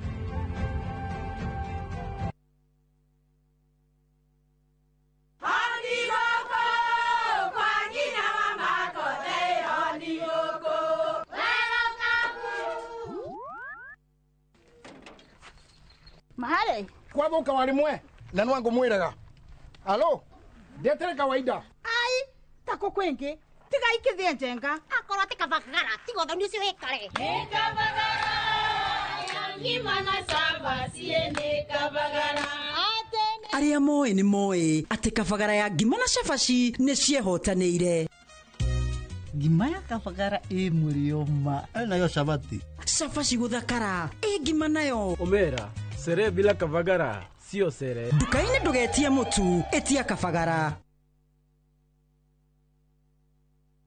Mahare kwathuka wari mwe na nwangu mwiraga alo ndetere kawaida ai tako kwingi tiga ikithie njenga akorwo ti kabagara tiga ũthoni ũcio wĩkare nĩ kabagara ngima na cabaci nĩ kabagara. Arĩa moĩ nĩ moĩ atĩ kabagara ya ngima na cabaci nĩ ciehotanĩire. Ngima ya kabagara ĩ mũrĩo ma nayo cabaci cabaci gũthakara ĩ ngima nayo omera sere bila kabagara sio sere. Nduka-inĩ ndũgetie mũtu, ĩtia kabagara.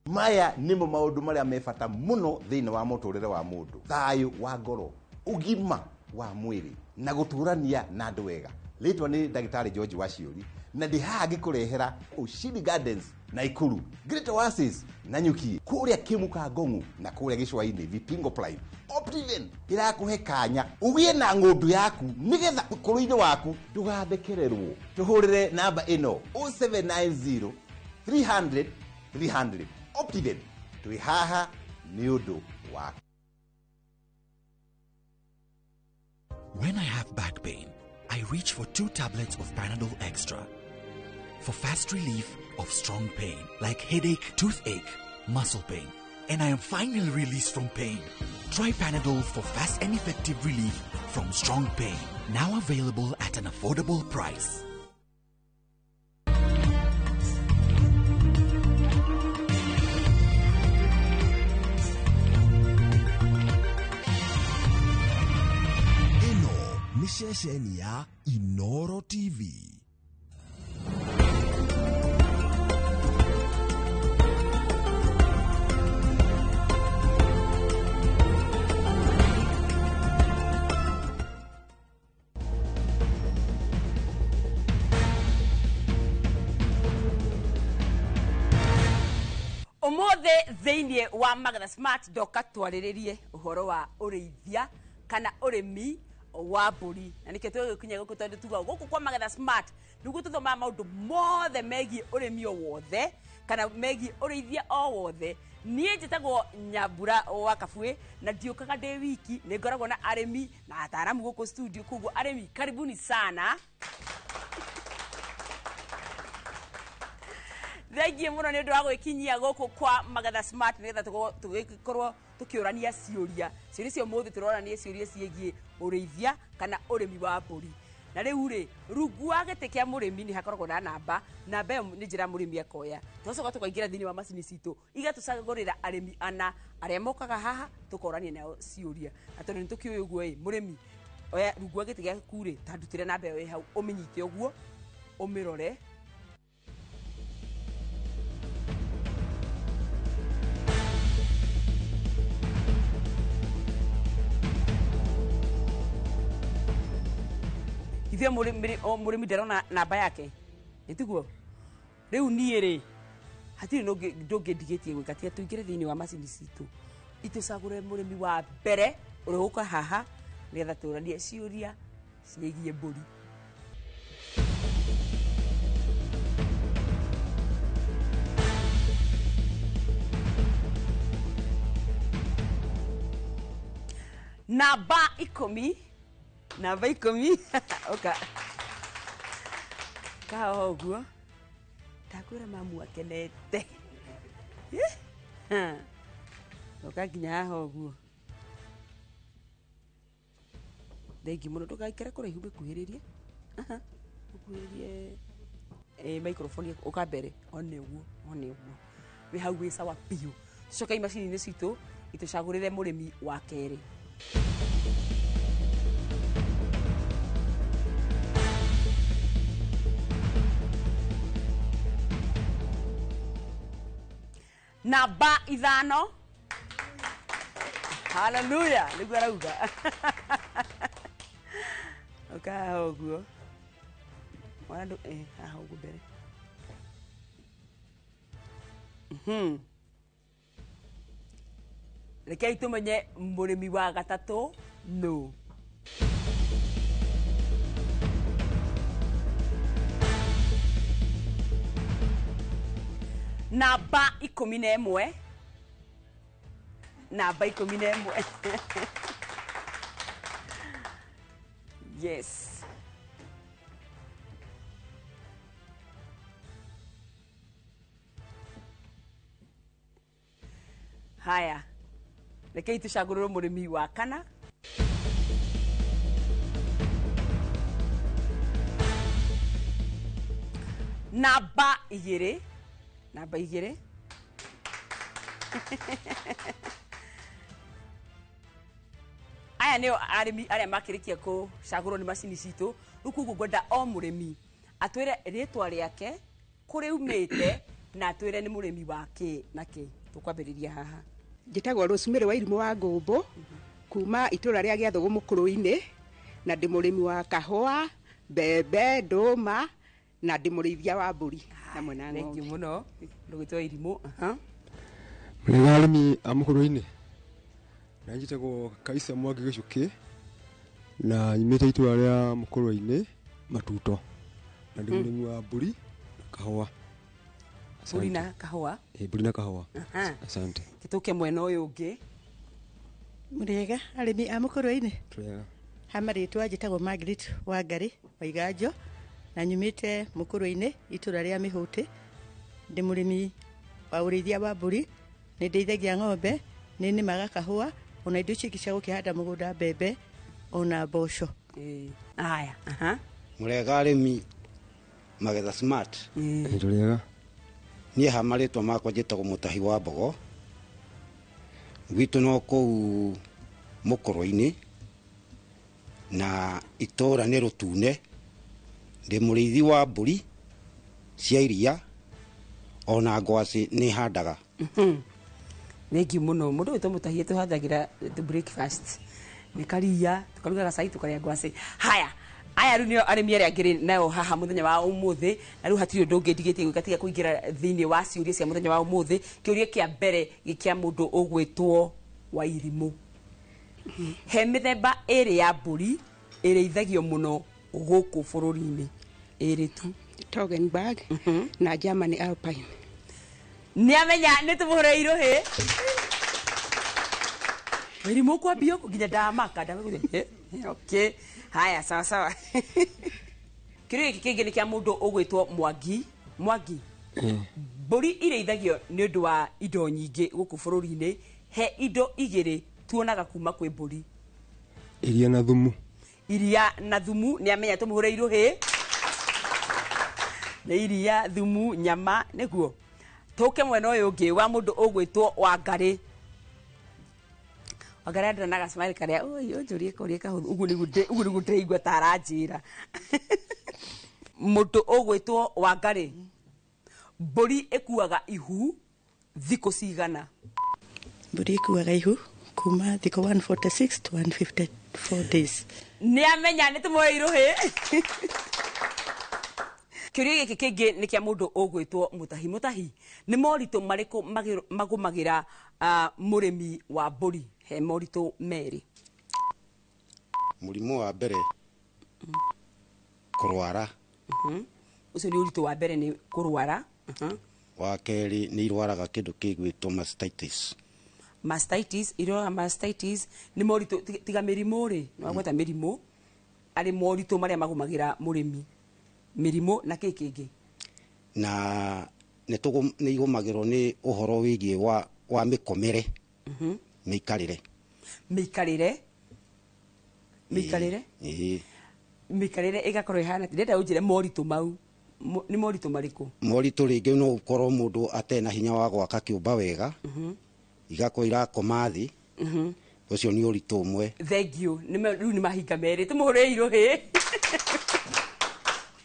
Maya nĩmo maũndũ marĩa me bata mũno thĩinĩ wa mũtũrĩre wa mũndũ: thayũ wa ngoro, ũgima wa mwĩrĩ na gũtũrania na andũ wega. Rĩtwa nĩ ndagĩtarĩ George Waciũri na ndĩ haha ngĩkũrehera Ushindi Gardens Naikuru, Great Oasis Nanyuki, kũrĩa Kĩmuka Ngong'u na kũrĩa Gĩcũa-inĩ Vipingo Prime. Optiven ĩrakũhe kanya ũgĩe na ng'ũndũ yaku nĩgetha ũkũrũ-inĩ waku ndũgathekererwo. Tũhũrĩre namba ĩno 0790 300 300. Optiven, twĩ haha nĩ ũndũ waku. When I have back pain, I reach for 2 tablets of Panadol Extra for fast relief of strong pain like headache, toothache, muscle pain, and I am finally released from pain. Try Panadol for fast and effective relief from strong pain. Now available at an affordable price. Ĩno nĩ ceceni ya Inoro TV. Ũmũthĩ thĩinĩ wa Magetha Smart ndoka twarĩrĩrie ũhoro wa ũrĩithia kana ũrĩmi wa mbũri na nĩkĩo tũgĩkinya gũkũ tondũ tugaga gũkũ kwa Magetha Smart nĩguo tũthomaga maũndũ mothe megiĩ ũrĩmi o wothe kana megiĩ ũrĩithia o wothe. Niĩ njĩtagwo Nyambura wa Kabuĩ na ndiũkaga ndĩ wiki, nĩ ngoragwo na arĩmi na ataaramu gũkũ studio, koguo arĩmi karibuni sana. Thengiĩ mũno nĩ ũndũ wa gwĩkinyia gũkũ kwa Magetha Smart nĩgetha tũgĩkorwo tũkĩũrania ciũria. Ciũria cia ũmũthĩ tũrorania ciũria ciĩgiĩ ũrĩithia kana ũrĩmi wa mbũri. Na rĩu rĩ, rungu wa gĩtĩ kĩa mũrĩmi nĩ hakoragwo na namba, namba ĩyo nĩ njĩra mũrĩmi akoya. Tũgacoka tũkaingĩra thĩinĩ wa macini citũ, igatũcagũrĩra arĩmi ana arĩa mokaga haha tũkorania nao ciũria. Na tondũ nĩ tũkĩũĩ ũguo ĩ, mũrĩmi oya rungu wa gĩtĩ gĩaku rĩ, ta ndutĩre namba ĩyo ĩ hau, ũmĩnyite ũguo. Ũmĩrore. Ithuĩ mũrĩmi ndarona namba yake nĩtiguo rĩu niĩ rĩ hatirĩ ndũngĩ ndigĩtie gwĩka tiga tũingĩre thĩinĩ wa macini citũ itũcagũre mũrĩmi wa mbere ũrĩa ũgũka haha nĩgetha tũranie ciũria ciĩgiĩ mbũri. Namba 10, namba 10 oka kaho ũguo ndakwĩra mamu akenete. Oka nginya haha ũguo. Thengiũ mũno, ndũgaikare kũraihu mĩkuhĩrĩrie. Ũkuhĩrĩrie microphone ũka mbere one ũguo, one ũguo wĩ hau wĩ sawa biũ. Tũcoke macini-inĩ citũ itũcagũrĩre mũrĩmi wa kerĩ. Namba 5. Hallelujah, nĩguo arauga. Ũka haha ũguo. Mwana ndũ haha ũguo mbere. Rekei tũmenye mũrĩmi wa gatatũ nũ. Namba 11. Namba 11. Yes. Haya. Rekei tũcagũrĩrwo mũrĩmi wa kana. Namba 2. Namba 2. Aya nĩo arĩmi arĩa makĩrĩkia kũcagũrwo nĩ macini citũ. Rĩu koguo ngwenda o mũrĩmi atwĩre rĩtwa rĩake, kũrĩa umĩte, na atwĩre nĩ mũrĩmi wa kĩ na kĩ. Tũkwambĩrĩria haha. Njĩtagwo Rosemary wa Irimũ wa Ngũmbũ kuma itũra rĩa Gĩathũgũ Mũkũrũ-inĩ, na ndĩ mũrĩmi wa kahũa, mbembe, ndũma, na ndĩ mũrĩithia wa mbũri hamwe na ng'ombe. Thengiũ mũno ndũgĩtwo Irimũ. Mũrĩega arĩmi a Mũkũrũ-inĩ, na njĩtagwo Kaisa Mwangi Gĩcukĩ na nyumĩte itũra rĩa Mũkũrũ-inĩ Matuto, na ndĩ mũrĩmi wa mbũri na kahũa. Mbũri na kahũa? Mbũri na kahũa. Asante. Tũke mwena ũyũ ũngĩ. Mũrĩega arĩmi a Mũkũrũ-inĩ. Tũrĩega. Ha marĩtwa njĩtagwo Margaret Wangari Waiganjo na nyumĩte Mũkũrũ-inĩ itũra rĩa Mĩhũtĩ. Ndĩ mũrĩmi wa ũrĩithia wa mbũri, nĩ ndĩithagia ng'ombe, nĩ nĩmaga kahũa, ona indo icio ingĩ cia gũkĩhanda mũgũnda, mbembe ona mboco. Haya. Mũrĩega arĩmi Magetha Smart. Tũrĩega. Niĩ ha marĩtwa makwa njĩtagwo Mũtahi wa Mbogo. Gwitũ no kũu Mũkũrũ-inĩ na itũra nĩ Rũtune. Ndĩ mũrĩithi wa mbũri cia iria ona ngwacĩ nĩ handaga. Thengiũ mũno. Mũndũ wĩtwo Mũtahi tũhandagĩra breakfast nĩ karia, tũkaruga gacai, tũkarĩa ngwacĩ. Haya, aya rĩu nĩo arĩmi arĩa ngĩrĩ nao haha mũthenya wa ũmũthĩ, na rĩu hatirĩ ũndũ ũngĩ ndigĩtie gwĩka tiga kũingĩra thĩinĩ wa ciũria cia mũthenya wa ũmũthĩ. Kĩũria kĩa mbere gĩ kĩa mũndũ ũgwĩtwo Wairimũ. He mĩthemba ĩrĩ ya mbũri ĩrĩithagio mũno gũkũ bũrũri-inĩ. Ĩrĩ tu. Toggenburg na Germany Alpine. Nĩamenya nĩ tũmũhũre irũhĩ. Wairimũ kwambia ũguo nginya ndamaka ndamenya. Okay. Haya, sawa sawa. Kĩũria gĩkĩ kĩngĩ nĩ kĩa mũndũ ũgwĩtwo Mwangi. Mwangi. Mbũri irĩithagio nĩ ũndũ wa indo nyingĩ gũkũ bũrũri-inĩ. He indo igĩrĩ tuonaga kuma kwĩ mbũri. Iria na thumu. Iria na thumu. Nĩ amenya tũmũhũre irũhĩ. Nĩ iria, thumu, nyama, nĩguo. Tũke mwena ũyũ ũngĩ wa mũndũ ũgwĩtwo Wangarĩ. Wangarĩ andũ na gacemari karĩa, oi, ũnjũrie kũria kahũthũ. Ũguo nĩguo ndĩraigua ta aranjĩra. Mũndũ ũgwĩtwo Wangarĩ, mbũri ĩkuaga ihu thikũ cigana? Mbũri ĩkuaga ihu kuma thikũ 146 to 154 days. Nĩ amenya, nĩ tũmũhe irũhĩ. Kĩũria gĩkĩ kĩngĩ nĩ kĩa mũndũ ũgwĩtwo Mũtahi. Mũtahi, nĩ moritũ marĩkũ magũmagĩra mũrĩmi wa mbũri? He moritũ merĩ. Mũrimũ wa mbere, kũrwara. Ũcio nĩ ũritũ wa mbere, nĩ kũrwara. Wa kerĩ, nĩ irwaraga kĩndũ kĩgwĩtwo mastitis. Mastitis, irwaraga mastitis. Nĩ moritũ tiga mĩrimũ rĩ, nĩ wagweta mĩrimũ arĩ moritũ marĩa magũmagĩra mũrĩmi, mĩrimũ na kĩ kĩngĩ? Na nĩ igũmagĩrwo nĩ ũhoro wĩgiĩ wa mĩkomere, mĩikarĩre. Mĩikarĩre, mĩikarĩre. Ĩĩ. Mĩikarĩre ĩgakorwo ĩhana. Ndĩrenda ũnjĩre moritũ mau nĩ moritũ marĩkũ? Moritũ rĩngĩ no ũkorwo mũndũ atarĩ na hinya wa gwaka kĩũmba wega, igakorwo irakoma thĩ. Ũcio nĩ ũritũ ũmwe. Thank you. Rĩu nĩ mahinga merĩ, tũmũhũrĩre irũhĩ.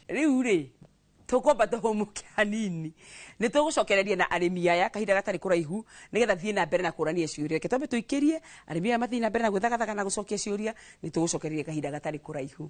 Rĩu rĩ, tũkwamba tũhũmũke hanini, nĩ tũgũcokereria na arĩmi aya kahinda gatarĩ kũraihu, nĩgetha thiĩ na mbere na kũrania ciũria. Reke twambe tũikĩrie arĩmi aya mathiĩ na mbere na gwĩthagathaga na gũcokia ciũria. Nĩ tũgũcokereria kahinda gatarĩ kũraihu.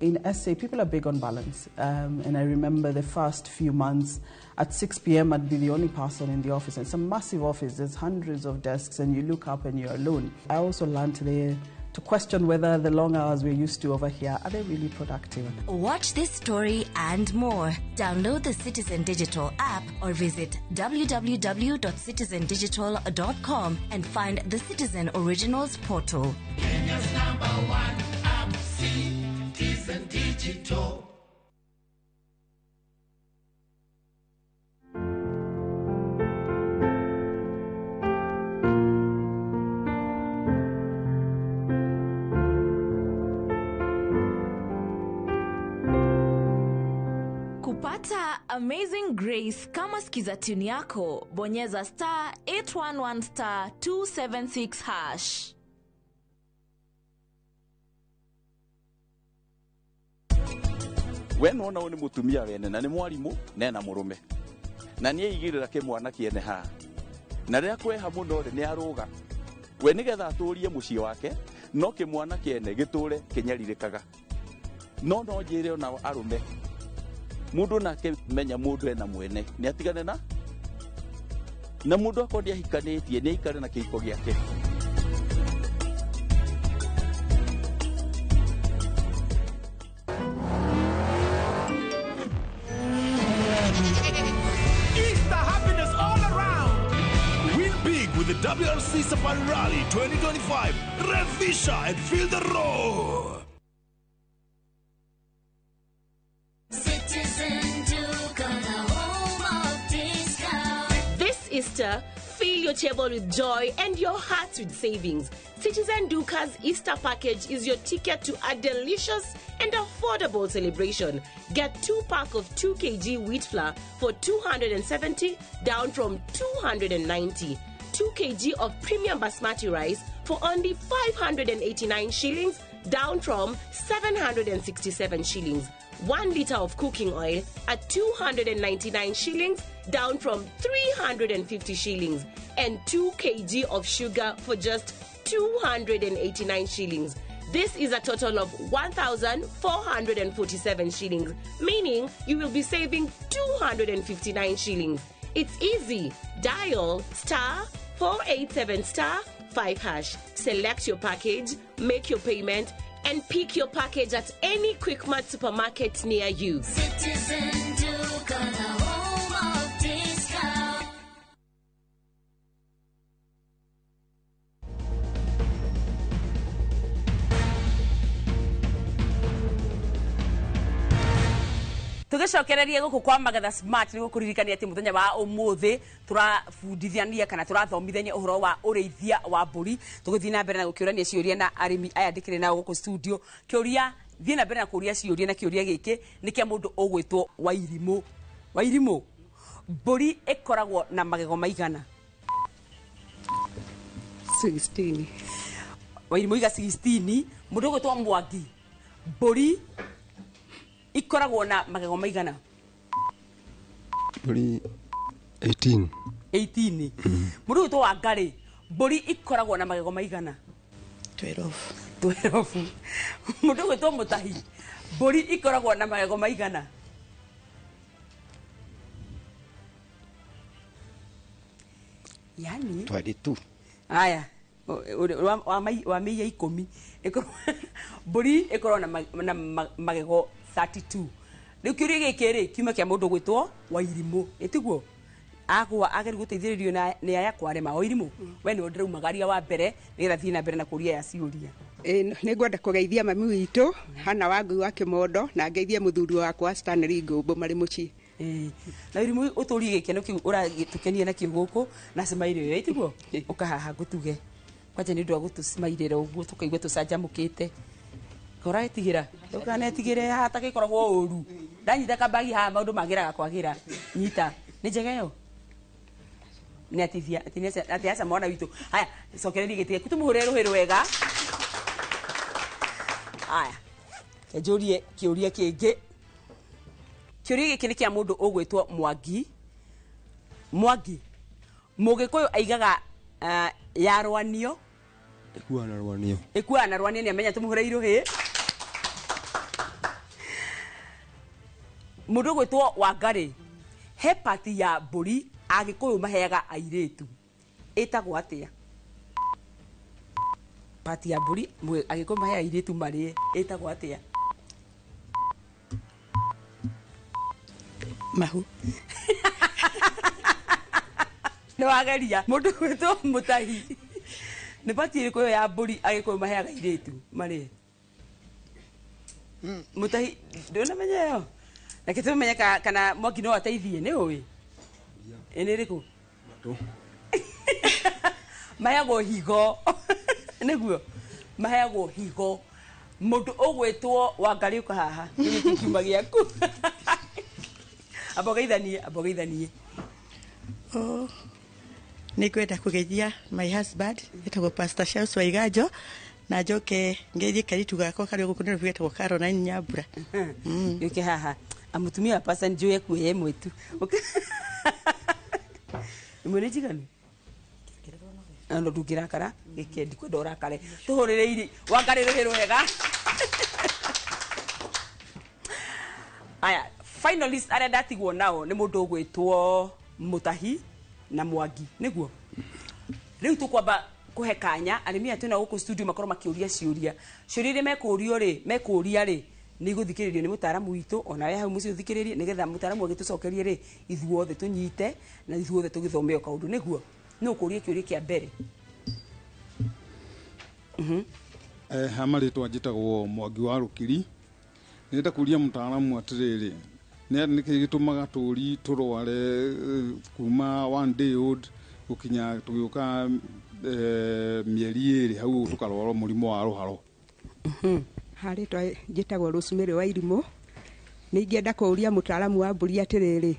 In SA, people are big on balance. And I remember the first few months, at 6 p.m., I'd be the only person in the office. And it's a massive office, there's hundreds of desks, and you look up and you're alone. I also learned there to question whether the long hours we're used to over here, are they really productive? Watch this story and more. Download the Citizen Digital app or visit www.citizendigital.com and find the Citizen Originals portal. Kenya's number one app, Citizen Digital. Kupata Amazing Grace kama skiza tune yako, bonyeza star 811 star 276 hash. We nona ũyũ nĩ mũtumia wene na nĩ mwarimũ nena mũrũme na nĩ aigĩrĩra kĩmwana kĩene haha, na rĩrĩa kweha mũno rĩ, nĩ arũga we nĩgetha atũrie mũciĩ wake, no kĩmwana kĩene gĩtũre kĩnyarirĩkaga. No njĩre ona arũme, mũndũ nake menya mũndũ ena mwene nĩ atigane na mũndũ akorwo nĩ ahikanĩtie, nĩ aikare na kĩhiko gĩake. Easter happiness all around. Win big with the WRC Safari Rally 2025. Revisha and feel the roar. Citizen Duka, the home of discount. This Easter, fill your table with joy and your heart with savings. Citizen Duka's Easter package is your ticket to a delicious and affordable celebration. Get 2 pack of 2 kg wheat flour for 270, down from 290. 2 kg of premium basmati rice for only 589 shillings, down from 767 shillings. 1 liter of cooking oil at 299 shillings, down from 350 shillings. And 2 kg of sugar for just 289 shillings. This is a total of 1,447 shillings, meaning you will be saving 259 shillings. It's easy. Dial star 487 star 5 hash. Select your package, make your payment, and pick your package at any Quickmart supermarket near you. Citizen Duka, the home of discount. Tugicokererie guku kwa Magetha Smart ni gukuririkania ati muthenya wa umuthi turabundithania kana turathomithania uhoro wa urĩithia wa mbũri. Tugithii na mbere na gukiurania ciuria na arimi aya ndikire nao guku studio. Kiuria, thiĩ na mbere na kũria ciũria, na kĩũria gĩkĩ nĩ kĩa mũndũ ũgwĩtwo Wairimũ. Wairimũ, mbũri ĩkoragwo na magego maigana? 16. Wairimũ iga 16. Mũndũ ũgwĩtwo Mwangi, mbũri ikoragwo na magego maigana? Mbũri 18. 18. Mũndũ ũgwĩtwo Wangari, mbũri ikoragwo na magego maigana? 12. 12. Mũndũ ũgwĩtwo Mũtahi, mbũri ikoragwo na magego maigana? Yani 22. Aya, wa mĩia 10. Mbũri ĩkoragwo na magego 32. Rĩu kĩũria gĩkĩ rĩ kiuma kĩa mũndũ ũgwĩtwo Wairimũ, ĩtiguo? Agwa ageria gũteithĩrĩrio nĩ aya kwarema. Wairimũ, we nĩwe ndĩraumagaria wa mbere nĩgetha thiĩ na mbere na kũria aya ciũria. Nĩ ngwenda kũgeithia mami witũ Hana wa Ngui wa Kĩmondo, na ngeithie mũthuri wakwa Stanley Ngũmbũ marĩ mũciĩ. Na Wairimũ, ũtũrie gĩkeno kĩu ũragĩtũkenia nakĩo gũkũ na cimairĩ ĩyo, ĩtiguo? Ũkahaha ngũtuge kwanja nĩ ũndũ wa gũtũcimairĩra ũguo tũkaigua tũcanjamũkĩte. Ũraĩtigĩra ndũkanetigĩre haha ta gĩkoragwo ũru. Ndanyita kambagi haha maũndũ magĩraga kwagĩra. Nyita nĩ njega ĩyo nĩ atithia atĩ aca mwana witũ. Haya, cokereria gĩtĩ gĩaku tũmũhũrĩre rũhĩ rwega. Haya, njũrie kĩũria kĩngĩ. Kĩũria gĩkĩ nĩ kĩa mũndũ ũgwĩtwo Mwangi. Mwangi, Mũgĩkũyũ aigaga yarwanio ĩkuaga na rwanio. Ĩkuaga na rwanio, nĩ amenya tũmũhũre irũhĩ. Mũndũ ũgwĩtwo Wangari, he pati ya mbũri Agĩkũyũ maheaga airĩtu ĩtagwo atĩa? Pati ya mbũri Agĩkũyũ maheaga airĩtu marĩe ĩtagwo atĩa? Mahu. Nĩ wageria. Mũndũ ũgwĩtwo Mũtahi, nĩ pati ĩrĩkũ ĩyo ya mbũri Agĩkũyũ maheaga airĩtu marĩe? Mũtahi, ndũnamenya ĩyo? Reke tũmenye kana Mwangi no ateithie, nĩ ũĩ? Nĩ ĩrĩkũ? Maheagwo higo. Nĩguo maheagwo higo. Mũndũ ũgwĩtwo Wangari, ũka haha, nĩ kiuma gĩaku. Amba ũgeithanie, amba ũgeithanie. Oh, nĩ ngwenda kũgeithia my husband etagwo Pastor Charles Waiganjo, na njoke ngeithie kairitu gakwa karĩa gũkũ Nairobi getagwo Caroline Nyambura. Gĩũke haha. Mũtumia wa pastor njũĩ ekuoya ĩmwe tu. Ĩmwe nĩ njiganu? No ndũngĩrakara, gĩke ndikwenda ũrakare. Tũhũrĩre iri Wangari rũhĩ rwega. Aya, finalist arĩa ndatigwo nao nĩ mũndũ ũgwĩtwo Mũtahi na Mwangi, nĩguo? Rĩu tũkwamba kũhe kanya arĩmi aya twĩna gũkũ studio makorwo makĩũria ciũria. Ciũria iria mekũrio rĩ, mekũria rĩ, nĩ igũthikĩrĩrio nĩ mũtaaramu witũ, onawe hau mũciĩ ũthikĩrĩrie, nĩgetha mũtaaramu agĩtũcokerie rĩ, ithuothe tũnyite na ithuothe tũgĩthome o kaũndũ, nĩguo? Nĩ ũkũria kĩũria kĩa mbere. Ha marĩtwa njĩtagwo Mwangi wa Rũkiri. Nĩndenda kũria mũtaaramu atĩrĩrĩ, nĩkĩ gĩtũmaga tũri tũrware kuma 1 day old gũkinya tũgĩũka mĩeri 2 hau tũkarwara mũrimũ wa rũharo? Harĩtwa njĩtagwo Rosemary wa Irimũ. Nĩ ingĩenda kũũria mũtaaramu wa mbũri atĩrĩrĩ,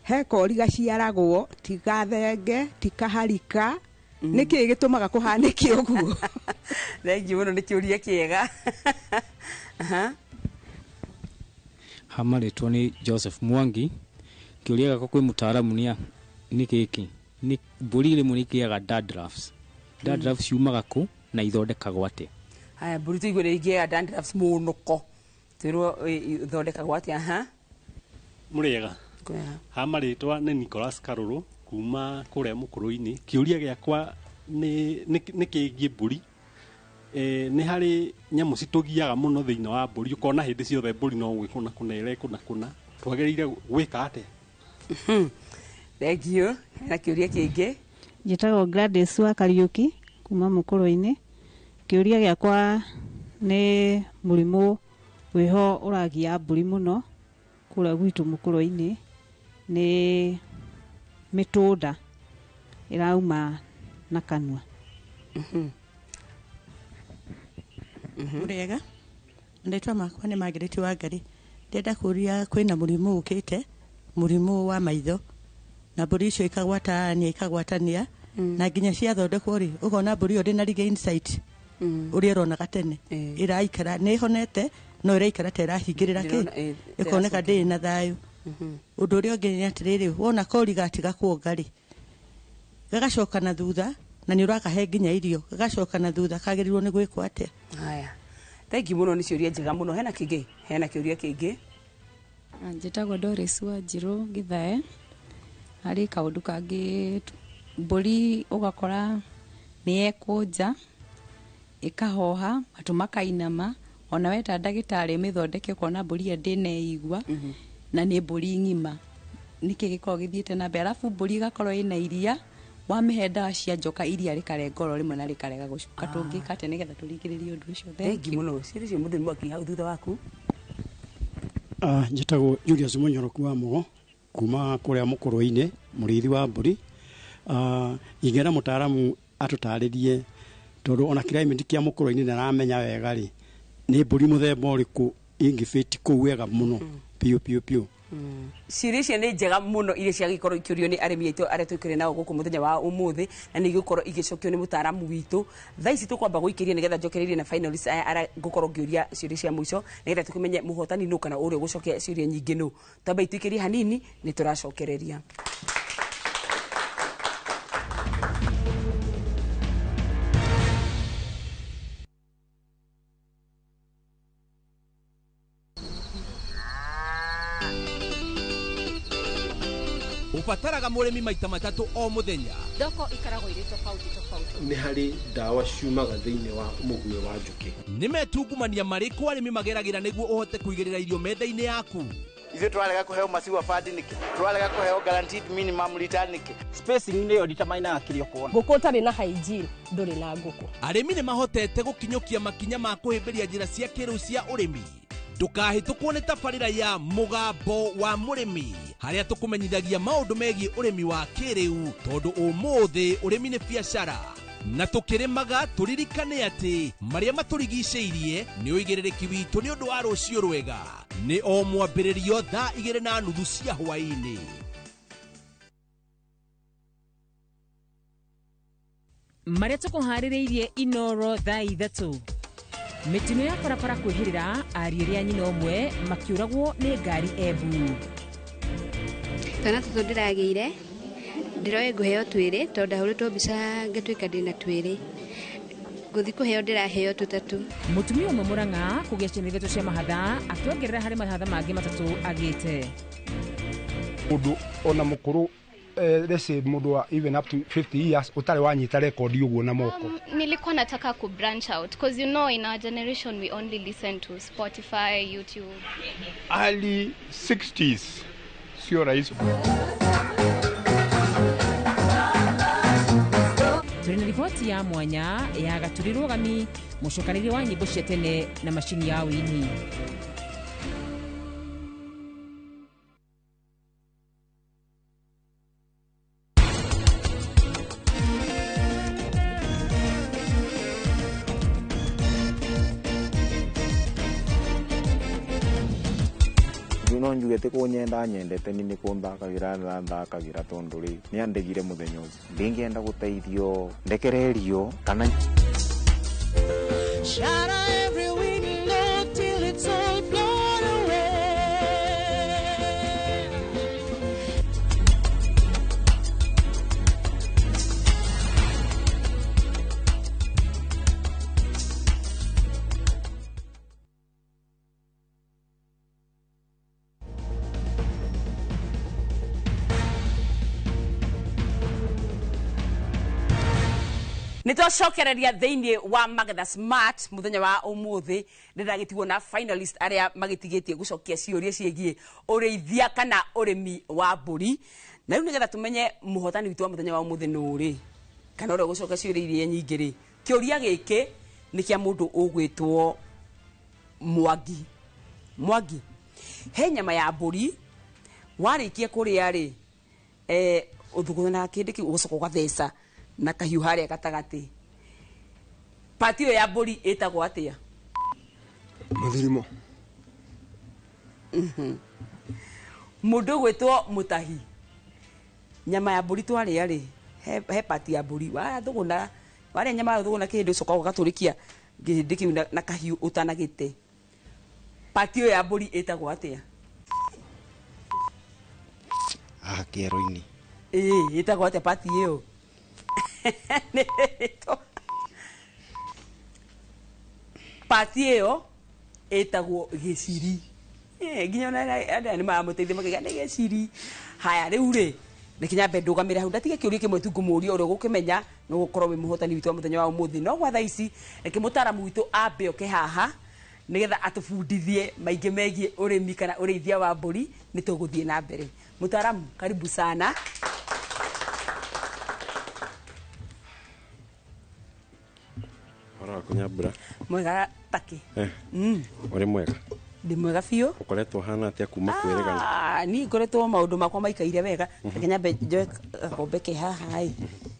he kori gaciaragwo ti gathenge ti kaharika, nĩkĩ gĩtũmaga kũhanĩke ũguo? Thengiũ mũno, nĩ kĩũria kĩega. Ha marĩtwa nĩ Joseph Mwangi. Kĩũria gĩakwa kwĩ mũtaaramu nĩ gĩkĩ, nĩ mbũri rĩmwe nĩ ikĩaga dandruffs. Dandruffs ciumaga kũ na ithondekagwo atĩa? Haya, mbũri tũigue nĩ ingĩaga dandruffs mũnũko, twĩrwo ithondekagwo atĩa? Ha, Mũrĩega. Ha marĩtwa nĩ Nicholas Karũrũ kuma kũrĩa Mũkũrũ-inĩ. Kĩũria gĩakwa nĩ kĩgiĩ mbũri. Nĩ harĩ nyamũ citũgiaga mũno thĩinĩ wa mbũri, ũkona hĩndĩ ciothe mbũri no gwĩkũna kũna ĩrekũna kũna, twagĩrĩire gwĩka atĩa? Thengiũ. Na kĩũria kĩngĩ. Njĩtagwo Gladys wa Kariũki kuma Mũkũrũ-inĩ. Kĩũria gĩakwa nĩ mũrimũ wĩho ũragia mbũri mũno kũrĩa gwitũ Mũkũrũ-inĩ, nĩ mĩtũnda ĩrauma na kanua. Mũrĩega. Marĩtwa makwa nĩ Margaret Wangari. Ndĩrenda kũria kwĩna mũrimũ ũkĩte Mũrimũ wa maitho na mbũri icio ikagwatania ikagwatania na nginya ciathondekwo rĩ, ũkona mbũri ĩyo ndĩna regain sight ũrĩa ĩronaga tene, ĩraikara nĩ ĩhonete no ĩraikara ta ĩrahingĩrĩra kĩ, ĩkoneka ndĩrĩ na thayũ. Ũndũ ũrĩa ũngĩ nĩ atĩrĩrĩ, wona kori gatiga kuonga rĩ, gagacoka na thutha, na nĩ ũrakahe nginya irio, gagacoka na thutha, kagĩrĩirwo nĩ gwĩkwo atĩa? Haya, thengi mũno, nĩ ciũria njega mũno. Hena kĩngĩ? Hena kĩũria kĩngĩ? Njĩtagwo Doris Wanjirũ Gĩthae. Harĩ kaũndũ kangĩ, mbũri ũgakora nĩ yekũnja ĩkahoha, matũ makainama, ona weta ndagĩtarĩ ĩmĩthondeke ũkona mbũri ĩyo ndĩneigua na nĩ mbũri ng'ima. Nĩkĩ gĩkoragwo gĩthiĩte na mbere? Arabu mbũri ĩgakorwo ĩna iria, wamĩhe ndawa cia njoka iria rĩkarenga oro rĩmwe na rĩkarega gũcoka. Tũngĩka atĩa nĩgetha tũrigĩrĩrie ũndũ ũcio? Thengi mũno. Ciũria cio mũthĩ mwaki hau thutha waku. Njĩtagwo Julius Mũnyoroku wa Mũgo kuma kũrĩa Mũkũrũ-inĩ, mũrĩithi wa mbũri. Ingĩenda mũtaaramu atũtarĩrie, tondũ ona climate kĩa Mũkũrũ-inĩ ndaramenya wega rĩ, nĩ mbũri mũthemba ũrĩkũ ingĩbĩti kũu wega mũno piũ piũ piũ? Ciũria icio nĩ njega mũno iria ciagĩkorwo ikĩũrio nĩ arĩmi aitũ arĩa tũikĩrĩ nao gũkũ mũthenya wa ũmũthĩ, na nĩ igũkorwo igĩcokio nĩ mũtaaramu witũ. Thaa ici tũkwamba gũikĩria nĩgetha njokererie na finalists aya arĩa ngũkorwo ngĩũria ciũria cia mũico, nĩgetha tũkĩmenye mũhotani nũ kana ũrĩa ũgũcokia ciũria nyingĩ nũ. Twambe itũikĩrie hanini, nĩ tũracokereria. Ũbataraga mũrĩmi maita 3 o mũthenya. Thoko ikoragwo irĩ tofauti tofauti. Nĩ harĩ ndawa ciumaga thĩinĩ wa mũguĩ wa njũkĩ. Nĩ metungumania marĩkũ arĩmi mageragĩra nĩguo ũhote kũigĩrĩra irio metha-inĩ yaku? Ithuĩ tũrarega kũheo maciwa bandi nĩkĩ? Tũrarega kũheo guaranteed minimum return nĩkĩ? Spacing nĩyo determinaga kĩrĩa ũkuona. Ngũkũ ũtarĩ na hygiene ndũrĩ na ngũkũ. Arĩmi nĩ mahotete gũkinyũkia makinya ma kũhĩmbĩria njĩra cia kĩrĩu cia ũrĩmi. Ndũkahĩtũkwo nĩ tabarĩra ya Mũgambo wa Mũrĩmi, harĩa tũkũmenyithagia maũndũ megiĩ ũrĩmi wa kĩrĩu, tondũ ũmũthĩ ũrĩmi nĩ biacara. Na tũkĩrĩmaga tũririkane atĩ marĩa matũrigicĩirie nĩ ũigĩrĩrĩki witũ nĩ ũndũ wa rũciũ rwega. Nĩ o mwambĩrĩrio thaa 2:30 cia hwaĩ-inĩ. Marĩa tũkũharĩrĩirie Inoro thaa 3. Mĩtino ya barabara kwĩhĩrĩra ariũ rĩa nyina ũmwe makĩũragwo nĩ ngari Embu. Twana tũtũ ndĩragĩire ndĩroĩ ngũheo 2 tondũ ndahũrĩtwo mbica ngĩtuĩka ndĩna 2, ngũthiĩ kũheo ndĩraheo 3. Mũtumia ũmwe Mũrang'a kũgĩa ciana 3 cia mahatha akĩongerera harĩ mahatha mangĩ 3 agĩte. Mũndũ ona mũkũrũ, let's say mũndũ wa even up to 50 years ũtarĩ wanyita rekondi ũguo na moko. Nilikuwa nataka ku branch out because you know in our generation we only listen to Spotify, YouTube. Early 60s sio rahisi. Tũrĩ na riboti ya mwanya ya Gaturi Rũgami, mũcokanĩrĩri wa nyĩmbo cia tene na macini ya ũini. No njuge ti kunyenda nyendete ni nĩ kũnthakagĩra nthakagĩra tondũ rĩ nĩ andĩgire mũthenya ũcio ndingĩenda gũteithio ndekererio kana. Shatter every window till it's all blown away. Nĩ twacokereria thĩinĩ wa Magetha Smart mũthenya wa ũmũthĩ. Ndĩragĩtigwo na finalist arĩa magĩtigĩtie gũcokia ciũria ciĩgiĩ ũrĩithia kana ũrĩmi wa mbũri. Na rĩu nĩgetha tũmenye mũhotani witũ wa mũthenya wa ũmũthĩ nũ rĩ, kana ũrĩa ũgũcokia ciũria iria nyingĩ rĩ, kĩũria gĩkĩ nĩ kĩa mũndũ ũgwĩtwo Mwangi. Mwangi, he nyama ya mbũri warĩkia kũrĩa rĩ, ũthugũnaga kĩndũ kĩu ũgacoka ũgatheca na kahiũ harĩa gatagatĩ. Pati ĩyo ya mbũri ĩtagwo atĩa? Mũthirimo. Mũndũ ũgwĩtwo mũtahi, nyama ya mbũri twarĩa rĩ, he pati ya mbũri wathũgũna, warĩa nyama ya thũgũna kĩhĩndĩ, ũcoka ũgatũrĩkia kĩhĩndĩ kĩu na kahiũ ũtanagĩte. Pati ĩyo ya mbũri ĩtagwo atĩa? Haha kĩero-inĩ. Ĩĩ, ĩtagwo atĩa pati ĩyo? Pati ĩyo ĩtagwo gĩciri. Nginya ona andũ aya nĩ maramũteithia makauga nĩ gĩciri. Haya, rĩu rĩ, reke nyambe ndũgamĩre hau, ndatige kĩũria kĩmwe tu ngũmũria, ũrĩa ũgũkĩmenya nĩ ũgũkorwo wĩ mũhotani witũ wa mũthenya wa ũmũthĩ. No gwa thaa ici reke mũtaaramu witũ ambe oke haha nĩgetha atũbundithie maingĩ megiĩ ũrĩmi kana ũrĩithia wa mbũri. Nĩ tũgũthiĩ na mbere. Mũtaaramu, karibu sana. Ũhoro waku Nyambura? Mwega taki. Ũrĩ mwega? Ndĩ mwega biũ. Ũkoretwo ũhana atĩa kuma kwĩrĩgana? Niĩ ngoretwo maũndũ makwa maikaire wega. Reke nyambe njoe gakombe ke haha ĩ,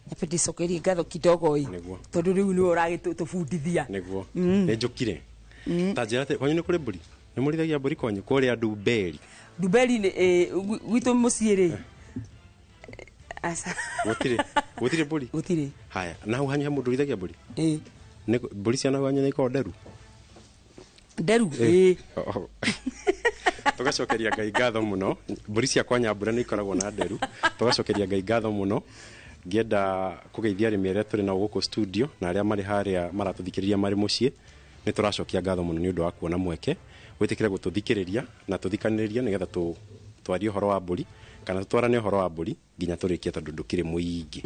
nyambe ndĩcokerie ngatho kidogo ĩ, tondũ rĩu nĩwe ũragĩtũbundithia. Nĩguo. Nĩ njũkire. Ta njĩra atĩ kwanyu nĩ kũrĩ mbũri? Nĩ mũrĩithagia mbũri kwanyu kũrĩa Ndumberi? Ndumberi nĩ gwitũ mũciĩ rĩ. Aca. Gũtirĩ. Gũtirĩ mbũri? Gũtirĩ. Haya, na hau hanyu he mũndũ ũrĩithagia mbũri? Ĩĩ. Nĩ mbũri cia nahau hanyu nĩ ikoragwo nderu? Nderu? Ĩĩ. Tũgacokeria Ngai ngatho mũno. Mbũri ciakwa Nyambura nĩ ikoragwo na nderu. Tũgacokeria Ngai ngatho mũno. Ngĩenda kũgeithia arĩmi arĩa tũrĩ nao gũkũ studio na arĩa marĩ harĩa maratũthikĩrĩria marĩ mũciĩ. Nĩ tũracokia ngatho mũno nĩ ũndũ wa kuona mweke wĩtĩkĩre gũtũthikĩrĩria na tũthikanĩrĩrie nĩgetha twarie ũhoro wa mbũri kana tũtwarane ũhoro wa mbũri nginya tũrĩkie, tondũ ndũkĩrĩ mũingĩ.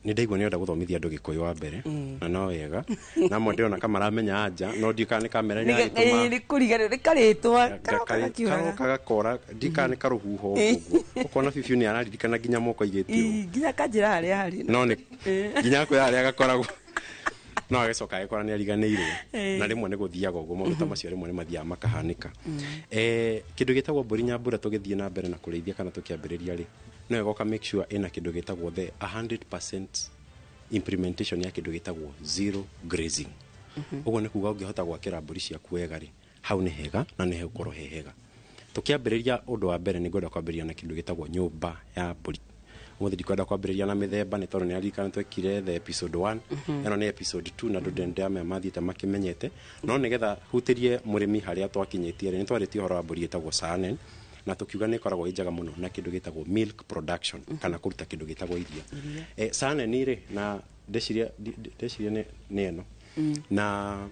Nĩ ndaigua nĩ ũrenda gũthomithia andũ Gĩkũyũ wa mbere, na no wega. Na amwe ndĩrona ka maramenya anja, no ndiũĩ kana nĩ kamera ĩragĩtũma. Nĩ kũriganĩrwo, nĩ karĩtwa, karoka gakiũraga. Karoka gakora, ndiũĩ kana nĩ karũhuho ũguo. Ũkona biũ nĩ araririkana nginya moko aigĩte ũũ. Nginya kanjĩra harĩa harĩ. No nĩ nginya akwĩra harĩa gakoragwo. No agĩcoka agĩkora nĩ ariganĩirwo. Na rĩmwe nĩ gũthiaga ũguo, maũndũ ta macio rĩmwe nĩ mathiaga makahanĩka. Kĩndũ gĩtagwo mbũri Nyambura tũgĩthiĩ na mbere na kũrĩithia kana tũkĩambĩrĩria rĩ, no wega ũka make sure ĩna kĩndũ gĩtagwo the 100% implementation ya kĩndũ gĩtagwo zero grazing. Ũguo nĩ kuga ũngĩhota gwakĩra mbũri ciaku wega rĩ, hau nĩ hega na nĩ hegũkorwo he hega. Tũkĩambĩrĩria ũndũ wa mbere nĩ ngwenda kwambĩrĩria na kĩndũ gĩtagwo nyũmba ya mbũri. Ũmũthĩ ndikwenda kwambĩrĩria na mĩthemba nĩ tondũ nĩ aririkana twekire the episode 1, ĩno nĩ episode 2 na andũ ndĩramenya mathiĩte makĩmenyete. No nĩgetha hutĩrie mũrĩmi harĩa twakinyĩtie rĩ, nĩ twarĩtie ũhoro wa mbũri ĩtagwo Saanen, na tũkiuga nĩ ĩkoragwo ĩ njega mũno na kĩndũ gĩtagwo milk production, kana kũruta kĩndũ gĩtagwo iria. Saanen rĩ, na ndeciria nĩ ĩno. Na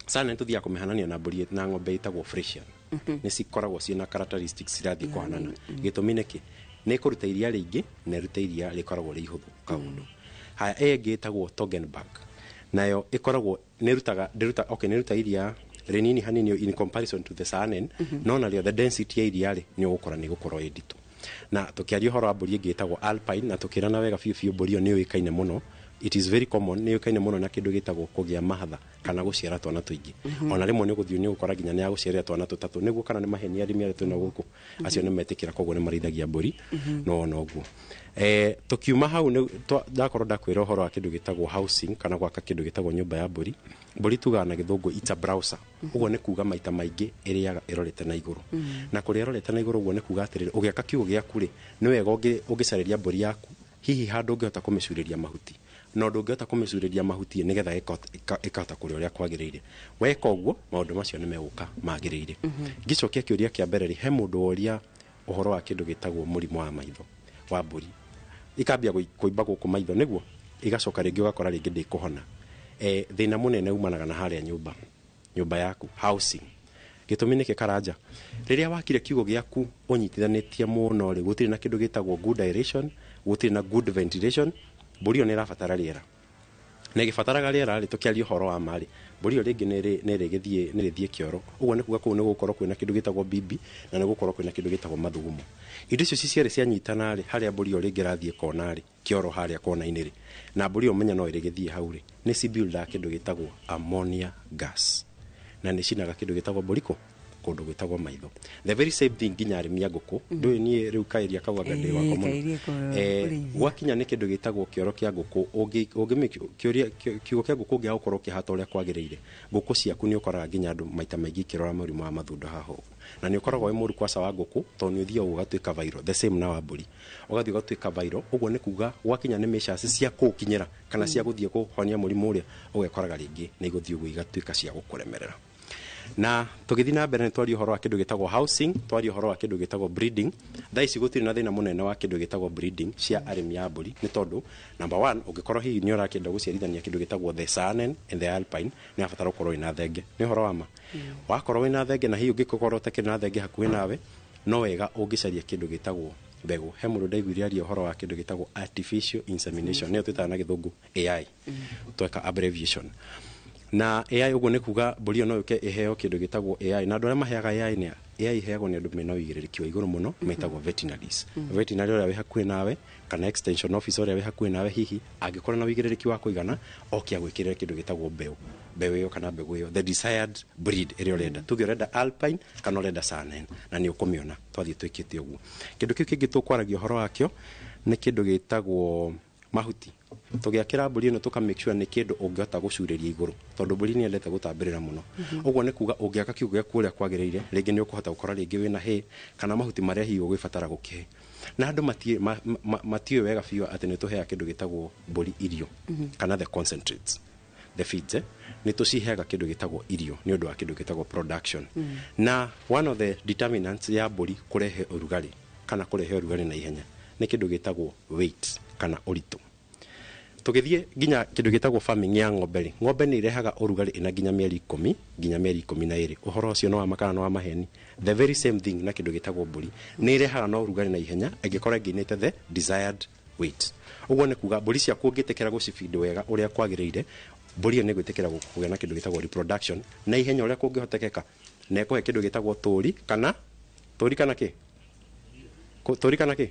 Saanen tũthiaga kũmĩhanania na mbũri na ng'ombe ĩtagwo Fresian. Nĩ cikoragwo ciĩna characteristics cirathiĩ kũhanana. Gĩtũmi nĩ kĩ? Nĩ ĩkũruta iria rĩingĩ na ĩrute iria rĩkoragwo rĩ ihũthũ kaũndũ. Haya, ĩyo ĩngĩ ĩtagwo Toggenburg. Nayo ĩkoragwo nĩ ĩrutaga, ndĩruta, okay, nĩ ĩruta iria rĩnini hanini in comparison to the Saanen, no narĩo the density ya iria rĩ, nĩ ũgũkora nĩ ĩgũkorwo ĩ nditũ. Na tũkĩaria ũhoro wa mbũri ĩngĩ ĩtagwo Alpine, na tũkĩrana wega biũ biũ mbũri ĩyo nĩ yũĩkaine mũno. It is very common, nĩ yũĩkaine mũno na kĩndũ gĩtagwo kũgĩa mahatha kana gũciara twana tũingĩ. Ona rĩmwe nĩ ũgũthiĩ nĩ ũgũkora nginya nĩ yagũciarĩra twana tũtatũ. Nĩguo kana nĩ maheni arĩmi arĩa twĩna gũkũ, acio nĩ metĩkĩra, koguo nĩ marĩithagia mbũri. No ona ũguo. Tũkiuma hau ndakorwo ndakwĩra ũhoro wa kĩndũ gĩtagwo housing kana gwaka kĩndũ gĩtagwo nyũmba ya mbũri. Mbũri tugaga na gĩthũngũ it's a browser. Ũguo nĩ kuga maita maingĩ ĩrĩaga ĩrorete na igũrũ. Na kũrĩa ĩrorete na igũrũ ũguo nĩ kuga atĩrĩrĩ, ũgĩaka kiugũ gĩaku rĩ, nĩ wega ũngĩcarĩria mbũri yaku hihi handũ ũngĩhota kũmĩcurĩria mahuti. Na ũndũ ũngĩhota kũmĩcurĩria mahuti nĩgetha ĩkahota kũrĩa ũrĩa kwagĩrĩire. Weka ũguo maũndũ macio nĩ megũka magĩrĩire. Ngĩcokia kĩũria kĩa mbere rĩ, he mũndũ woria ũhoro wa kĩndũ gĩtagwo mũrimũ wa maitho wa mbũri. Ikambia kũimba gũkũ maitho nĩguo igacoka rĩngĩ ũgakora rĩngĩ ndĩkũhona. Thĩna mũnene umanaga na harĩa nyũmba yaku, housing. Gĩtũmi nĩkĩ Karanja? Rĩrĩa wakire kiugũ gĩaku ũnyitithanĩtie mũno rĩ, gũtirĩ na kĩndũ gĩtagwo good aeration, gũtirĩ na good ventilation, mbũri ĩyo nĩ ĩrabatara rĩera. Na ĩgĩbataraga rĩera rĩ, tũkĩaria ũhoro wa ma rĩ, mbũri ĩyo rĩngĩ nĩ ĩrĩgĩthiĩ kĩoro. Ũguo nĩ kuga kũu nĩ gũgũkorwo kwĩna kĩndũ gĩtagwo bibi na nĩ gũgũkorwo kwĩna kĩndũ gĩtagwo mathugumo. Indo icio ci cierĩ cianyitana rĩ, harĩa mbũri ĩyo rĩngĩ ĩrathiĩ kona rĩ, kĩoro harĩa kona-inĩ rĩ, na mbũri ĩyo menya no ĩrĩgĩthiĩ hau rĩ, nĩ cibuildaga kĩndũ gĩtagwo ammonia gas. Na nĩ cinaga kĩndũ gĩtagwo mbũri kũ? Kũndũ gwĩtagwo maitho. The very same thing nginya arĩmi a ngũkũ. Ndũĩ niĩ rĩu kaĩria kau anga ndĩ wakwa mũno. Kairia kũ- ũrĩithia. Gwakinya nĩ kĩndũ gĩtagwo kĩoro kĩa ngũkũ, kĩũria kiugo kĩa ngũkũ ũngĩaga gũkorwo ũkĩhata ũrĩa kwagĩrĩire, ngũkũ ciaku nĩ ũkoraga nginya andũ maita maingĩ ikĩrora mũrimũ wa mathundo haha ũguo, na nĩ ũkoragwo wĩ mũru kwaca wa ngũkũ, tondũ nĩ ũthiaga ũgatuĩka viral. The same na wa mbũri, ũgathiĩ ũgatuĩka viral. Ũguo nĩ kuga gwakinya nĩ measures cia kũũkinyĩra kana cia gũthiĩ kũhonia mũrimũ ũrĩa, ũgekoraga rĩngĩ nĩ igũthiĩ ũguo igatuĩka cia gũkũremerera. Na tũgĩthiĩ na mbere, nĩ twaria ũhoro wa kĩndũ gĩtagwo housing, twaria ũhoro wa kĩndũ gĩtagwo breeding. Thaa ici gũtirĩ na thĩna mũnene wa kĩndũ gĩtagwo breeding cia arĩmi a mbũri, nĩ tondũ number one, ũngĩkorwo hihi nĩ ũrakĩenda gũciarithania kĩndũ gĩtagwo the Saanen and the Alpine, nĩ ũrabatara ũkorwo wĩna thenge. Nĩ ũhoro wa ma wakorwo wĩna thenge, na hihi ũngĩkorwo ũtakĩrĩ na thenge hakuhĩ nawe, no wega ũngĩcaria kĩndũ gĩtagwo mbegũ. He mũndũ ndaiguire aria ũhoro wa kĩndũ gĩtagwo artificial insemination, nĩyo twĩtaga na gĩthũngũ AI, tweka abbreviation na AI. Ũguo nĩ kuga mbũri ĩyo no yũke ĩheo kĩndũ gĩtagwo AI, na andũ arĩa maheaga AI nĩ AI iheagwo nĩ andũ mena ũigĩrĩrĩki wa igũrũ mũno, metagwo veterinaries. Veterinary ũrĩa wĩ hakuhĩ nawe kana extension officer ũrĩa wĩ hakuhĩ nawe, hihi angĩkorwo na ũigĩrĩrĩki wa kũigana, oke agwĩkĩrĩre kĩndũ gĩtagwo mbeũ ĩyo kana mbegũ ĩyo, the desired breed ĩrĩa ũrenda. Tuge ũrenda Alpine kana ũrenda Saanen, na nĩ ũkũmĩona twathiĩ twĩkĩte ũguo. Kĩndũ kĩu kĩngĩ tũkwaragia ũhoro wakĩo nĩ kĩndũ gĩtagwo mahuti. Tũgĩakĩra mbũri ĩno, tũka make sure nĩ kĩndũ ũngĩhota gũcurĩria igũrũ, tondũ mbũri nĩ yendete gũtambĩrĩra mũno. Ũguo nĩ kuga ũngĩaka kiugũ gĩaku ũrĩa kwagĩrĩire, rĩngĩ nĩ ũkũhota gũkora rĩngĩ wĩna hay kana mahuti marĩa hihi ũgũgĩbatara gũkĩhe. Na andũ matiũĩ wega biũ atĩ nĩ tũheaga kĩndũ gĩtagwo mbũri irio kana the concentrates, the feeds, nĩ tũciheaga kĩndũ gĩtagwo irio nĩ ũndũ wa kĩndũ gĩtagwo production. Na one of the determinants ya mbũri kũrehe ũrugarĩ kana kũrehe ũrugarĩ na ihenya nĩ kĩndũ gĩtagwo weight kana ũritũ. Tũgĩthiĩ nginya kĩndũ gĩtagwo farming ya ng'ombe rĩ, ng'ombe nĩ irehaga ũrugarĩ ĩna nginya mĩeri 10 nginya mĩeri 12. Ũhoro ũcio nĩ wa ma kana nĩ wa maheni? The very same thing na kĩndũ gĩtagwo mbũri, nĩ irehaga na ũrugarĩ na ihenya ĩngĩkorwo ĩngĩinĩte the desired weight. Ũguo nĩ kuga mbũri ciaku ũngĩtĩkĩra gũcibindi wega ũrĩa kwagĩrĩire, mbũri ĩyo nĩ gwĩtĩkĩra kũgĩa na kĩndũ gĩtagwo reproduction na ihenya ũrĩa kũngĩhotekeka, na ĩkũhe kĩndũ gĩtagwo tũri kana tũri kana kĩ. Tũri kana kĩ.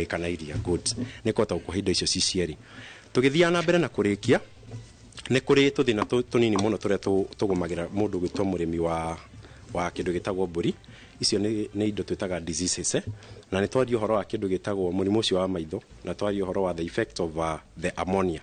Kana iria. Good, nĩ kũhota gũkũhe indo icio ci cierĩ. Tũgĩthiaga na mbere na kũrĩkia, nĩ kũrĩ tũthĩna tũnini mũno tũrĩa tũgũmagĩra mũndũ gwĩtwo mũrĩmi wa kĩndũ gĩtagwo mbũri. Icio nĩ indo twĩtaga diseases, na nĩ twaria ũhoro wa kĩndũ gĩtagwo mũrimũ ũcio wa maitho, na twaria ũhoro wa the effect of the ammonia.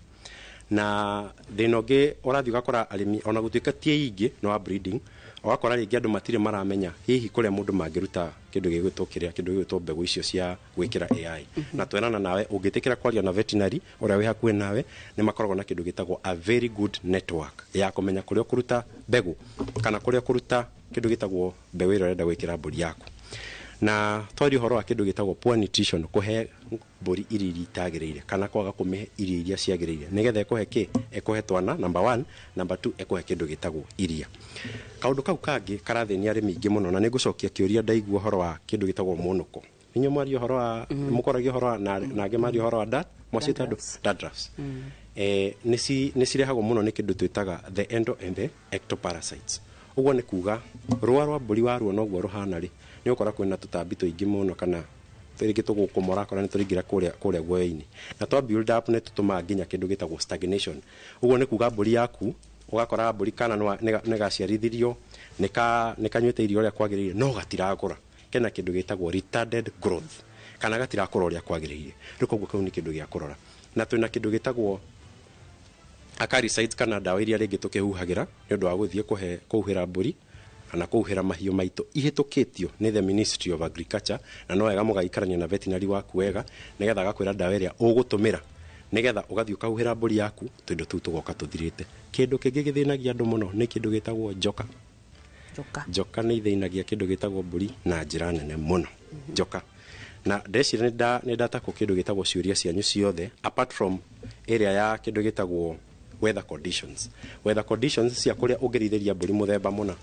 Na thĩna ũngĩ ũrathiĩ ũgakora arĩmi, ona gũtuĩka ti aingĩ, nĩ wa breeding. Ũgakora rĩngĩ andũ matirĩ maramenya hihi kũrĩa mũndũ mangĩruta kĩndũ gĩgwĩtwo kĩrĩa kĩndũ gĩgwĩtwo mbegũ icio cia gwĩkĩra AI. Na twerana nawe ũngĩtĩkĩra kwaria na veterinary ũrĩa wĩ hakuhĩ nawe, nĩ makoragwo na kĩndũ gĩtagwo a very good network ya kũmenya kũrĩa ũkũruta mbegũ kana kũrĩa ũkũruta kĩndũ gĩtagwo mbegũ ĩrĩa ũrenda gwĩkĩra mbũri yaku. Na twaria ũhoro wa kĩndũ gĩtagwo poor nutrition, kũhe mbũri irio iria itagĩrĩire kana kwaga kũmĩhe irio iria ciagĩrĩire, nĩgetha ĩkũhe kĩ? Ĩkũhe twana, number one. Number two, ĩkũhe kĩndũ gĩtagwo iria. Kaũndũ kau kangĩ karathĩnia arĩmi aingĩ mũno, na nĩ ngũcokia kĩũria ndaigua ũhoro wa kĩndũ gĩtagwo mũnũko. Inyuĩ mwaria ũhoro wa mũkoragia ũhoro wa na angĩ maria ũhoro wa dat mwacĩta andũ dandruffs. Nĩ cirehagwo mũno nĩ kĩndũ twĩtaga the endo and the ectoparasites. Ũguo nĩ kuga rũa rwa mbũri waruo noguo rũhana rĩ, nĩ ũgũkora kwĩna tũtambi tũingĩ mũno kana rĩngĩ tũgũkũmora, akora nĩ tũraingĩra kũrĩa guoya-inĩ, na twa build up nĩ tũtũmaga nginya kĩndũ gĩtagwo stagnation. Ũguo nĩ kuga mbũri yaku, ũgakora mbũri kana nĩ gaciarithirio, nĩ kanyuĩte irio ũrĩa kwagĩrĩire, no gatirakũra, kena kĩndũ gĩtagwo retarded growth kana gatirakũra ũrĩa kwagĩrĩire. Rĩu koguo kau nĩ kĩndũ gĩa kũrora. Na twĩna kĩndũ gĩtagwo acaricides kana ndawa iria rĩngĩ tũkĩhuhagĩra nĩ ũndũ wa gũthiĩ kũhe kũhuhĩra mbũri kana kũhuhĩra mahiũ maitũ, ihĩtũkĩtio nĩ the Ministry of Agriculture. Na no wega mũgaikarania na veterinary waku wega, nĩgetha agakwĩra ndawa ĩrĩa ũgũtũmĩra, nĩgetha ũgathiĩ ũkahuhĩra mbũri yaku, tũindo tũu tũgoka tũthirĩte. Kĩndũ kĩngĩ gĩthĩnagia andũ mũno nĩ kĩndũ gĩtagwo njoka. Njoka. Njoka nĩ ithĩnagia kĩndũ gĩtagwo mbũri na njĩra nene mũno, njoka. Na ndeciria nĩ ndatakwo kĩndũ gĩtagwo ciũria cianyu ciothe, apart from ĩrĩa ya kĩndũ gĩtagwo weather conditions, weather conditions cia kũrĩa ũngĩrĩithĩria mbũri mũthemba mũna.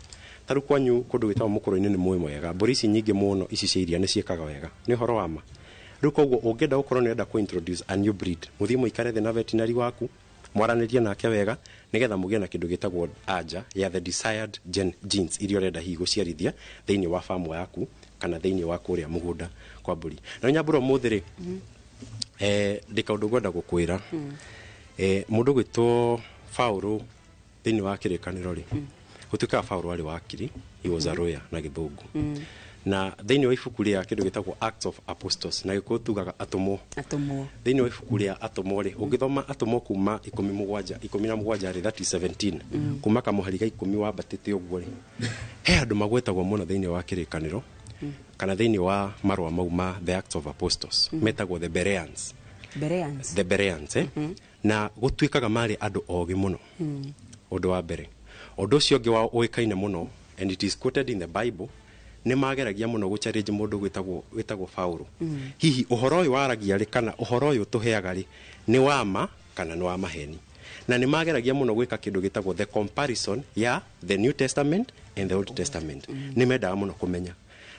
Ta rĩu kwanyu kũndũ gwĩtagwo mũkũrũ-inĩ nĩ mũĩ wega mbũri ici nyingĩ mũno ici cia iria nĩ ciĩkaga wega. Nĩ ũhoro wa ma. Rĩu koguo ũngĩenda gũkorwo nĩ ũrenda kũ introduce a new breed, mũthiĩ mũikare thĩ na veterinary waku, mwaranĩrie nake wega, nĩgetha mũgĩe na kĩndũ gĩtagwo anja ya the desired genes iria ũrenda hihi gũciarithia thĩinĩ wa famu yaku kana thĩinĩ wa kũrĩa mũgũnda kwa mbũri. Na nyambũra ũmũthĩ rĩ, ndĩ kaũndũ ngwenda gũkwĩra. Mũndũ gwĩtwo Paũlũ thĩinĩ wa kĩrĩkanĩro rĩ, gũtirĩ. Gũtuĩkaga Paulo arĩ wakiri, he was a lawyer na Gĩthũngũ. Na thĩinĩ wa ibuku rĩa kĩndũ gĩtagwo Acts of Apostles, na Gĩkũyũ tugaga Atũmwo. Atũmwo. Thĩinĩ wa ibuku rĩa Atũmwo rĩ, ũngĩthoma Atũmwo kuma 17, 17 rĩ, that is 17, kuma kamũhari ga 10 wambatĩte ũguo rĩ, he andũ magwetagwo mũno thĩinĩ wa Kĩrĩkanĩro kana thĩinĩ wa marũa mau ma the Acts of Apostles, metagwo the Bereans. Bereans. The Bereans, eh? Na gũtuĩkaga marĩ andũ ogĩ mũno. Ũndũ wa mbere, ũndũ ũcio ũngĩ wa ũĩkaine mũno, and it is quoted in the Bible, nĩ mageragia mũno gũchallenge mũndũ wĩtagwo Paulo. Hihi ũhoro ũyũ waragia rĩ, kana ũhoro ũyũ tũheaga rĩ, nĩ wa ma kana nĩ wa maheni? Na nĩ mageragia mũno gwĩka kĩndũ gĩtagwo the comparison ya the New Testament and the Old Testament. Nĩ mendaga mũno kũmenya,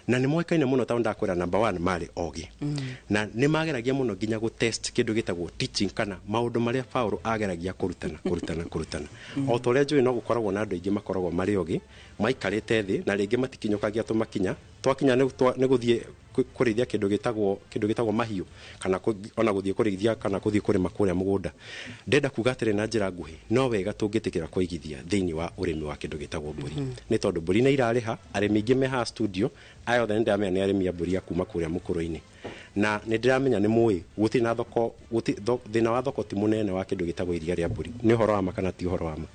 na nĩ moĩkaine mũno tondũ ndakwĩra number one marĩ ogĩ, na nĩ mageragia mũno nginya gũ test kĩndũ gĩtagwo teaching kana maũndũ marĩa Paulo ageragia kũrutana kũrutana kũrutana. O ta ũrĩa njũĩ, no gũkoragwo na andũ aingĩ makoragwo marĩ ogĩ maikarĩte thĩ, na rĩngĩ matikinyũkagia tũmakinya twakinya nĩ gũthiĩ kũrĩithia kĩndũ gĩtagwo mahiũ, kana ona gũthiĩ kũrĩithia kana gũthiĩ kũrĩma kũrĩa mũgũnda. Ndenda kuga atĩrĩ na njĩra nguhĩ, no wega tũngĩtĩkĩra kũigithia thĩinĩ wa ũrĩmi wa kĩndũ gĩtagwo mbũri, nĩ tondũ mbũri nĩ irarĩha. Arĩmi aingĩ me haha studio aya othe nĩ ndĩramenya nĩ arĩmi a mbũri a kuma kũrĩa mũkũrũ-inĩ, na nĩ ndĩramenya nĩ mũĩ gũtirĩ na thoko, thĩna wa thoko ti mũnene wa kĩndũ gĩtagwo iria rĩa mbũri. Nĩ ũhoro wa ma kana ti ũhoro wa ma?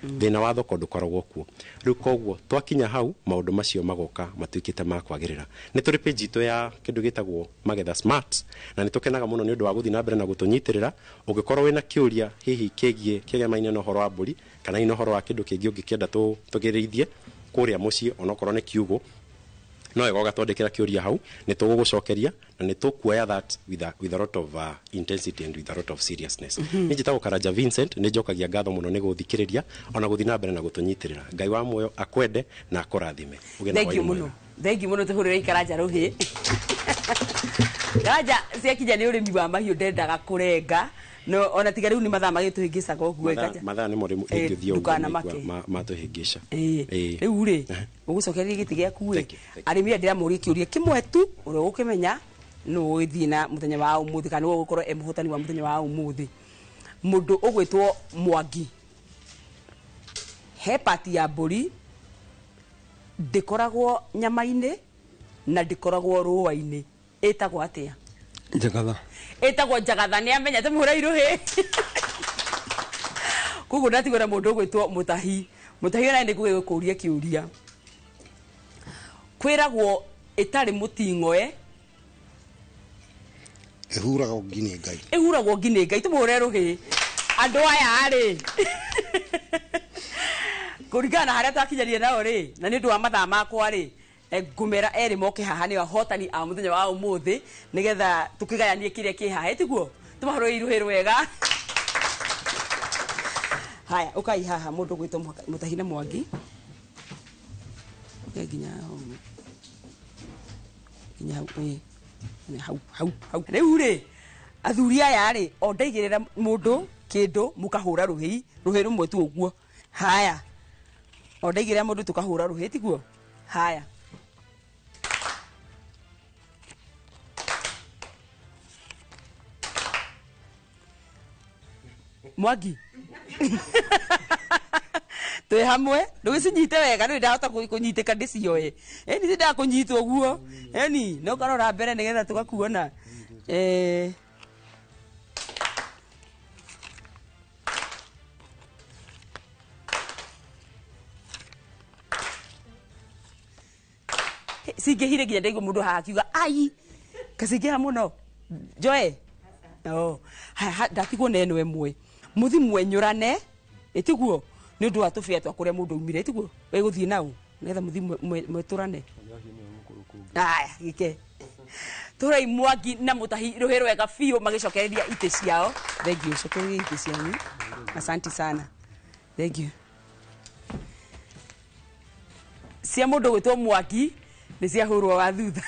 Thĩna wa thoko ndũkoragwo kuo. Rĩu koguo twakinya hau, maũndũ macio magoka matuĩkĩte ma kwagĩrĩra. Nĩ tũrĩ page itũ ya kĩndũ gĩtagwo Magetha Smart, na nĩ tũkenaga mũno nĩ ũndũ wa gũthiĩ na mbere na gũtũnyitĩrĩra. Ũngĩkorwo wĩna kĩũria hihi kĩgiĩ kĩgemaine na ũhoro wa mbũri, kana hihi na ũhoro wa kĩndũ kĩngĩ ũngĩkĩenda tũgĩrĩithie kũrĩa mũciĩ, onokorwo nĩ kiugũ, no wega ũgatwandĩkĩra kĩũria hau, nĩ tũgũgũcokeria na nĩ tũkuoya that with a lot of intensity and with a lot of seriousness. Nĩ njĩtagwo Karanja Vincent, nĩ njokagia ngatho mũno nĩ gũthikĩrĩria ona gũthiĩ na mbere na gũtũnyitĩrĩra. Ngai wa muoyo akwende na akũrathime. Ũgĩe na Thank you hwaĩ-inĩ mũno. mwega. Thank you mũno. Tũhũrĩre Karanja rũhĩ. Karanja, ciakinya nĩ ũrĩmi wa mahiũ ndendaga kũrenga, no ona tiga rĩu nĩ mathaa magĩtũhĩngĩcaga ũguo. Karanja. Mathaa nĩ mo Eh, rĩngĩ ũthiĩ ũguo. Ndũkanamake. Matũhĩngĩca. Ĩĩ. Rĩu rĩ, ũgũcokereria gĩtĩ gĩaku ĩ, arĩmi aya ndĩramũria kĩũria kĩmwe tu, ũrĩa ũgũkĩmenya nĩ ũgũgĩthiĩ na mũthenya wa ũmũthĩ, kana nĩwe ũgũkorwo e mũhotani wa mũthenya wa ũmũthĩ. Mũndũ ũgwĩtwo Mwangi, he pati ya mbũri ndĩkoragwo nyama-inĩ na ndĩkoragwo rũa-inĩ, ĩtagwo atĩa? Njagatha. Ĩtagwo njagatha. Nĩ amenya, tũmũhũre irũhĩ. Koguo ndatigwo na mũndũ ũgwĩtwo Mũtahi. Mũtahi, ona nĩ ngũgĩkũria kĩũria. Kwĩragwo ĩtarĩ mũting'oe Ĩhuragwo ngi nĩ Ngai. Ĩhuragwo ngi nĩ Ngai. Tũmũhũre rũhĩ. Andũ aya rĩ, kũringana na harĩa twakinyanire nao rĩ, na nĩ ũndũ wa mathaa makwa rĩ, ngũmera erĩ moke haha nĩo ahotani a mũthenya wa ũmũthĩ, nĩgetha tũkĩgayanie kĩrĩa kĩ haha. Ĩtiguo tũmahũrĩre irũhĩ rwega. Haya, ũkai haha, mũndũ ũgwĩtwo Mũtahi na Mwangi. Ũke nginya hau, nginya hau, ĩĩ. Nĩ hau hau hau. Rĩu rĩ, athuri aya rĩ, o ndaigĩrĩra mũndũ kĩndũ mũkahũra rũhĩ, rũhĩ rũmwe tu ũguo. Haya, o ndaigĩrĩra mũndũ tũkahũra rũhĩ, tiguo? Haya. Mwangi, twĩ hamwe, ndũgĩcinyite wega. Ndũrĩ ndahota kũnyitĩka ndĩcioe, ĩni tindaga kũnyitwo ũguo, ĩni no karora mbere nĩgetha tũgakuona. Cingĩhire nginya ndaigua mũndũ haha akiuga ai kacingĩha mũno. Njoe. Oh. Haya, ndatigwo na ĩno ĩmwe, mũthi mwenyũrane, ĩtiguo nĩ ũndũ wa tũbĩa twa kũrĩa mũndũ aumire, ĩtiguo ĩgũthiĩ nau nĩgetha mũthi mwetũrane. Aya, gĩke tũrai Mwangi na Mũtahi rũhĩ rwega biũ magĩcokereria itĩ ciao. Thank you. Cokereria itĩ cianyu. Asante sana, thank you. Cia mũndũ gwĩtwo Mwangi nĩ ciahũrwo wa thutha,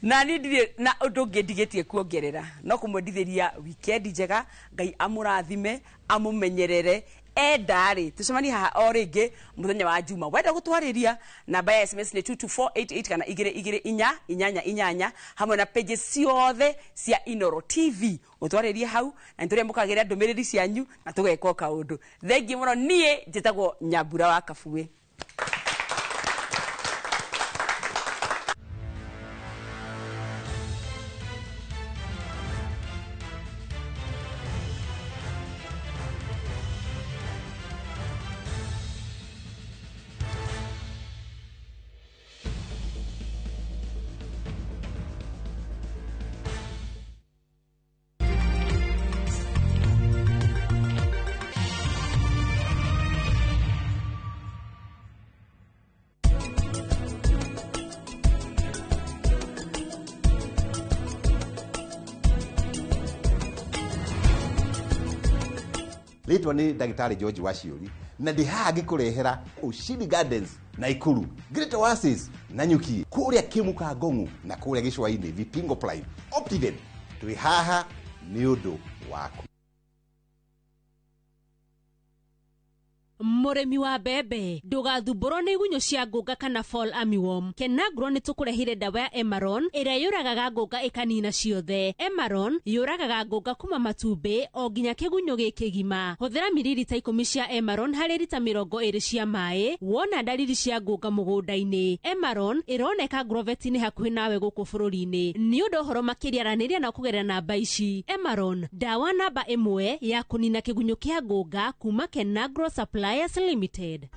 na niĩ ndirĩ na ũndũ ũngĩ ndigĩtie kuongerera no kũmwendithĩria wikendi njega. Ngai amũrathime, amũmenyerere. Enda rĩ, tũcemanie haha o rĩngĩ mũthenya wa Juma. Wenda gũtwarĩria, namba ya SMS nĩ 22488 kana 224 888, hamwe na pages ciothe cia Inoro TV. Ũtwarĩrie hau na nĩtũrĩamũkagĩra ndũmĩrĩri cianyu na tũgeka o kaũndũ. Thengiũ mũno. Niĩ njĩtagwo Nyambura wa Kabuĩ. Rĩtwa nĩ ndagĩtarĩ George Waciũri, na ndĩ haha ngĩkũrehera Ushindi Gardens Naikuru, Great Oasis Nanyuki, kũrĩa Kĩmuka Ngong'u na kũrĩa Gĩcũa-inĩ Vipingo Prime Optiven. Twĩ haha nĩ ũndũ waku. Mũrĩmi wa mbembe, ndũgathumbũrwo nĩ igunyũ cia ngũnga kana fall armyworm. Kenagro nĩ tũkũrehire ndawa ya Emaron ĩrĩa yũragaga ngũnga ĩkanina ciothe. Emaron yũragaga ngũnga kuma matumbĩ o nginya kĩgunyũ gĩkĩgima. Hũthĩra miririta 10 cia Emaron harĩ rita 20 cia maĩ wona ndariri cia ngũnga mũgũnda-inĩ. Emaron ĩroneka Agrovet-inĩ hakuhĩ nawe gũkũ bũrũri-inĩ. Nĩ ũndũ ũhoro makĩria, aranĩria nao kũgerera namba ici. Emaron, ndawa namba 1 ya kũnina kĩgunyũ kĩa ngũnga kuma Kenagro Suppliers Limited.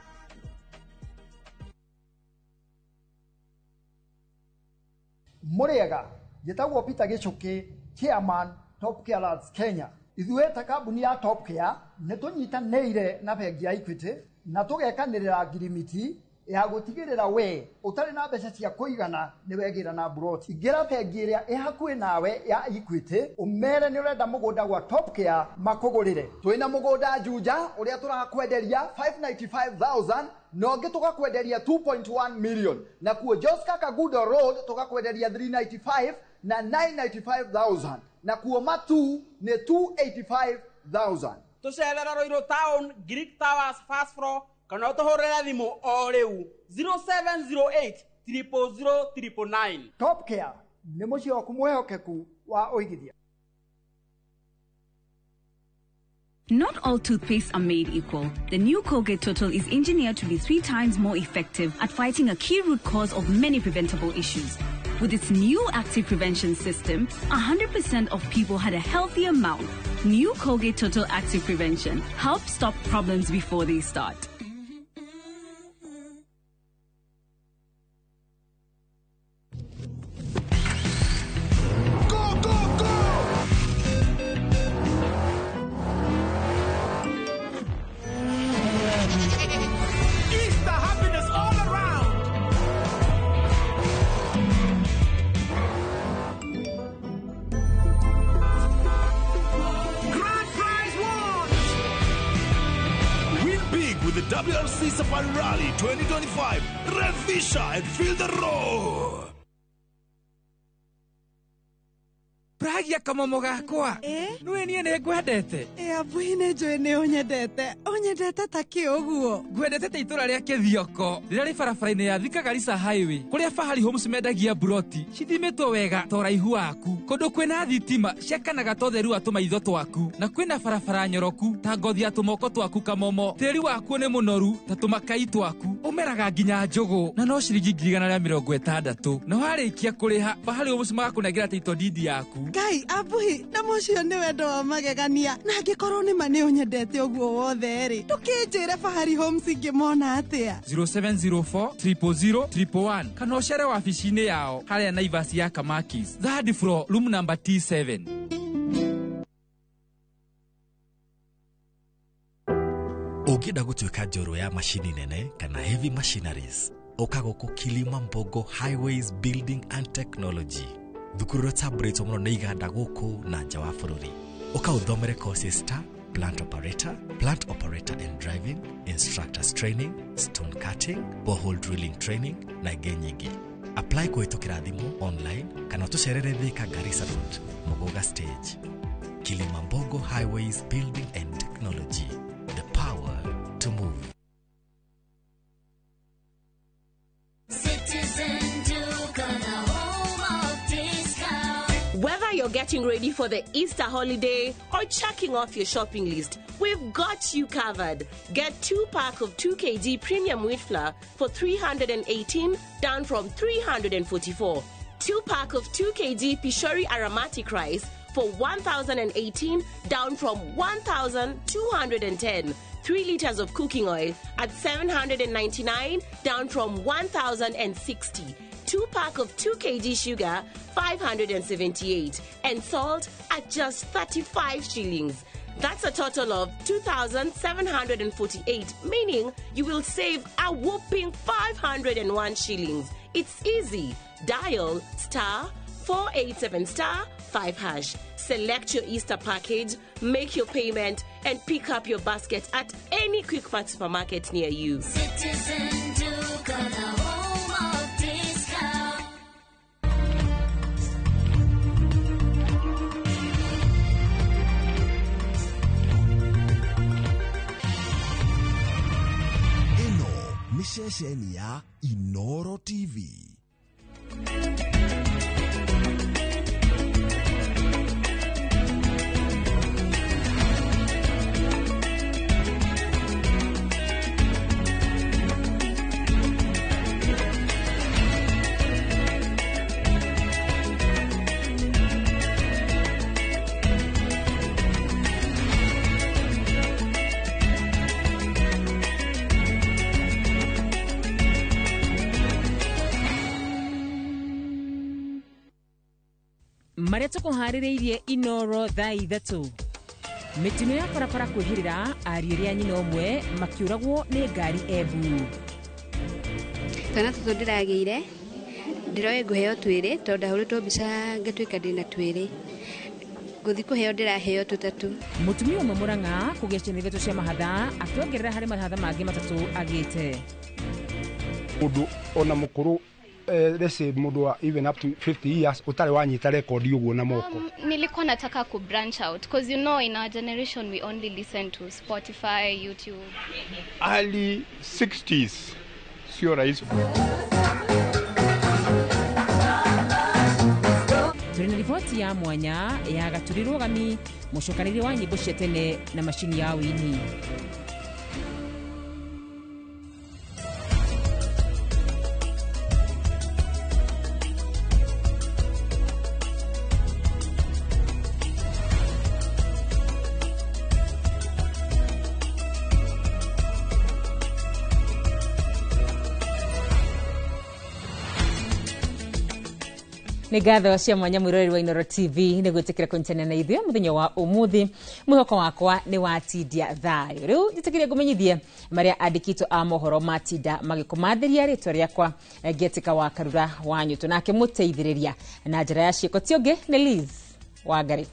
Mũrĩega, njĩtagwo Peter Gĩchũkĩ, chairman Top Care Lands Kenya. Ithuĩ ta kambuni ya Top Care nĩ tũnyitanĩire na bengi ya Equity na tũgekanĩrĩra ngirimiti ya gũtigĩrĩra we ũtarĩ na mbeca cia kũigana nĩ wegĩra na mburoti. Ingĩra bengi ĩrĩa ĩ hakuhĩ nawe ya Equity, ũmere nĩ ũrenda mũgũnda gwa Top Care makũgũrĩre. Twĩna mũgũnda Juja ũrĩa tũrakwenderia 595,000 na ũngĩ tũgakwenderia 2.1 million, nakuo Joska Kagudo Road tũgakwenderia 395 na 995,000, nakuo Matu nĩ 285,000. Tũcerera Ruiru Town, Greek Towers, first floor, kana ũtũhũrĩre thimũ o rĩu 0708 000 999. Top Care nĩ mũciĩ waku mwĩhokeku wa ũigithia. Not all toothpastes are made equal. The new Colgate Total is engineered to be 3 times more effective at fighting a key root cause of many preventable issues. With its new active prevention system, 100% of people had a healthier mouth. New Colgate Total Active Prevention helps stop problems before they start. Go, go, go! Easter happiness all around! Grand prize won! Win big with the WRC Safari Rally 2025. Rev Fisher and feel the roar. Pragia kamomo gakwa, nĩwe niĩ nĩ ngwendete. Ĩ, abuhi, nĩ njũĩ nĩ ũnyendete. Ũnyendete ta kĩ ũguo? Ngwendete ta itũra rĩa Kĩthioko rĩrĩa rĩ barabara-inĩ ya Thika Garissa Highway, kũrĩa Fahari Homes mendagia mburoti cithimĩtwo wega ta ũraihu waku, kũndũ kwĩna thitima ciakanaga ta ũtheru wa tũmaitho twaku, na kwĩna barabara nyoroku ta ngothi ya tũmoko twaku. Kamomo, tĩri wakuo nĩ mũnoru ta tũmakai twaku, ũmeraga nginya njũgũ, na no ciringi 160,000, na warĩkia kũrĩha Fahari Homes magakũnengera title deed yaku. Ngai, abuhi, na mũcio nĩ wendo wa magegania. Na angĩkorwo nĩ ma nĩ ũnyendete ũguo wothe rĩ, ndũkĩnjĩre Fahari Homes ingĩmona atĩa? 0704 000 111 kana ũcere wabici-inĩ yao harĩa Naivas ya Kamakis, third floor, room number T7. Ũngĩenda gũtuĩka njorua ya macini nene kana heavy machineries, ũka gũkũ Kilima Mbogo Highways Building and Technology, thukuru ũrĩa ũtambũrĩtwo mũno nĩ iganda gũkũ na nja wa bũrũri. Ũka ũthomere courses ta plant operator, plant operator and driving, instructors training, stone cutting, borehole drilling training na ingĩ nyingĩ. Apply kũhĩtũkĩra thimũ, online, kana ũtũcerere Thika Garissa Road, Muguga stage. Kilimambogo Highways Building and Technology, the power to move. Citizen Duka, the home of discount. Whether you're getting ready for the Easter holiday or checking off your shopping list, we've got you covered. Get 2 pack of 2 kg premium wheat flour for 318, down from 344. 2 pack of 2 kg Pishori aromatic rice for 1018, down from 1210. 3 liters of cooking oil at 799, down from 1060. 2 pack of 2 kg sugar, 578, and salt at just 35 shillings. That's a total of 2,748, meaning you will save a whopping 501 shillings. It's easy. Dial star 487 star 5 hash. Select your Easter package, make your payment, and pick up your basket at any Quickmart supermarket near you. Citizen Duka, the home of discount. Ĩno nĩ ceceni ya Inoro TV. Marĩa tũkũharĩrĩirie Inoro thaa 3. Mĩtino ya barabara kwĩhĩrĩra ariũ arĩa nyina ũmwe makĩũragwo nĩ ngari Embu. Twana tũtũ ndĩragĩire ndĩroĩ ngũheo twĩrĩ tondũ ndahũrĩtwo mbica ngĩtuĩka ndĩna twĩrĩ, ngũthiĩ kũheo ndĩraheo tũtatũ. Mũtumia ũmwe Mũrang'a kũgĩa ciana 3 cia mahatha, akĩongerera harĩ mahatha mangĩ 3 agĩte. Mũndũ ona mũkũrũ, let's say mũndũ wa even up to 50 years ũtarĩ wanyita rekondi ũguo na moko. Nilikuwa nataka ku branch out because you know in our generation we only listen to Spotify, YouTube. Early 60s sio rahisi. Tũrĩ na riboti ya mwanya ya Gaturi Rũgami, mũcokanĩrĩri wa nyĩmbo cia tene na macini ya wĩini. Nĩ ngatho cia mwanya mwĩroreri wa Inoro TV nĩ gwĩtĩkĩra kũnyitanĩra na ithuĩ mũthenya wa ũmũthĩ. Mwĩhoko wakwa nĩ watindia thayũ. Rĩu njĩtĩkĩrie ngũmenyithie marĩa andĩkĩtwo a mohoro matinda magĩkũmathĩria. Rĩtwa rĩakwa ngĩetĩka wa Karura wa Nyũtũ, nake mũteithĩrĩria na njĩra ya ciĩko ti ũngĩ nĩ Liz Wangari.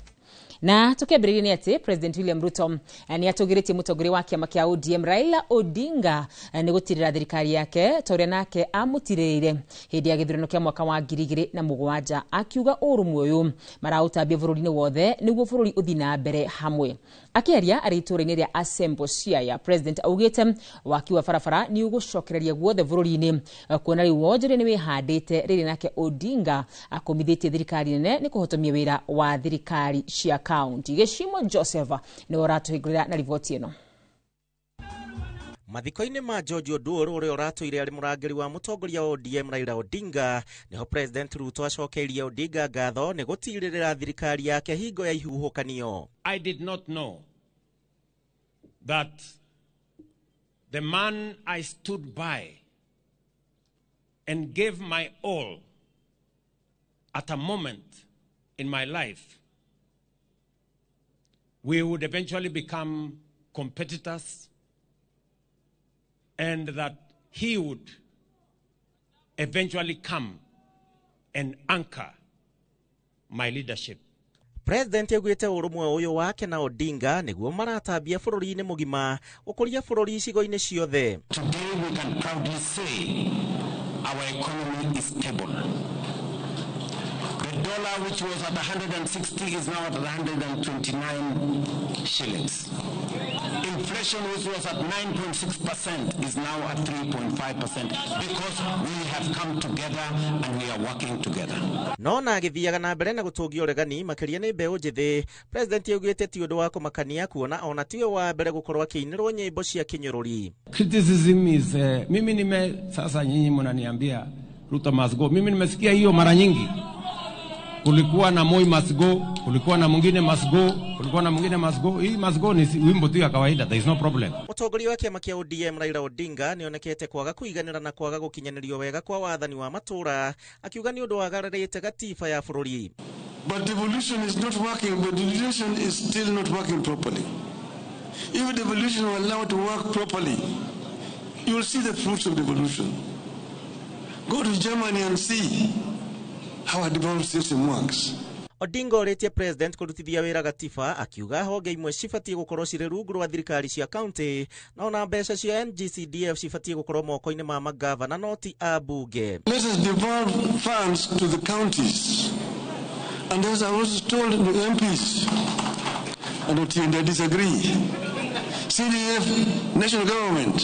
Na tukiambĩrĩria nĩ atĩ President William Ruto nĩ atũgĩrĩtie mũtongoria wa kĩama kĩa ODM Raila Odinga nĩ gũtirĩra thirikari yake ta ũrĩa nake amũtirĩrĩire hĩndĩ ya gĩthurano kĩa mwaka wa 2007, akiuga ũrũmwe ũyũ maraũtambia bũrũri-inĩ wothe nĩguo bũrũri ũthiĩ na mbere hamwe. Akĩaria arĩ itũũra-inĩ rĩa Asembo Siaya, President augĩte waki wa barabara nĩ ũgũcokereria guothe bũrũri-inĩ, kuona rĩu wonjoria nĩ wĩhandĩte, rĩrĩ nake Odinga akũmithĩtie thirikari nene nĩ kũhotomia wĩra wa thirikari cia kaunti. Gĩcimo Joseph nĩwe ũratũhingũrĩra na riboti ĩno. Mathiko-inĩ ma George Oduor, ũrĩa ũratũire arĩ mũrangĩri wa mũtongoria wa ODM Raila Odinga, nĩho President Ruto acokeirie Odinga ngatho nĩ gũtirĩrĩra thirikari yake hingo ya ihuhũkanio. I did not know that the man I stood by and gave my all at a moment in my life, we would eventually become competitors and that he would eventually come and anchor my leadership. President augĩte ũrũmwe ũyũ wake na Odinga nĩguo maratambia bũrũri-inĩ mũgima gũkũria bũrũri icigo-inĩ ciothe. Today we can proudly say our economy is stable. The dollar, which was at 160, is now at 129 shillings. Inflation Inflation, which was at 9.6%, is now at 3.5% because we have come together and we are working together. No na agĩthiaga na mbere na gũtũngia ũregani makĩria nĩ mbeũ njĩthĩ, president augĩte ti ũndũ wa kũmakania kuona ona tiwe wa mbere gũkorwo akĩinĩrwo nyĩmbo cia kĩnyũrũri. Criticism is mimi nime sasa, nyinyi mnaniambia Ruto must go. Mimi nimesikia hiyo mara nyingi. Kulikuwa na Moi must go, kulikuwa na mwingine must go, kulikuwa na mwingine must go. Hii must go ni wimbo tu ya kawaida, there is no problem. Mũtongoria wa kĩama kĩa ODM Raila Odinga nĩonekete kwaga kũiganĩra na kwaga gũkinyanĩrio wega kwa wathani wa matũũra, akiuga nĩ ũndũ wagararĩte gatiba ya bũrũri. But devolution is not working, but devolution is still not working properly. If devolution were allowed to work properly, you will see the fruits of devolution. Go to Germany and see how a devolved system works. Odinga orĩtie president kũrutithia wĩra gatiba, akiuga honge imwe cibatiĩ gũkorwo cirĩ rungu rwa thirikari cia county na ona mbeca cia NGCDF cibatiĩ gũkorwo moko-inĩ ma magavana no ti ambunge. Let us devolve funds to the counties. And as I was told the MPs, and Otiende disagree, CDF, national government,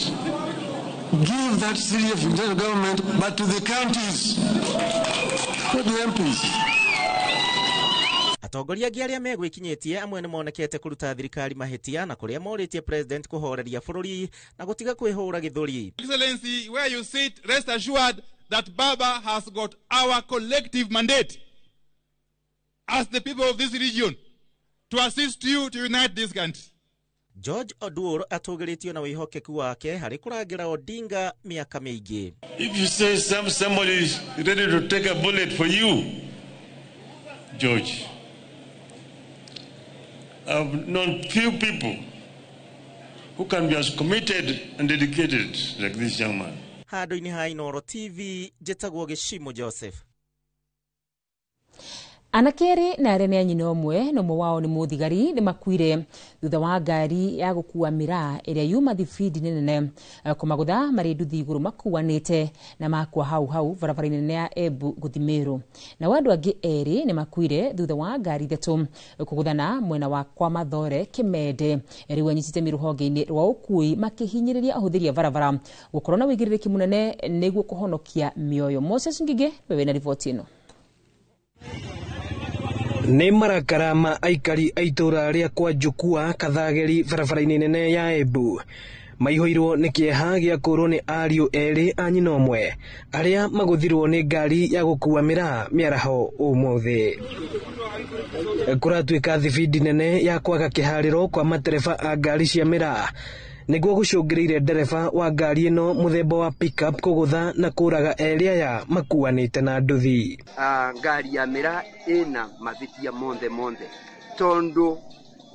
give that CDF national government, but to the counties, not the MPs. Atongoria angĩ arĩa megwĩkinyĩtie amwe nĩmonekete kũruta thirikari mahĩtia na kũrĩa morĩtie president kũhoreria bũrũri na gũtiga kwĩhũra gĩthũri. Excellency, where you sit, rest assured that Baba has got our collective mandate as the people of this region to assist you to unite this country. George Oduor atũgĩrĩtio na wĩhokeku wake harĩ kũrangĩra Odinga mĩaka mĩingĩ. If you say somebody is ready to take a bullet for you, George, I've known few people who can be as committed and dedicated like this young man. Handũ-inĩ ha Inooro TV, njĩtagwo Gĩcimo Joseph. Anake erĩ na arĩa nĩ a nyina ũmwe na ũmwe wao nĩ mũthigari nĩ makuire thutha wa ngari ya gũkua mĩraa ĩrĩa yuma thibindi nene kũmagũtha marĩ nduthi igũrũ makuanĩte na makua hau hau barabara-inĩ nene ya Embu gũthiĩ Meru. Nao andũ angĩ erĩ nĩ makuire thutha wa ngari ithatũ kũgũthana mwena wa kwa Mathore Kĩmende. Rĩu anyitĩte rũhonge-inĩ rwa ũkui makĩhinyĩrĩria ahũthĩri a barabara gũkorwo na wĩigĩrĩrĩki mũnene nĩguo kũhonokia mĩoyo. Moses Ngige nĩwe wĩna riboti ĩno. Nĩ marakara ma aikari a itũũra rĩa kwa Njukua Kathageri barabara-inĩ nene ya Embu maihũirwo nĩ kĩeha gĩa kũrwo nĩ ariũ erĩ a nyina ũmwe arĩa magũthirwo nĩ ngari ya gũkua mĩraa mĩaraho ũmũthĩ. Kũratuĩka thibindi nene ya kwaga kĩharĩro kwa matereba a ngari cia mĩraa nĩguo gũcũngĩrĩire ndereba wa ngari ĩno mũthemba wa pickup kũgũtha na kũraga erĩ aya makuanĩte na nduthi. Ngari ya mĩraa ĩna mahĩtia monthe monthe tondũ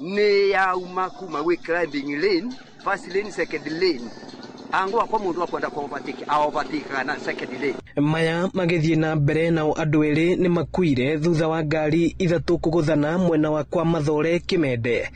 nĩ yauma kuma gwĩ climbing lane, first lane, second lane, angwa kwa mundu akwenda kwa overtake a overtake na second lane. Maya magĩthiĩ na mbere nao andũ erĩ nĩ makuire thutha wa ngari ithatũ kũgũthana mwena wa kwa Mathore Kĩmende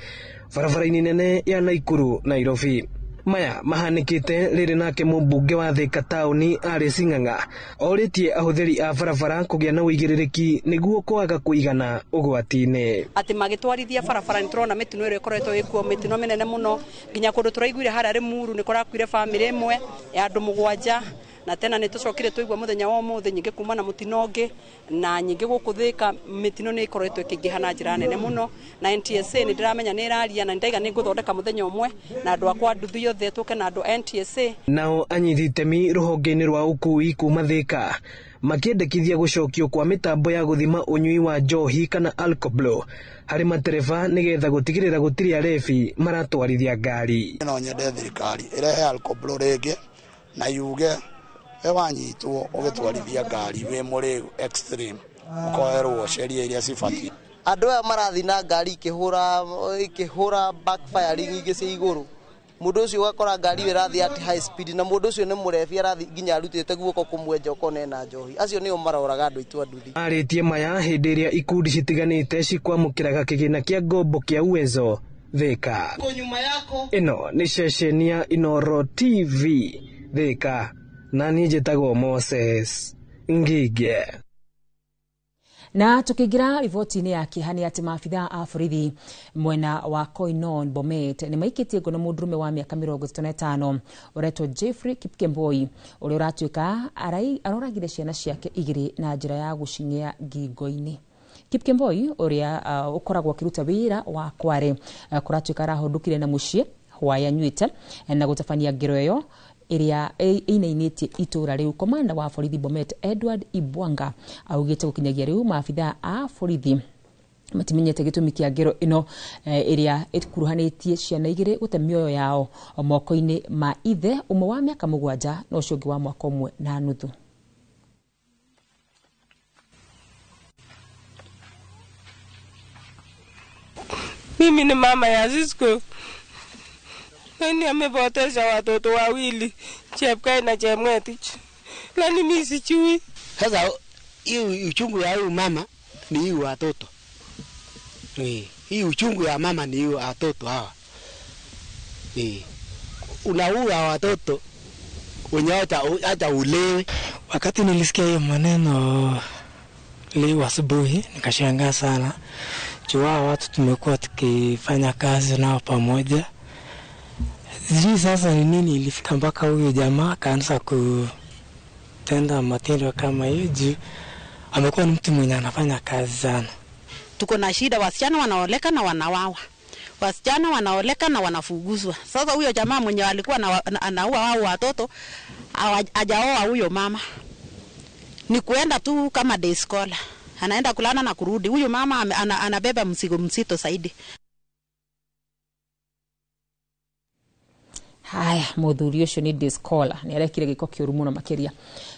barabara-inĩ nene ya Naikuru Nairobi. Maya mahanĩkĩte rĩrĩ nake mũmbunge wa Thika taũni Alice Sing'ang'a orĩtie ahũthĩri a barabara kũgĩa na ũigĩrĩrĩki nĩguo kwaga kũigana ũgwati-inĩ. Atĩ magĩtwarithia barabara nĩ tũrona mĩtino ĩrĩa ĩkoretwo ĩkuo, mĩtino mĩnene mũno nginya kũndũ tũraiguire harĩa Rĩmuru nĩ kũrakuire bamĩrĩ ĩmwe ya andũ 7 na tena nĩ tũcokire twaigua mũthenya wa ũmũthĩ nyingĩ kuma na mũtino ũngĩ na nyingĩ gũkũ Thika mĩtino nĩ ĩkoretwo ĩkĩingĩha na njĩra nene mũno na NTSA nĩ ndĩramenya nĩ ĩraria na nĩndaiga nĩ ngũthondeka mũthenya ũmwe na andũ akwa nduthi yothe tũke na andũ NTSA. Nao anyiti itemi rũhonge-inĩ rwa ũkui kuma Thika makĩendekithia gũcokio kwa mĩtambo ya gũthima ũnyui wa njohi kana alcoblow harĩ matereba nĩgetha gũtigĩrĩra gũtirĩ arebi maratwarithia ngari. No nyende thirikari ĩrehe alcoblow rĩngĩ na yuge we wanyitwo ũgĩtwarithia ngari wĩ mũrĩu extreme ũkoerwo sheria iria cibatiĩ. Andũ aya marathiĩ na ngari ikĩhũra backfiring ingĩ cia igũrũ, mũndũ ũcio ũgakora ngari ĩyo ĩrathiĩ at high speed na mũndũ ũcio nĩ mũrebi arathiĩ nginya arutĩte guoko kũmwe ũkona ena njohi. Acio nĩo maroraga andũ aitũ a nduthi. Arĩtie maya hĩndĩ ĩrĩa ikundi citiganĩte cikwamũkĩraga kĩgĩna kĩa ngombo kĩa Uwezo Thika. Ĩno nĩ ceceni ya Inooro TV Thika, na niĩ njĩtagwo Moses Ngige. Na tukiingira riboti-inĩ ya kĩeha nĩ atĩ maabitha a borithi mwena wa Koinon Bomet nĩ maikĩtie ngono mũndũrũme wa mĩaka 35 ũretwo Jeffrey Kipkemboi, ũrĩa ũratuĩka aroragire ciana ciake igĩrĩ na njĩra ya gũcing'ĩa ngingo-inĩ. Kipkemboi ũrĩa ũkoragwo akĩruta wĩra wa kware, kũratuĩka arahũndũkire na mũciĩ hwaĩ anyuĩte na gũtabania ngero ĩyo ĩrĩa ĩinainĩtie itũra rĩu. Komanda wa borithi Bomet Edward Ibwanga augĩte gũkinyagia rĩu maabitha a borithi matimenyete gĩtũmi kĩa ngero ĩno, ĩrĩa ĩkuruhanĩtie ciana igĩrĩ gũte mĩoyo yao moko-inĩ ma ithe ũmwe wa mĩaka 7 na ũcio ũngĩ wa mwaka 1.5. Mimi ni mama ya Cisco. Nani amepoteza watoto wawili, Chepkai na Chemwetich. Lani mimi sijui. Sasa hii uchungu ya huyu mama ni hii watoto. Hii uchungu ya mama ni hii watoto hawa. Unaua watoto wenye hata ulewe. Wakati nilisikia hiyo maneno leo asubuhi nikashangaa sana. Jua watu tumekuwa tukifanya kazi nao pamoja. Sijui sasa ni nini ilifika mpaka huyu jamaa akaanza kutenda matendo kama hiyo, juu amekuwa ni mtu mwenye anafanya kazi sana. Tuko na shida, wasichana wanaoleka na wanawawa. Wasichana wanaoleka na wanafuguzwa. Sasa huyo jamaa mwenye alikuwa anaua wao watoto hajaoa huyo mama. Ni kuenda tu kama day scholar. Anaenda kulana na kurudi. Huyu mama anabeba mzigo mzito zaidi. Haya, muthuri ucio ni discola ni arekire giko kiuru muno makiria.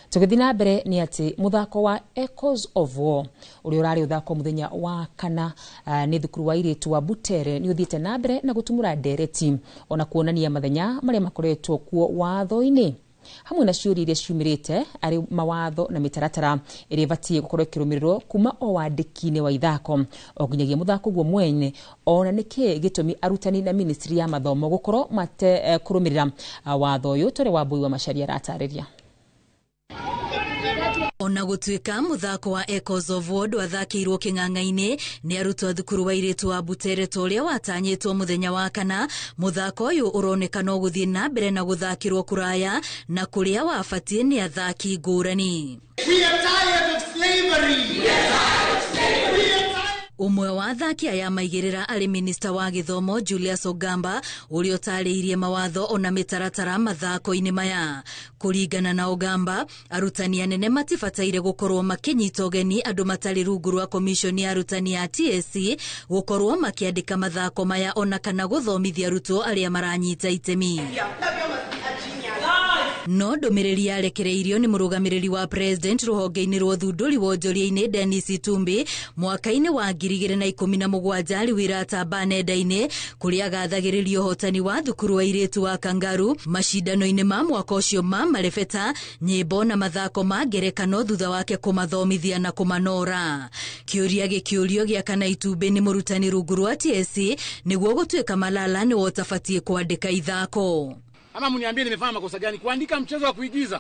Tugithi na mbere ni ati muthako wa Echoes of War uria urari uthako muthenya wa kana ni thukuru wa iritu wa Butere ni uthiite na mbere na gutumura ndereti ona kuonania mathenya maria makoretwo kuo watho-ini hamwe na ciũria iria ciumĩrĩte arĩ mawatho na mĩtaratara ĩrĩa ĩbatiĩ gũkorwo ĩkĩrũmĩrĩrwo kuma o wandĩki-inĩ wa ithako o nginyagia mũthako guo mwene, ona nĩkĩ gĩtũmi arutani na ministry ya mathomo gũkorwo mate kũrũmĩrĩra watho ũyũ tũrĩ wa Mbui wa Macharia aratarĩria. Ona gũtuĩka mũthako wa Echoes of War ndwathakĩirwo kĩng'ang'a-inĩ nĩ arutwo a thukuru wa airĩtu wa Butere ta ũrĩa watanyĩtwo mũthenya wa kana, mũthako ũyũ ũroneka no gũthiĩ na mbere na gũthakĩrwo kũraya na kũrĩa wabatiĩ nĩ athaki ngũrani. We are tired of slavery. We are tired of slavery. Ũmwe wa athaki aya maigĩrĩra arĩ minista wa gĩthomo Julius Ogamba ũrĩa ũtarĩirie mawatho ona mĩtaratara mathako-inĩ maya. Kũringana na Ogamba, arutani anene matibataire gũkorwo makĩnyita ũgeni andũ matarĩ rungu rwa komishoni ya arutani ya TSC gũkorwo makĩandĩka mathako maya ona kana gũthomithia arutwo arĩa maranyita itemi. No ndũmĩrĩri yarekereirio nĩ mũrũgamĩrĩri wa president rũhonge-inĩ rwa ũthundũri wonjoria-inĩ Dennis Itumbi mwaka-inĩ wa 2017 arĩ wĩra atamba nenda-inĩ kũrĩa agathagĩrĩria ũhotani wa thukuru wa airĩtu wa Kangaru macindano-inĩ ma mwaka ũcio ma marebeta, nyĩmbo na mathako ma ngerekano thutha wake kũmathomithia na kũmanora. Kĩũria gĩkĩũrio gĩa kana Itumbĩ nĩ mũrutani rungu rwa TSC nĩguo gũtuĩka Malala nĩwe ũtabatiĩ kwandĩka ithako. Ama mniambie nimefanya makosa gani kuandika mchezo wa kuigiza?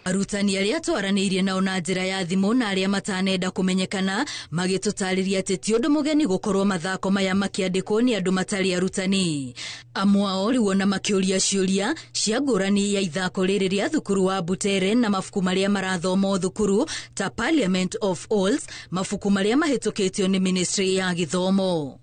Arutani arĩa twaranĩirie nao na njĩra ya thimũ na arĩa matanenda kũmenyekana magĩtũtarĩria atĩ ti ũndũ mũgeni gũkorwo mathako maya makĩandĩkwo nĩ andũ matarĩ arutani. Amwe ao rĩu ona makĩũria ciũria cia ngũrani ya ithako rĩrĩ rĩa thukuru wa Butere na mabuku marĩa marathomwo thukuru ta Parliament of Owls, mabuku marĩa mahĩtũkĩtio nĩ ministry ya gĩthomo.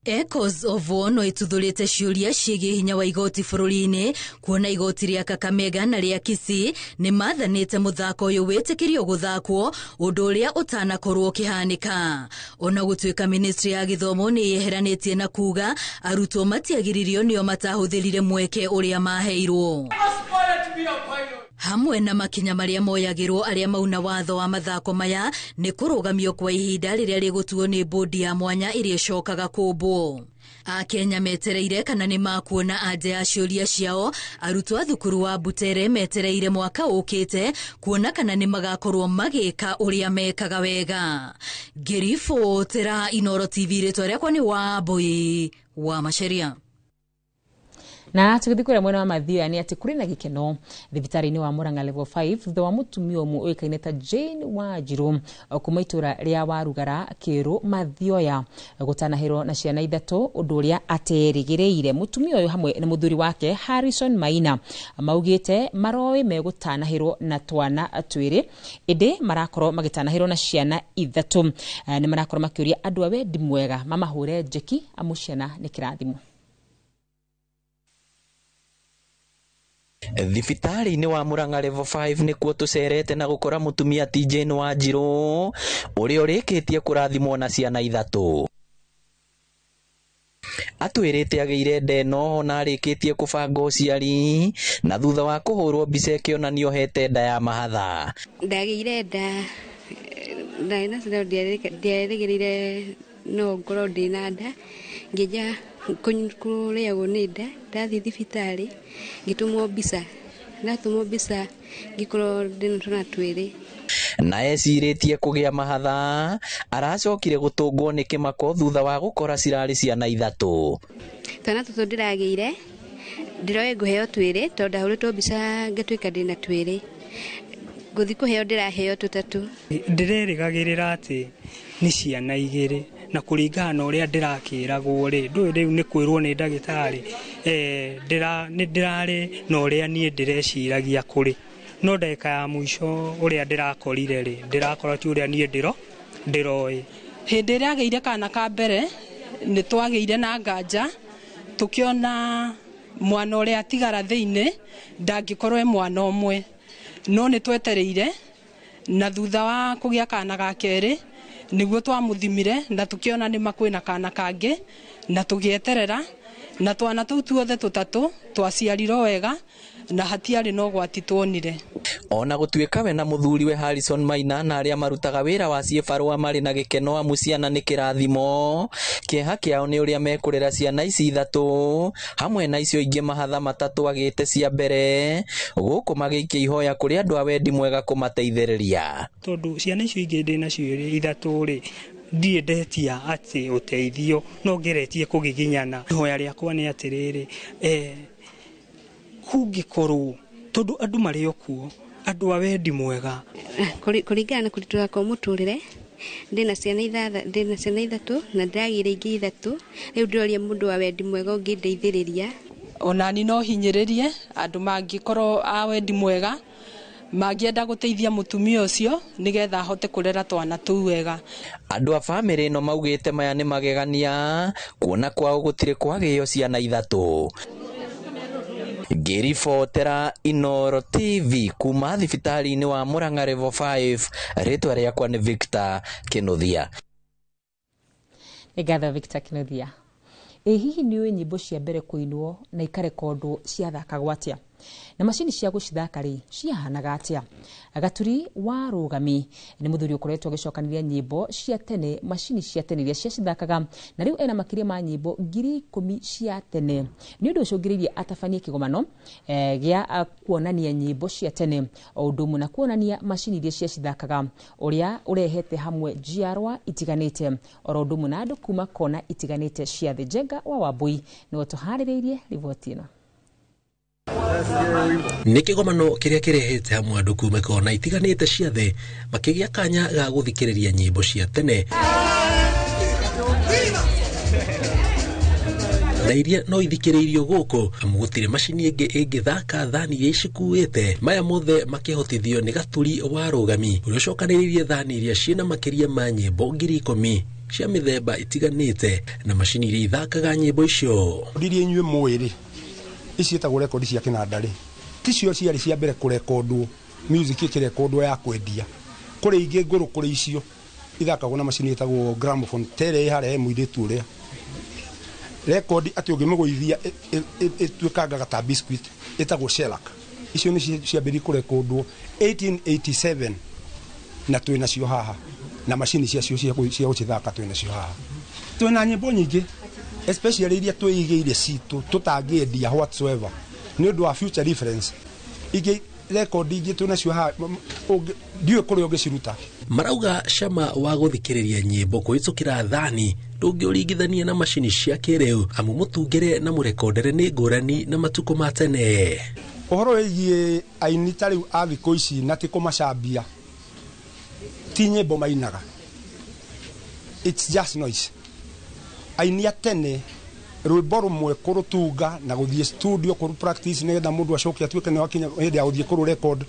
Echoes of War no ituthurite ciũria ciĩgiĩ hinya wa igoti bũrũri-inĩ kuona igoti rĩa Kakamega na rĩa Kisii nĩ mathanĩte mũthako ũyũ wĩtĩkĩrio gũthakwo ũndũ ũrĩa ũtanakorwo ũkĩhanĩka. Ona gũtuĩka ministry ya gĩthomo nĩ yeheranĩtie na kuga arutwo matiagiririo nĩo matahũthĩrire mweke ũrĩa maheirwo. Hamwe na makinya marĩa moyagĩrwo arĩa mauna watho wa mathako maya nĩ kũrũgamio kwa ihinda rĩrĩa rĩgũtuo nĩ bodi ya mwanya ĩrĩa ĩcokaga kũmbwo. Akenya metereire kana nĩ makuona anja ya ciũria ciao. Arutwo a thukuru wa Butere metereire mwaka ũkĩte kuona kana nĩ magakorwo magĩka ũrĩa mekaga wega. Ngĩribotera Inooro TV, rĩtwa rĩakwa nĩ Wambui wa Macharia. Na tũgĩthiĩ kũrĩa mwena wa Mathioya nĩ atĩ kũrĩ na gĩkeno thibitarĩ-inĩ wa Murang'a level 5 thutha wa mũtumia ũmwe ũĩkaine ta Jane Wanjiru kuma itũra rĩa Warugara Kĩrũ Mathioya gũtanahĩrwo na ciana ithatũ, ũndũ ũrĩa aterĩgĩrĩire. Mũtumia ũyũ hamwe na mũthuri wake Harrison Maina maugĩte maroĩ megũtanahĩrwo na twana twĩrĩ, ĩndĩ marakorwo magĩtanahĩrwo na ciana ithatũ. Nĩ marakorwo makĩũria andũ a wendi mwega mamahũre njeki amu ciana nĩ kĩrathimo. Thibitarĩ-inĩ wa Murang'a level 5 nĩkuo tũcerete na gũkora mũtumia ti Jane Wanjiru ũrĩa ũrĩkĩtie kũrathimwo na ciana ithatũ. Atwĩrĩte agĩire nda ĩno na arĩkĩtie kũbanga ũciari na thutha wa kũhũrwo mbica ĩkĩonanio hete nda ya mahatha. Ndagĩire nda ndierĩgĩrĩire no ngorwo ndĩna nda, ngĩnja kũrĩagwo nĩ nda. Ndathiĩ thibitarĩ ngĩtũmwo mbica, ndatũmwo mbica ngĩkorwo ndĩna twana twĩrĩ. Na ecirĩtie kũgĩa mahatha aracokire gũtũngwo nĩ kĩmako thutha wa gũkora cirarĩ ciana ithatũ. Twana tũtũ ndĩragĩire ndĩroĩ ngũheo twĩrĩ tondũ ndahũrĩtwo mbica ngatuĩka ndĩna twĩrĩ, ngũthiĩ kũheo ndĩraheo tũtatũ. Ndĩrerĩgagĩrĩra atĩ nĩ ciana igĩrĩ na kũringana na ũrĩa ndĩrakĩragwo rĩ, ndũĩ rĩu nĩ kwĩrwo nĩ ndagĩtarĩ nĩ ndĩrarĩ na ũrĩa niĩ ndĩreciragia kũrĩ, no ndagĩka ya mũico ũrĩa ndĩrakorire rĩ, ndĩrakora ti ũrĩa niĩ ndĩroĩ. Hĩndĩ ĩrĩa agĩire kana ka mbere nĩ twagĩire na nganja tũkĩona mwana ũrĩa atigara thĩinĩ ndangĩkorwo e mwana ũmwe, no nĩ twetereire na thutha wa kũgĩa kana ga kerĩ nĩguo twamũthimire na tũkĩona nĩ makwĩna kana kangĩ na tũgĩeterera na twana tũu tuothe tũtatũ twaciarirwo wega na hatiarĩ na ũgwati tuonire. Ona gũtuĩka we na mũthuriwe Harrison Maina na arĩa marutaga wĩra wa ciĩbarũa marĩ na gĩkeno amu ciana nĩ kĩrathimo, kĩeha kĩao nĩ ũrĩa mekũrera ciana ici ithatũ hamwe na icio ingĩ mahatha matatũ agĩte cia mbere, gũkũ magĩikia ihoya kũrĩ andũ a wendi mwega kũmateithĩrĩria. Tondũ ciana icio ingĩ ndĩ nacio ithatũ rĩ, ndirĩ ndetia atĩ ũteithio no ngeretie kũgiginyana. Ihoya rĩakwa nĩ atĩrĩrĩ, kũngĩkorwo tondũ andũ marĩ o kuo, andũ a wendi mwega. Kũringana na kũritũha kwa mũtũrĩre, ndĩna ciana ithatũ na ndĩragĩire ingĩ ithatũ, rĩu ndĩroria mũndũ wa wendi mwega ũngĩndeithĩrĩria. Onani no hinyĩrĩrie andũ mangĩkorwo a wendi mwega mangĩenda gũteithia mũtumia ũcio nĩgetha ahote kũrera twana tũu wega. Andũ a bamĩrĩ ĩno maugĩte maya nĩ magegania kuona kwao gũtirĩ kwagĩo ciana ithatũ. Ngĩribotera Inooro TV kuma thibitarĩ-inĩ wa Murang'a level 5, rĩtwa rĩakwa nĩ Victor Kinuthia. Nĩ ngatho Victor Kinuthia. Ĩ hihi nĩ ũĩ nyĩmbo cia mbere kũinwo na ikarekondwo ciathakagwo atĩa? Na macini cia gũcithaka rĩ ciahanaga atĩa? Gaturi wa Rũgami nĩ mũthuri ũkoretwo agĩcokanĩria nyĩmbo cia tene, macini cia tene iria ciacithakaga, na rĩu ena makĩria ma nyĩmbo 10,000 cia tene. Nĩ ũndũ ũcũngĩrĩirie atabanie kĩgomano gĩa kuonania nyĩmbo cia tene o ũndũ ũmwe na kuonania macini iria ciacithakaga, ũrĩa ũrehete hamwe njiarwa itiganĩte oro ũndũ ũmwe na andũ kuma kona itiganĩte cia thĩ. Njenga wa Wambui nĩwe tũharĩrĩirie riboti ĩno. Nĩ kĩgomano kĩrĩa kĩrehete hamwe andũ kuma kona itiganĩte cia thĩ makĩgĩa kanya ga gũthikĩrĩria nyĩmbo cia tene na iria no ithikĩrĩirio gũkũ amu gũtirĩ macini ĩngĩ ĩngĩthaka thani iria icikuĩte. Maya mothe makĩhotithio nĩ Gaturi wa Rũgami ũrĩa ũcokanĩrĩirie thani iria ciĩna makĩria ma nyĩmbo 10,000 cia mĩthemba itiganĩte na macini iria ithakaga nyĩmbo icio. Iria inyuĩ mũĩ rĩ, ici ciĩtagwo rekondi cia kĩnanda rĩ, ticio ciarĩ cia mbere kũrekondwo, music ĩkĩrekondwo ya kwendia. Kũrĩ ingĩ ngũrũ kũrĩ icio ithakagwo na macini ĩtagwo gramophone, ta ĩrĩa ĩ harĩa he mũirĩtu ũrĩa. Rekondi atĩ ũngĩmĩgũithia ĩtuĩkangaga ta biscuit, ĩtagwo shellac. Icio nĩ ciambĩrĩirie kũrekondwo 1887 na twĩ nacio haha, na macini ciacio cia gũcithaka twĩ nacio haha. Twĩna nyĩmbo nyingĩ especially iria twĩigĩire citũ tũtangĩendia whatsoever nĩ ũndũ wa future reference. Ingĩ rekondi ingĩ twĩ nacio haha ndiũĩ kũrĩa ũngĩciruta. Marauga cama wa gũthikĩrĩria nyĩmbo kũhĩtũkĩra thani Ndũngĩũringithania na macini cia kĩrĩu amu mũtungĩre na mũrekondere nĩ ngũrani na matukũ ma tene. Ũhoro wĩgiĩ aini ta rĩu a thikũ ici na ti kũmacambia, ti nyĩmbo mainaga, it's just noise. Aini a tene rwĩmbo rũmwe kũrũtunga na gũthiĩ studio kũrũ practice nĩgetha mũndũ acoke atuĩke nĩ wakinya hĩndĩ ya gũthiĩ kũrũ record,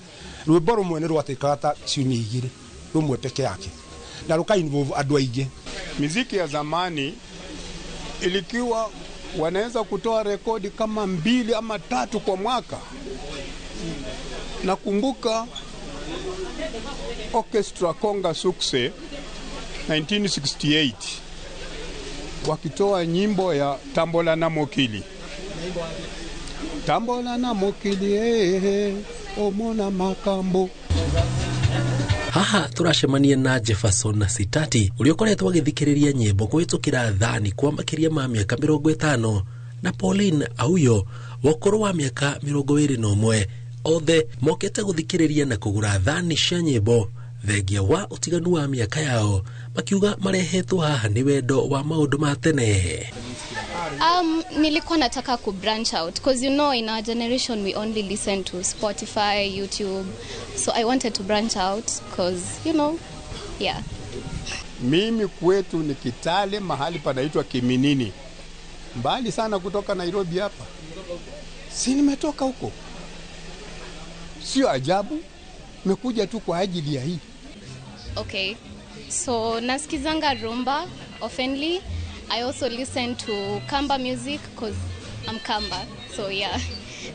rwĩmbo rũmwe nĩ rwatĩkaga ta ciumia igĩrĩ, rũmwe peke yake, na rũka involve andũ aingĩ. Miziki ya zamani ilikuwa wanaweza kutoa rekodi kama 2 ama 3 kwa mwaka. Nakumbuka Orchestra Konga Sukse 1968 wakitoa nyimbo ya Tambola na Mokili. Tambola na Mokili, eh, omona makambo. Haha turacemania na Jefferson Sitati ũrĩa ũkoretwo agĩthikĩrĩria nyĩmbo kũhĩtũkĩra thani kwa makĩria ma mĩaka 50 na Pauline Auyo wa ũkũrũ wa mĩaka 21, othe mokĩte gũthikĩrĩria na kũgũra thani cia nyĩmbo thengia wa ũtiganu wa mĩaka yao, makiuga marehetwo haha nĩ wendo wa maũndũ ma tene. Nilikuwa nataka ku branch out because you know in our generation we only listen to Spotify, YouTube. So I wanted to branch out because you know, yeah. Mimi kwetu ni Kitale, mahali panaitwa Kiminini, mbali sana kutoka Nairobi hapa. Si nimetoka huko, sio ajabu, nimekuja tu kwa ajili ya hii. Okay, so nasikizanga rumba oftenly. I also listen to Kamba music because I'm Kamba. So yeah,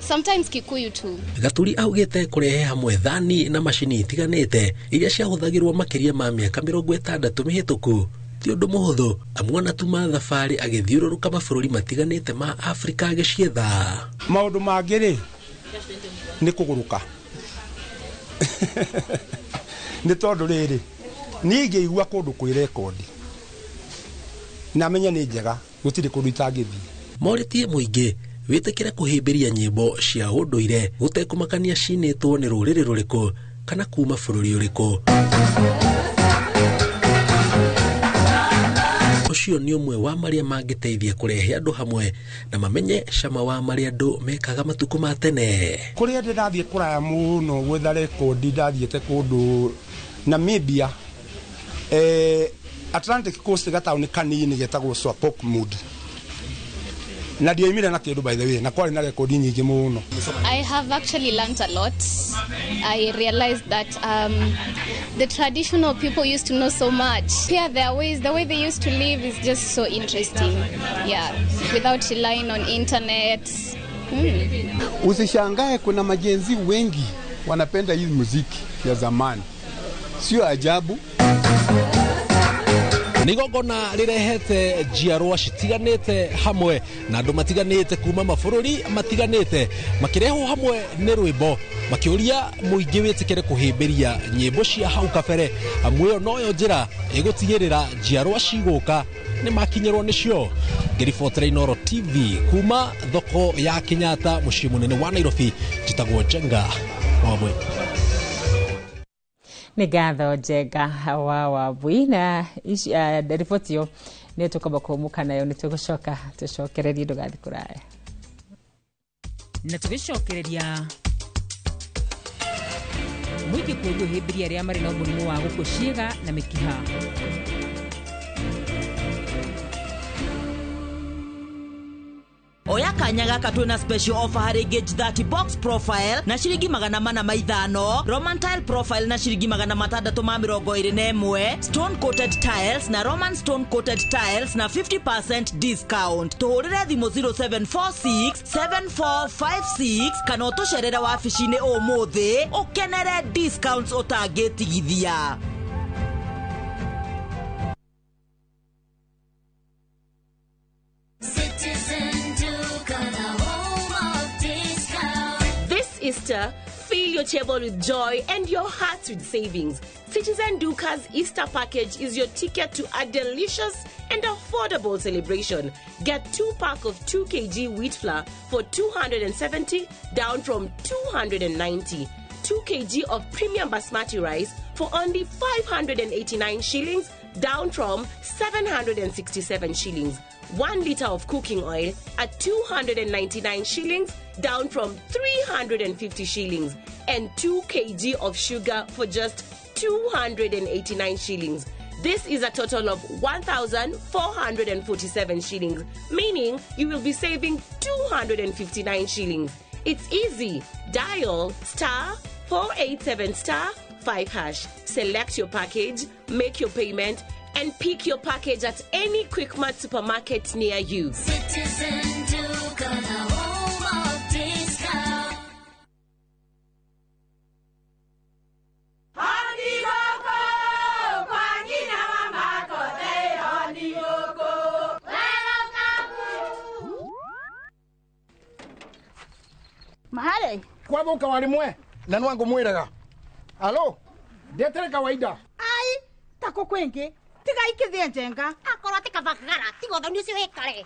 sometimes Kikuyu too. Gaturi augite kurehe hamwe thani na macini itiganite iria ciahuthagirwo makiria ma miaka 60 mihituku ti undu muhuthu, amu anatuma thabarĩ agĩthiũrũrũka mabũrũri matiganĩte ma Afrika agĩcietha. Maũndũ mangĩ rĩ nĩ kũgũrũka nĩ tondũ rĩrĩ niĩ ingĩigua kũndũ kwĩ rekondi na menye nĩ njega gũtirĩ kũndũ itangĩthiĩ. Morĩtie mũingĩ wĩtĩkĩre kũhĩmbĩria nyĩmbo cia ũndũire gũtekũmakania cinĩtwo nĩ rũrĩrĩ rũrĩkũ kana kuma bũrũri ũrĩkũ. Ũcio nĩ ũmwe wa marĩa mangĩteithia kũrehe andũ hamwe na mamenye cama wa marĩa andũ mekaga matukũ ma tene. Kũrĩa ndĩrathiĩ kũraya mũno gwetha rekondi, ndathiĩte kũndũ Namibia, Atlantic Coast, gataũni kanini getagwo Swakopmund, na ndioimire na kĩndũ by the way, na kwarĩ na rekondi nyingĩ mũno. I have actually learned a lot. I realized that the traditional people used to know so much. Yeah, their ways, the way they used to live is just so interesting. Yeah, without relying on internet. Usishangae kuna majenzi wengi wanapenda hii muziki ya zamani. Sio ajabu. Nĩ igongona rĩrehete njiarwa citiganĩte hamwe na andũ matiganĩte kuma mabũrũri matiganĩte makĩrehwo hamwe nĩ rwĩmbo makĩũria mũingĩ wĩtĩkĩre kũhĩmbĩria nyĩmbo cia hau kabere, amu ĩyo noyo njĩra ĩgũtigĩrĩra njiarwa cigũka nĩ makinyĩrwo nĩcio. Ngĩribotera Inooro TV kuma thoko ya Kenyatta mũciĩ mũnene wa Nairobi, njĩtagwo Njenga Wambui. Nĩ ngatho Njenga wa Wambui na riboti ĩyo nĩ tũkwamba kũhũmũka nayo, nĩ tũgũcoka tũcokererie, ndũgathiĩ kũraya. Na tũgĩcokereria mũingĩ kũũrio hĩmbĩria arĩa marĩ na mũrimũ wa gũkua ciĩga na mĩkiha. Oya kanya gaka twina special offer harĩ Gauge 30 box profile na ciringi 405, Roman tile profile na ciringi 621, stone coated tiles na Roman stone coated tiles na 50% discount. Tuhũrĩre thimũ 0746 7456 kana ũtũcerere wabici-inĩ ũmũthĩ ũkenere discounts ũtangĩtigithia. Easter, fill your table with joy and your heart with savings. Citizen Duka's Easter package is your ticket to a delicious and affordable celebration. Get 2 pack of 2 kg wheat flour for 270, down from 290. 2 kg of premium basmati rice for only 589 shillings, down from 767 shillings. 1 liter of cooking oil at 299 shillings, down from 350 shillings. And 2 kg of sugar for just 289 shillings. This is a total of 1,447 shillings, meaning you will be saving 259 shillings. It's easy. Dial star 487 star 5 hash. Select your package, make your payment, and pick your package at any Quickmart supermarket near you. Citizen Duka, the home of discount. Mahale kwathuka warimwe na nwangu mwiraga alo ndetere kawaida ai tako kwingi tiga ikithie njenga akorwo ti kabagara tiga uthoni ucio wikare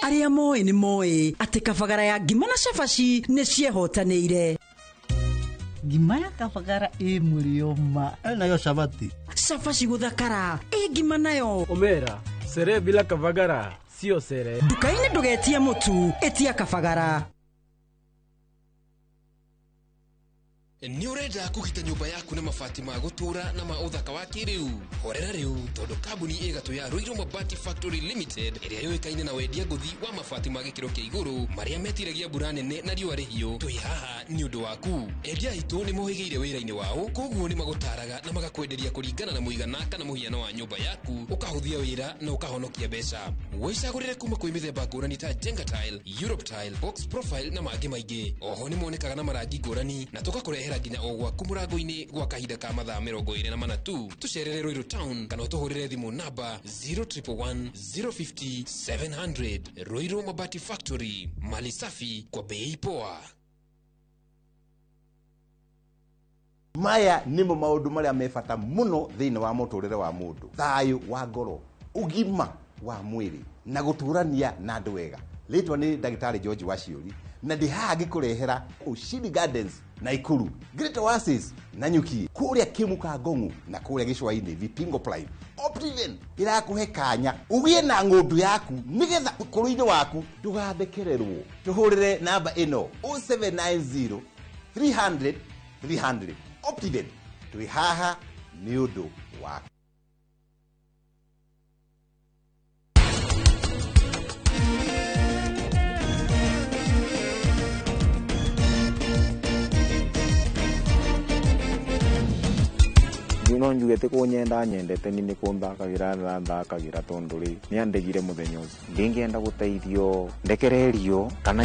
Arĩa moĩ nĩ moĩ atĩ kabagara ya ngima na cabaci nĩ ciehotanĩire. Ngima ya kabagara ĩ mũrĩo ma. Nayo cabati. Cabaci gũthakara ĩ ngima nayo. Omera sere bila kabagara sio sere. Nduka-inĩ ndũgetie mũtu ĩtia kabagara. Nĩ ũrenda kũgita nyũmba yaku na mabati ma gũtũũra na ma ũthaka wa kĩrĩu? Horera rĩu tondũ kambuni ĩ gatũ ya Ruiru Mabati Factory Limited ĩrĩa yũĩkaine na wendia ngũthi wa mabati ma gĩkĩro kĩa igũrũ marĩa metiragia mbura nene na riũa rĩhiũ, twĩ haha nĩ ũndũ waku. Endia aitũ nĩ mohĩgĩire wĩra-inĩ wao, koguo nĩ magũtaraga na magakwenderia kũringana na mũigana kana mũhiano wa nyũmba yaku, ũkahũthia wĩra na ũkahonokia mbeca. Wĩcagũrĩre kuma kwĩ mĩthemba ngũrani ta Jenga Tile, Europe Tile, Box Profile na mangĩ maingĩ. Oho nĩ monekaga na marangi ngũrani na tũgakũrehera nginya o gwaku mũrango-inĩ gwa kahinda ka mathaa 24 tu. Tũcerere Ruiru Town kana ũtũhũrĩre thimũ namba 0111 050 700. Ruiru Mabati Factory, mali safi kwa bei poa. Maya nĩmo maũndũ marĩa me bata mũno thĩinĩ wa mũtũrĩre wa mũndũ: thayũ wa ngoro, ũgima wa mwĩrĩ na gũtũrania na andũ wega. Rĩtwa nĩ ndagĩtarĩ George Waciũri na ndĩ haha ngĩkũrehera Ushindi Gardens Naikuru, Great Oasis Nanyuki, kũrĩa Kĩmuka Ngong'u na kũrĩa Gĩcũa-inĩ Vipingo Prime. Optiven ĩrakũhe kanya ũgĩe na ng'ũndũ yaku nĩgetha ũkũrũ-inĩ waku ndũgathekererwo. Tũhũrĩre namba ĩno 0790 300 300. Optiven twĩ haha nĩ ũndũ waku. No njuge ti kunyenda nyendete ni ni kunthakagira na nthakagira tondu ri ni andegire muthenya ucio ndingienda guteithio ndekererio kana.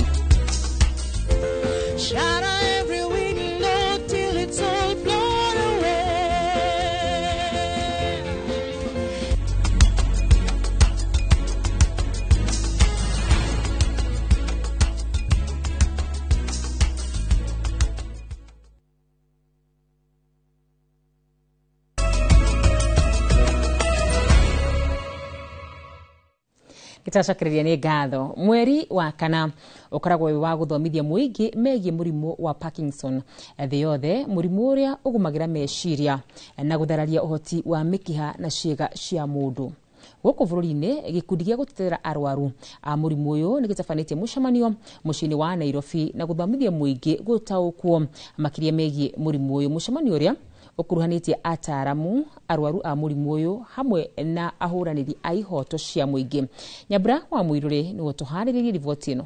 Shatter every window till it's all blown away. Gĩtacokereria nĩ ngatho. Mweri wa kana ũkoragwo wĩ wa gũthomithia mũingĩ megiĩ mũrimũ wa Parkinson thĩ yothe, mũrimũ ũrĩa ũgũmagĩra meciria na gũthararia ũhoti wa mĩkiha na ciĩga cia mũndũ. Gũkũ bũrũri-inĩ gĩkundi gĩa gũtetera arwaru a mũrimũ ũyũ nĩ gĩtabanĩtie mũcemanio mũciĩ-inĩ wa Nairobi na gũthomithia mũingĩ gũtaũkwo makĩria megiĩ mũrimũ ũyũ. Mũcemanio ũrĩa ũkuruhanĩtie ataaramu, arwaru a mũrimũ ũyũ hamwe na ahũranĩri a ihoto cia mũingĩ. Nyambura wa Mũirũrĩ nĩwe ũtũharĩrĩirie riboti ĩno.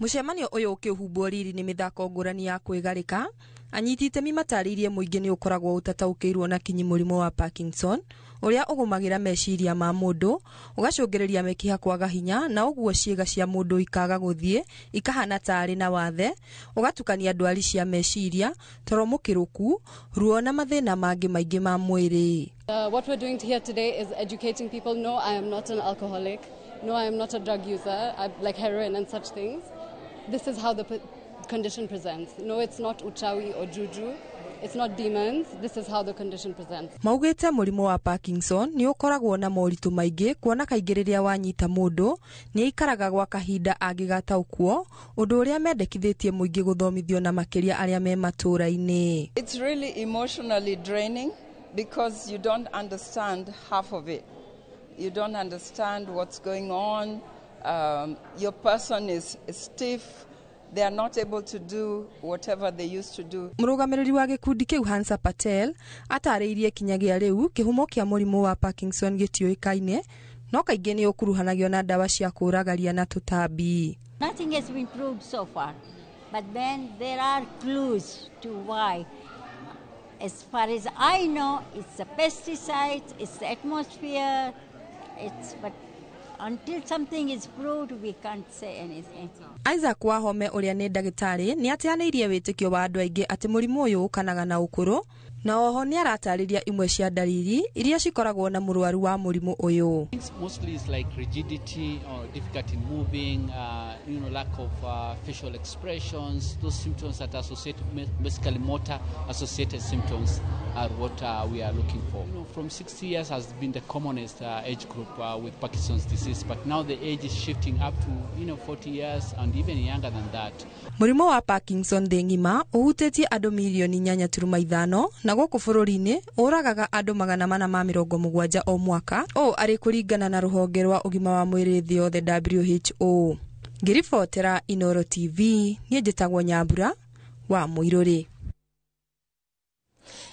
Mũcemanio ũyũ ũkĩhumbwo riri nĩ mĩthako ngũrani ya kwĩgarĩka, anyiti itemi matarĩirie mũingĩ nĩ ũkoragwo ũtataũkĩirwo na kinyi mũrimũ wa Parkinson ũrĩa ũgũmagĩra meciria ma mũndũ, ũgacũngĩrĩria mĩkiha kwaga hinya na ũguo ciĩga cia mũndũ ikaga gũthiĩ ikahana ta arĩ na wathe, ũgatukania ndwari cia meciria, toro mũkĩrũku, ruo na mathĩna mangĩ maingĩ ma mwĩrĩ. What we're doing here today is educating people. No, I am not an alcoholic. No, I am not a drug user, like heroin and such things. This is how the condition presents. No, it's not uchawi or juju. It's not demons. This is how the condition presents. Maugĩte mũrimũ wa Parkinson nĩ ũkoragwo na moritũ maingĩ kuona kaingĩ rĩrĩa wanyita mũndũ nĩ aikaraga gwa kahinda angĩgataũkwo, ũndũ ũrĩa mendekithĩtie mũingĩ gũthomithio na makĩria arĩa me matũũra-inĩ. It's really emotionally draining because you don't understand half of it. You don't understand what's going on. Your person is stiff. They are not able to do whatever they used to do. Mũrũgamĩrĩri wa gĩkundi kĩu Hansa Patel atarĩirie kinyagia rĩu kĩhumo kĩa mũrimũ wa Parkinson gĩtiũĩkaine, no kaingĩ nĩ ũkuruhanagio na ndawa cia kũũragaria na tũtambi. Nothing has been proved so far, but then there are clues to why. As far as I know, it's the pesticides, it's the atmosphere, but until something is proved, we can't say anything. Isaac Wahome ũrĩa nĩ ndagĩtarĩ nĩ ateanĩirie wĩtĩkio wa andũ aingĩ atĩ mũrimũ ũyũ ũkanaga na ũkũrũ, na oho nĩ aratarĩria imwe cia ndariri iria cikoragwo na mũrwaru wa mũrimũ ũyũ. Mostly it's like rigidity or difficulty in moving, lack of facial expressions. Those symptoms that are associated, basically motor associated symptoms are what we are looking for. From 60 years has been the commonest age group with Parkinson's disease, but now the age is shifting up to 40 years and even younger than that. Mũrimũ wa Parkinson thĩ ng'ima ũhutĩtie andũ mirioni 8.5 na gũkũ bũrũri-inĩ ũragaga andũ 470 o mwaka, ũũ arĩ kũringana na rũhonge rwa ũgima wa mwĩrĩ thĩ yothe WHO. Ngĩribotera Inoro TV, niĩ njĩtagwo Nyambura wa Mũirũrĩ.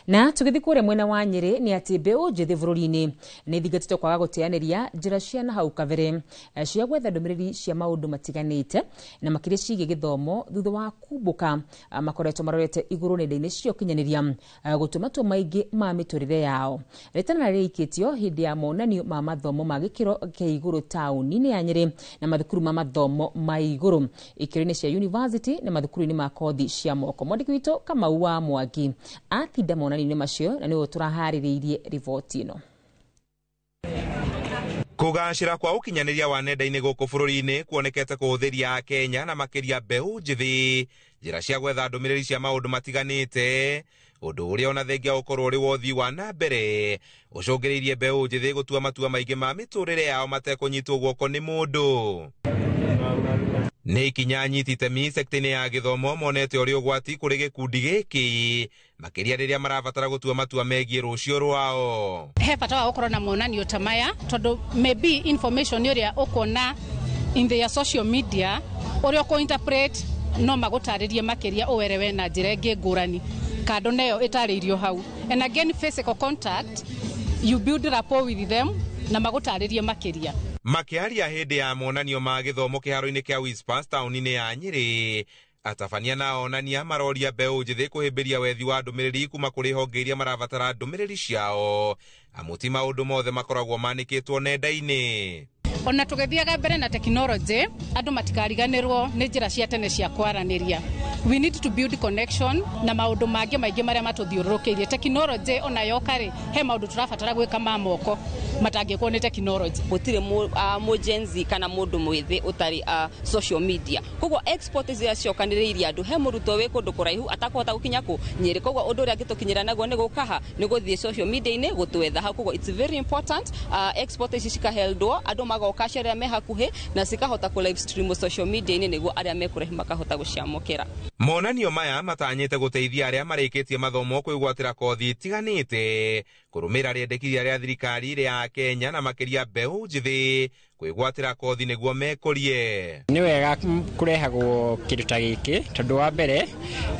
Na tũgĩthiĩ kũrĩa mwena wa Nyĩrĩ nĩ atĩ mbeũ njĩthĩ bũrũri-inĩ nĩ ithingatĩtwo kwaga gũteanĩria njĩra cia na hau kabere cia gwetha ndũmĩrĩri cia maũndũ matiganĩte na makĩria ciĩgiĩ gĩthomo thutha wa kumbũka makoretwo marorete igũrũ nenda-inĩ cia ũkinyanĩria gũtua matua maingĩ ma mĩtũrĩre yao. Rĩtana rĩrĩkĩtio hĩndĩ ya monanio ma mathomo ma gĩkĩro kĩa igũrũ taũni-inĩ ya Nyĩrĩ na mathukuru ma mathomo ma igũrũ ikĩro-inĩ cia university na mathukuru-inĩ ma kothi cia moko. Mwandĩki witũ Kamau wa Mwangi atinda monanio-inĩ macio na nĩwe tũraharĩrĩirie riboti ĩno. Kũgacĩra kwa ũkinyanĩria wa nenda-inĩ gũkũ bũrũri-inĩ kuonekete kũhũthĩria Akenya na makĩria mbeũ njĩthĩ njĩra cia gwetha ndũmĩrĩri cia maũndũ matiganĩte, ũndũ ũrĩa ona thengia ũkorwo ũrĩ wa ũthii wa na mbere ũcũngĩrĩirie mbeũ njĩthĩ gũtua matua maingĩ ma mĩtũrĩre yao matekũnyitwo guoko nĩ mũndũ. Nĩ ikinya anyiti itemi sekta-inĩ ya gĩthomo monete ũrĩ ũgwati kũrĩ gĩkundi gĩkĩ makĩria rĩrĩa marabatara gũtua matua megiĩ rũciũ rwao. He bata wa gũkorwo na monanio ta maya tondũ maybe information ũrĩa ũkuona in their social media ũrĩa ũkũ-interpret no magũtarĩrie makĩria ũwerewe na njĩra ĩngĩ ngũrani kando nayo ĩtarĩirio hau. And again, physical contact, you build rapport with them na magũtarĩrie makĩria. Makĩaria hĩndĩ ya monanio ma gĩthomo kĩharo-inĩ kĩa Whispers taũni-inĩ ya Nyĩrĩ, atabania na onania maroria mbeũ njĩthĩ kũhĩmbĩria wethi wa ndũmĩrĩri kuma kũrĩ honge iria marabatara ndũmĩrĩri ciao, amu ti maũndũ mothe makoragwo manĩkĩtwo nenda-inĩ. Ona tũgĩthiaga mbere na tekinoronjĩ, andũ matikariganĩrwo nĩ njĩra cia tene cia kwaranĩria. We need to build connection na maũndũ mangĩ maingĩ marĩa matũthiũrũrũkĩirie. Tekinoronjĩ ona yoka rĩ, he maũndũ tũrabatara gwĩka ma moko matangĩkwo nĩ tekinoronjĩ. Gũtirĩ mũ-Gen Z kana mũndũ mwĩthĩ ũtarĩ social media. Koguo export iria ciokanĩrĩirie andũ, he mũrutwo wĩ kũndũ kũraihu atakũhota gũkinya kũ Nyĩrĩ. Koguo ũndũ ũrĩa angĩtũkinyĩra naguo nĩ gũka ha, nĩ gũthiĩ social media-inĩ gũtwetha hau. Koguo it's very important export ici cikaheldwo, andũ magoka acio arĩa me hakuhĩ na cikahota kũ live stream social media-inĩ nĩguo arĩa me kũraihu makahota gũciamũkĩra. Monanio maya matanyĩte gũteithia arĩa marĩkĩtie mathomo kwĩgwatĩra kothi itiganĩte, kũrũmĩrĩra rĩendekithia rĩa thirikari rĩa Kenya na makĩria mbeũ njĩthĩ kwĩgwatĩra kothi nĩguo mekũrie. Nĩ wega kũrehagwo kĩndũ ta gĩkĩ tondũ wa mbere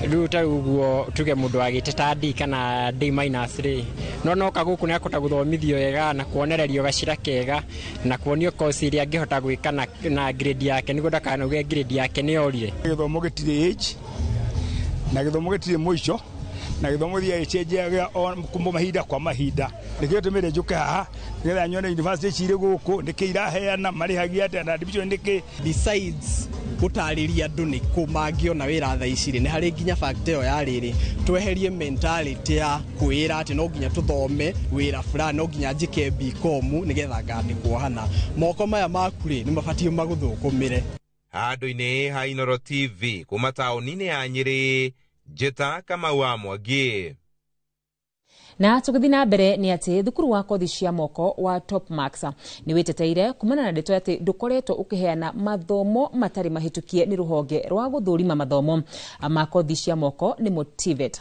rĩu ta ũguo tuge mũndũ wagĩte ta D kana D minus rĩ, no noka gũkũ nĩ akũhota gũthomithio wega na kuonererio gacĩra kega na kuonio kosi iria angĩhota gwĩka na grade yake nĩguo ndakanauge grade yake nĩ yorire. Gĩthomo gĩtirĩ age na gĩthomo gĩtirĩ mũico na gĩthomo gĩthiaga gĩcenjagia kuma mahinda kwa mahinda. Nĩkĩo tũmĩre njũke haha nĩgetha nyone university ici irĩ gũkũ nĩkĩ iraheana, marĩhagia atĩa na admission nĩkĩ. Besides gũtarĩria andũ nĩ kũ mangĩona wĩra thaa ici rĩ, nĩ harĩ nginya fact ĩyo ya rĩrĩ tweherie mentality ya kwĩra atĩ no nginya tũthome wĩra fulani, no nginya njĩke BCom nĩgetha ngandĩkwo hana. Moko maya maku rĩ nĩ mabatiĩ magũthũkũmĩre. Handũ-inĩ ha Inoro TV kuma taũni-inĩ ya Nyĩrĩ, Njĩta Kamau wa Mwangi. Na tũgĩthiĩ na mbere nĩ atĩ thukuru wa kothi cia moko wa Top Max nĩ wĩteteire kumana na ndeto atĩ ndũkoretwo ũkĩheana mathomo matarĩ mahĩtũkie nĩ rũhonge rwa gũthũrima mathomo ma kothi cia moko nĩ Motivet.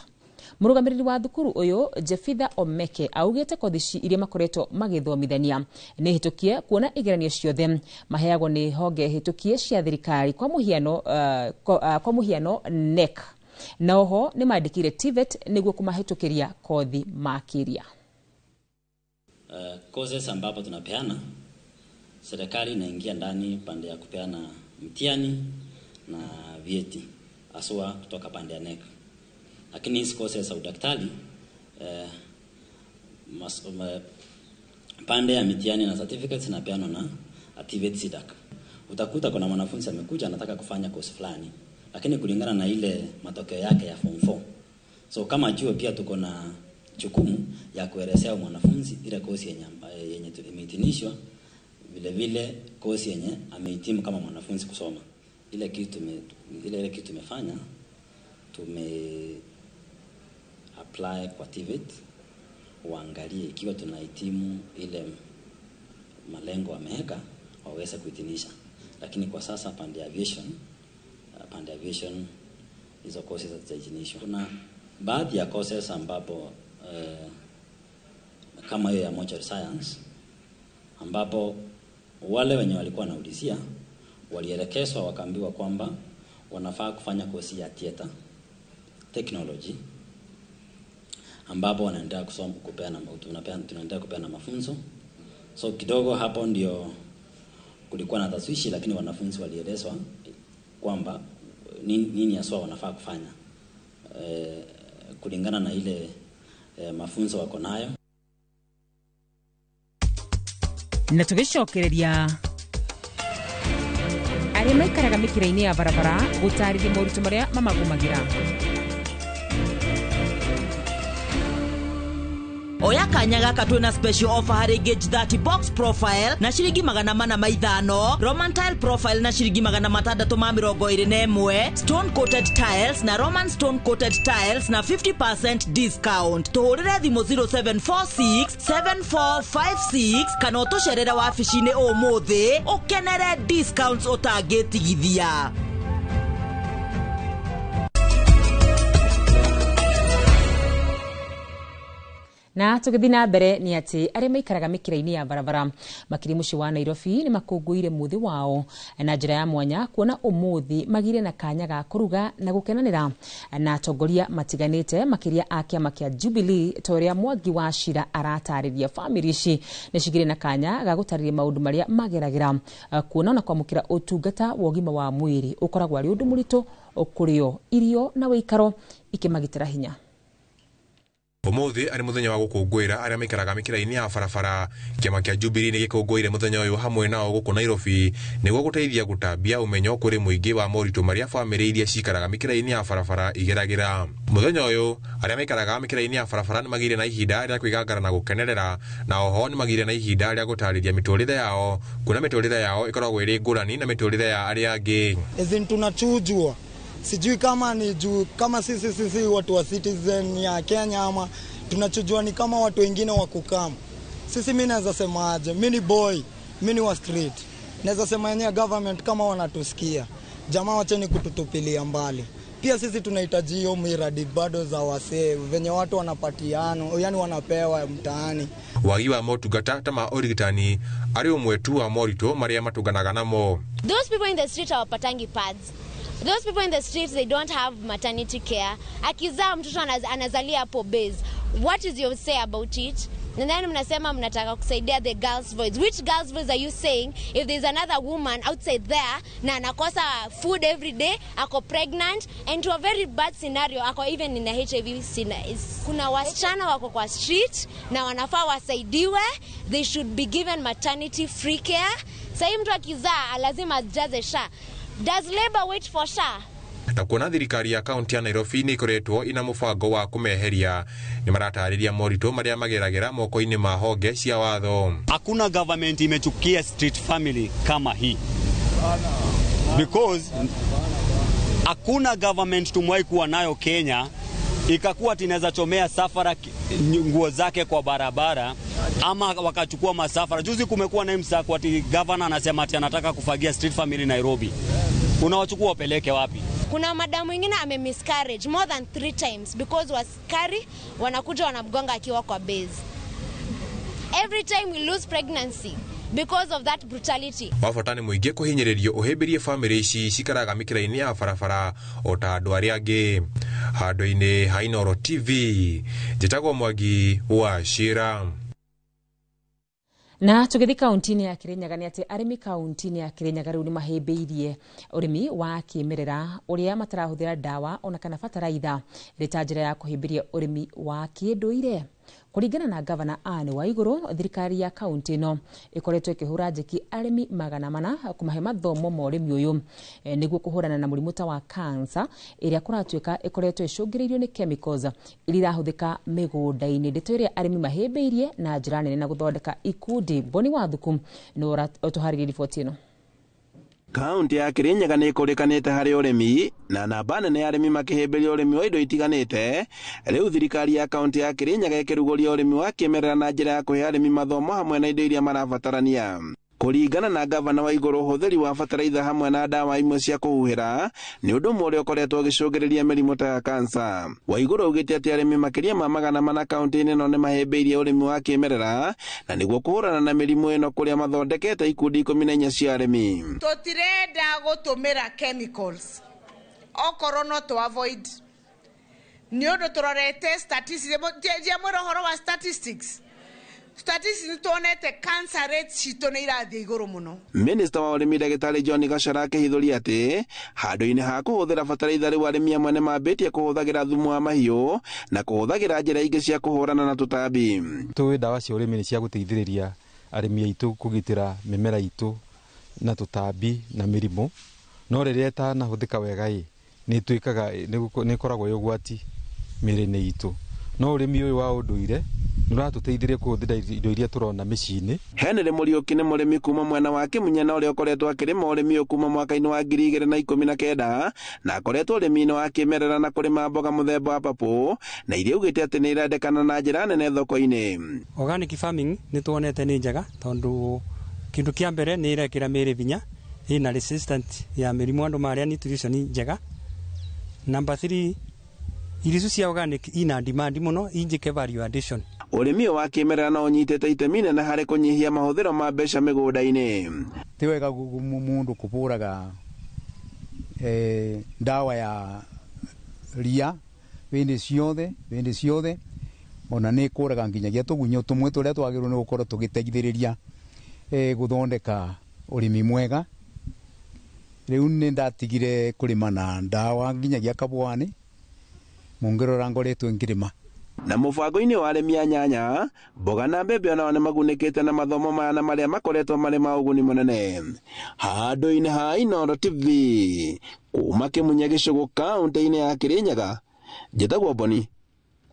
Mũrũgamĩrĩri wa thukuru ũyũ Jefitha Omeke augĩte kothi iria makoretwo magĩthomithania nĩ hĩtũkie kuona igeranio ciothe maheagwo nĩ honge hĩtũkie cia thirikari kwa mũhiano NEC. Na oho nĩ mandĩkire TVET nĩguo kũmahĩtũkĩria kothi makĩria. Courses ambapo tunapeana, serikali inaingia ndani pande ya kupeana mtihani na vyeti aswa kutoka pande ya NEC. Lakini hizi courses za udaktari pande ya mitihani na certificates inapeanwa na TVET SIDAC. Utakuta kuna mwanafunzi amekuja anataka kufanya course fulani, lakini kulingana na ile matokeo yake ya form 4. So kama chuo pia tuko na jukumu ya kuelezea mwanafunzi ile course yenye imehitimishwa, vile vile course yenye amehitimu kama mwanafunzi kusoma. Ile kitu tumefanya, tume apply kwa TVET waangalie ikiwa tunahitimu ile malengo wameweka waweze kuhitimisha. Lakini kwa sasa pande ya aviation hizo courses hazijahitimishwa. Kuna baadhi ya courses ambapo kama hiyo ya mortuary science, ambapo wale wenye walikuwa wanaulizia walielekezwa wakaambiwa kwamba wanafaa kufanya kosi ya theater technology, ambapo wanaendelea kusoma kupeana, tunaendelea kupeana mafunzo. So kidogo hapo ndio kulikuwa na taswishi, lakini wanafunzi walielezwa kwamba nini haswa wanafaa kufanya kulingana na ile mafunzo wako nayo. Na tũgĩcokereria arĩa maikaraga mĩkĩra-inĩ ya barabara gũtarĩria moritũ marĩa mamagũmagĩra. Oya kanya gaka twina special offer harĩ Gauge 30 box profile na ciringi 405, Roman tile profile na ciringi 621, stone coated tiles na Roman stone coated tiles na 50% discount. Tũhũrĩre thimũ 0746 7456 kana ũtũcerere wabici-inĩ ũmũthĩ ũkenere discounts ũtangĩtigithia. Na tũgĩthiĩ na mbere nĩ atĩ arĩa maikaraga mĩkĩra-inĩ ya barabara makĩria mũciĩ wa Nairobi nĩ makũngũĩire mũthĩ wao na njĩra ya mwanya kuona ũmũthĩ magire na kanya ga kũruga na gũkenanĩra na atongoria matiganĩte makĩria a kĩama kĩa Jubilee ta ũrĩa Mwangi wa Cira aratarĩria. Bamĩrĩ ici nĩ cigire na kanya ga gũtarĩria maũndũ marĩa mageragĩra kuona na kwamũkĩra ũtungata wa ũgima wa mwĩrĩ ũkoragwo arĩ ũndũ mũritũ kũrĩo irio na wĩikaro ikĩmagitĩra hinya. Ũmũthĩ arĩ mũthenya wa gũkũngũĩra arĩa maikaraga mĩkĩra-inĩ ya barabara. Kĩama kĩa Jubilee nĩ gĩkũngũĩire mũthenya ũyũ hamwe nao gũkũ Nairobi nĩguo gũteithia gũtambia ũmenyo kũrĩ mũingĩ wa moritũ marĩa bamĩrĩ iria cikaraga mĩkĩra-inĩ ya barabara igeragĩra. Mũthenya ũyũ arĩa maikaraga mĩkĩra-inĩ ya barabara nĩ magĩire na ihinda rĩa kwĩgangara na gũkenerera, na oho nĩ magĩire na ihinda rĩa gũtarĩria mĩtũrĩre yao, kuona mĩtũrĩre yao ĩkoragwo ĩrĩ ngũrani na mĩtũrĩre ya arĩa angĩ. Tunachujwa, sijui kama ni juu kama sisi watu wa citizen ya Kenya ama tunachujua ni kama watu wengine wa kukam. Sisi mimi naweza sema aje, mimi ni boy, mimi ni wa street. Naweza sema yenyewe government kama wanatusikia, jamaa wacheni kututupilia mbali. Pia sisi tunahitaji hiyo miradi bado za wasee venye watu wanapatiana, yani wanapewa mtaani. Wagi wa motungata ta ma ũrigitani arĩ ũmwe tu wa moritũ marĩa matũnganaga namo. Those people in the street hawapatangi pads. Those people in the streets, they don't have maternity care. Akizaa mtoto anazalia hapo base. What is your say about it? And then mnasema mnataka kusaidia the girls' voice. Which girls' voice are you saying if there's another woman outside there na anakosa food every day, ako pregnant, and to a very bad scenario, ako even in a HIV scenario. Kuna wasichana wako kwa street na wanafaa wasaidiwe. They should be given maternity free care. Sasa mtu akizaa lazima ajaze SHA. Does labor wait for SHA? Na kuona thirikari ya kaunti ya Nairobi nĩ ĩkoretwo ina mũbango wa kũmeheria, nĩ maratarĩria moritũ marĩa mageragĩra moko-inĩ ma honge cia watho. Hakuna government imechukia street family kama hii, because Hakuna government tumewahi kuwa nayo Kenya ikakuwa tinaweza chomea safara nguo zake kwa barabara ama wakachukua masafara. Juzi kumekuwa na msako ati governor anasema ati anataka kufagia street family Nairobi. Unawachukua wapeleke wapi? Kuna madamu mwingine ame miscarriage more than 3 times because waskari wanakuja wanamgonga akiwa kwa base. Every time we lose pregnancy because of that brutality. Wabata nĩ mũingĩ kũhinyĩrĩrio ũhĩmbĩrie bamĩrĩ ici cikaraga mĩkĩra-inĩ ya barabara o ta andũ arĩa angĩ. Handũ-inĩ ha Inooro TV, njĩtagwo Mwangi wa Cira. Na tũgĩthiĩ kaunti-inĩ ya Kirinyaga nĩ atĩ arĩmi kaunti-inĩ ya Kirinyaga rĩu nĩ mahĩmbĩirie ũrĩmi wa kĩmerera ũrĩa matarahũthĩra ndawa ona kana bataraitha ĩrĩ ta njĩra ya kũhĩmbĩria ũrĩmi wa kĩndũire. Kũringana na gavana Anne Waigũrũ, thirikari ya kaunti ĩno ĩkoretwo ĩkĩhũra njeki arĩmi 400 kũmahe mathomo ma ũrĩmi ũyũ nĩguo kũhũrana na mũrimũ ta wa cancer ĩrĩa kũratuĩka ĩkoretwo ĩcũngĩrĩirio nĩ chemicals iria irahũthĩka mĩgũnda-inĩ. Ndeto ĩrĩa arĩmi mahĩmbĩirie na njĩra nene na gũthondeka ikundi. Boni Wathuku nĩ ũtũharĩrie riboti ĩno. Kaunti ya Kirinyaga nĩ ĩkũrĩkanĩte harĩ ũrĩmi na namba nene ya arĩmi makĩhĩmbĩria ũrĩmi wa indo itiganĩte. Rĩu thirikari ya kaunti ya Kirinyaga ĩkĩrugũria ũrĩmi wa kĩmerera na njĩra ya kũhe arĩmi mathomo hamwe na indo iria marabatarania. Kũringana na gavana Waigũrũ, ũhũthĩri wa bataraitha hamwe na ndawa imwe cia kũhuhĩra nĩ ũndũ ũmwe ũrĩa ũkoretwo ũgĩcũngĩrĩria mĩrimũ ta ya kansa. Waigũrũ augĩte atĩ arĩmi makĩria ma 400 kaunti-inĩ ĩno nĩ mahĩmbĩirie ũrĩmi wa kĩmerera na nĩguo kũhũrana na mĩrimũ ĩno kũrĩa mathondekete ikundi 14 cia arĩmi. Tũtirenda gũtũmĩra chemicals okorwo no tũ avoid nĩ ũndũ tũrorete statistics, ndiamwĩra ũhoro wa statistics. Statistics tuonete cancer rates citũ nĩ irathiĩ igũrũ mũno. Minister wa ũrĩmi ndagĩtarĩ John Gachara akĩhithũria atĩ handũ-inĩ ha kũhũthĩra bataraitha rĩu arĩmi amwe nĩ mambĩtie kũhũthagĩra thumu wa mahiũ na kũhũthagĩra njĩra ingĩ cia kũhũrana na tũtambi. Tũĩ ndawa cia ũrĩmi nĩ cia gũteithĩrĩria arĩmi aitũ kũgitĩra mĩmera itũ na tũtambi na mĩrimũ, no rĩrĩa ĩtanahũthĩka wega ĩ nĩ ĩtuĩkaga nĩ ĩkoragwo ĩ ũgwati mĩrĩ-inĩ itũ. No ũrĩmi ũyũ wa ũndũire nĩũratũteithirie kũhũthĩra indo iria tũrona mĩciĩ-inĩ. Henry Mũriũki nĩ mũrĩmi kuma mwena wa Kĩmunya na ũrĩa ũkoretwo akĩrĩma ũrĩmi ũyũ kuma mwaka-inĩ wa 2019 na akoretwo ũrĩmi-inĩ wa kĩmerera na kũrĩma mboga mũthemba wa papũ na iria augĩte atĩ nĩ irendekana na njĩra nene thoko-inĩ. Organic farming nĩ tuonete nĩ njega tondũ kĩndũ kĩa mbere nĩ ĩrekĩra mĩĩrĩ hinya, ĩna resistant ya mĩrimũ andũ marĩa nutrition njega. Number 3, irio cia organic ina demand mũno injike value addition. Ũrĩmi wa kĩmerera no ũnyitĩte itemi nene harĩ kũnyihia mahũthĩro ma mbeca mĩgũnda-inĩ. Ti wega mũndũ kũbũraga ndawa ya ria hĩndĩ ciothe ona nĩ ĩkũraga nginyagia tũgunyũ tũmwe tũrĩa twagĩrĩirwo nĩ gũkorwo tũgĩteithĩrĩria gũthondeka ũrĩmi mwega. Rĩu nĩ ndatigire kũrĩma na ndawa nginyagia kabwani mũngĩrora ngoretwo ngĩrĩma. Na mũbango-inĩ wa arĩmi a nyanya, mboga na mbembe onao nĩ magunĩkĩte na mathomo maya na marĩa makoretwo marĩ ma ũguni mũnene. Handũ-inĩ ha Inooro TV, kuma Kĩmunya Gĩcũgũ kaunti-inĩ ya Kirinyaga, njĩtagwo Boni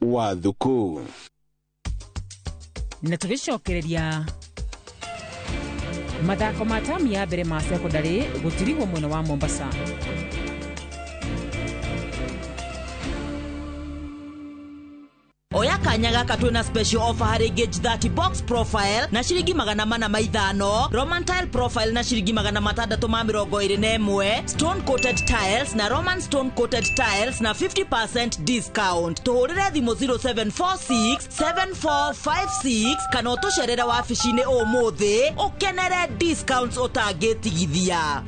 Wathuku. Na tũgĩcokereria mathako ma tamu ya mbere ma sekondari gũtirigwo mwena wa Mombasa. Oya kanya gaka twina special offer harĩ Gauge 30 box profile na ciringi 405, Roman tile profile na ciringi 621, stone coated tiles na Roman stone coated tiles na 50% discount. Tũhũrĩre thimũ 0746 7456 kana ũtũcerere wabici-inĩ ũmũthĩ ũkenere discounts ũtangĩtigithia.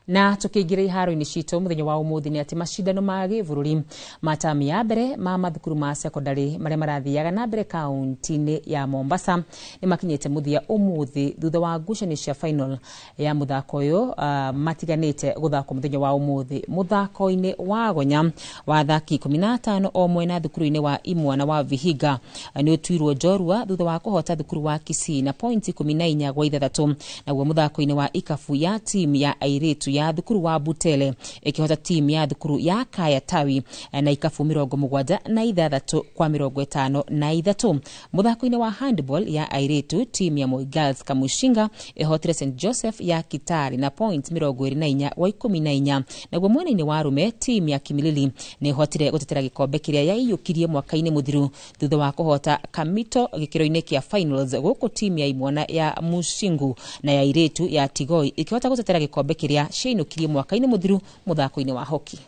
Na tukiingira iharo-inĩ citũ mũthenya wa ũmũthĩ nĩ atĩ macindano ma gĩbũrũri ma tamu ya mbere ma mathukuru ma sekondari marĩa marathiaga na mbere kaunti-inĩ ya Mombasa nĩ makinyĩte mũthia ũmũthĩ thutha wa ngucanio cia final ya mũthako ũyũ matiganĩte gũthakwo mũthenya wa ũmũthĩ. Mũthako-inĩ wa gonya wa athaki 15 o mwena thukuru-inĩ wa Imwana wa Vihiga nĩ ũtuirwo njorua thutha wa kũhota thukuru wa Kisii na pointi 14 gwa 6. Naguo mũthako-inĩ wa ikabu ya timu ya airĩtu ya ya thukuru wa Butele ĩkĩhota timu ya thukuru ya Kaya Tawi na ikabu 76 kwa 53. Mũthako-inĩ wa handball ya airĩtu, timu ya Moi Girls Kamushinga ĩhotire St Joseph ya Kitale na point 24 wa 14. Naguo mwena-inĩ wa arume, timu ya Kimilili nĩ ĩhotire gũtetera gĩkombe kĩrĩa yaiyũkirie mwaka-inĩ mũthiru thutha wa kũhota Kamito gĩkĩro-inĩ kĩa finals, gũkũ timu ya imwana ya Mushingu na ya airĩtu ya Tigoi ikĩhota gũtetera gĩkombe kĩrĩa ciainũkirie mwaka-inĩ mũthiru mũthako-inĩ wa hockey.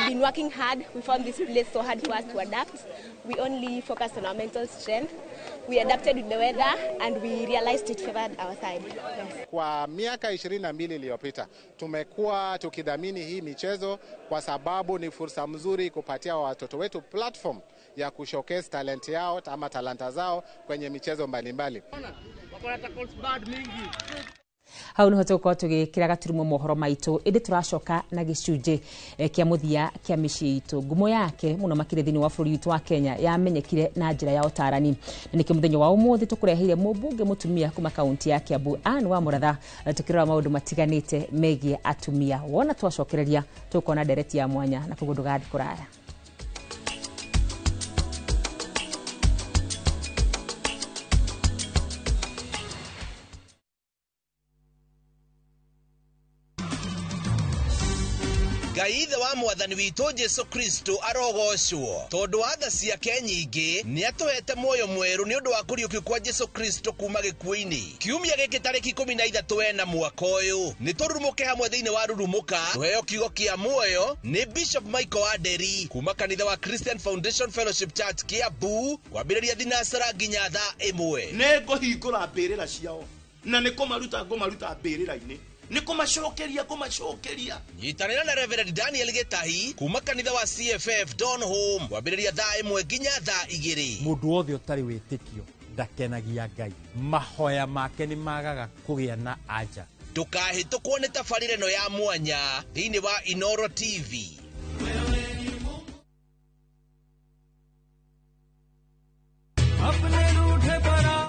Been working hard. We found this place so hard for us to adapt. We only focused on our mental strength. We adapted with the weather and we realized it favored our side. Yes. Kwa miaka 22 iliyopita tumekuwa tukidhamini hii michezo kwa sababu ni fursa mzuri kupatia watoto wetu platform ya kushowcase talent yao ama talanta zao kwenye michezo mbalimbali. Hau niho tũgũkorwo tũgĩkĩra gaturumo mohoro maitũ, ĩndĩ tũracoka na gĩcunjĩ kĩa mũthia kĩa mĩciĩ itũ. Ngumo yake mũno makĩria thĩinĩ wa bũrũri witũ wa Kenya yamenyekire na njĩra ya ũtarani, na nĩkĩo mũthenya wa ũmũthĩ tũkũreheire mũmbunge mũtumia kuma kaunti ya Kiambu, Anne wa Mũratha, tũkĩrora maũndũ matiganĩte megiĩ atumia. Wona twacokereria tũkona ndereti ya mwanya, na koguo ndũgathiĩ kũraya. Ngai ithe wa mwathani witũ Jesu Kristo arogocwo, tondũ wa tha ciake nyingĩ nĩ atũhete muoyo mwerũ nĩ ũndũ wa kũriũkio kwa Jesu Kristo kuma gĩkuũ-inĩ. Kiumia gĩkĩ tarĩki 13 ena mwaka ũyũ nĩ tũrurumũke hamwe thĩinĩ wa Rurumũka tũheo kiugo kĩa muoyo nĩ Bishop Michael Aderi kuma kanitha wa Christian Foundation Fellowship Church Kiambu, kwambĩrĩria thinacara nginya thaa 1. Nĩ ngũhingũra mbĩrĩra ciao na nĩ kũmaruta ngũmaruta mbĩrĩra-inĩ, nĩ kũmacokeria kũmacokeria. Nyitanĩra na Reverend Daniel Gĩtahi kuma kanitha wa CFF Don Home kwambĩrĩria thaa 1 nginya thaa 2. Mũndũ wothe ũtarĩ wĩtĩkio ndakenagia Ngai, mahoya make nĩ magaga kũgĩa na anja. Ndũkahĩtũkwo nĩ tabarĩra ĩno ya mwanya thĩinĩ wa Inoro TV.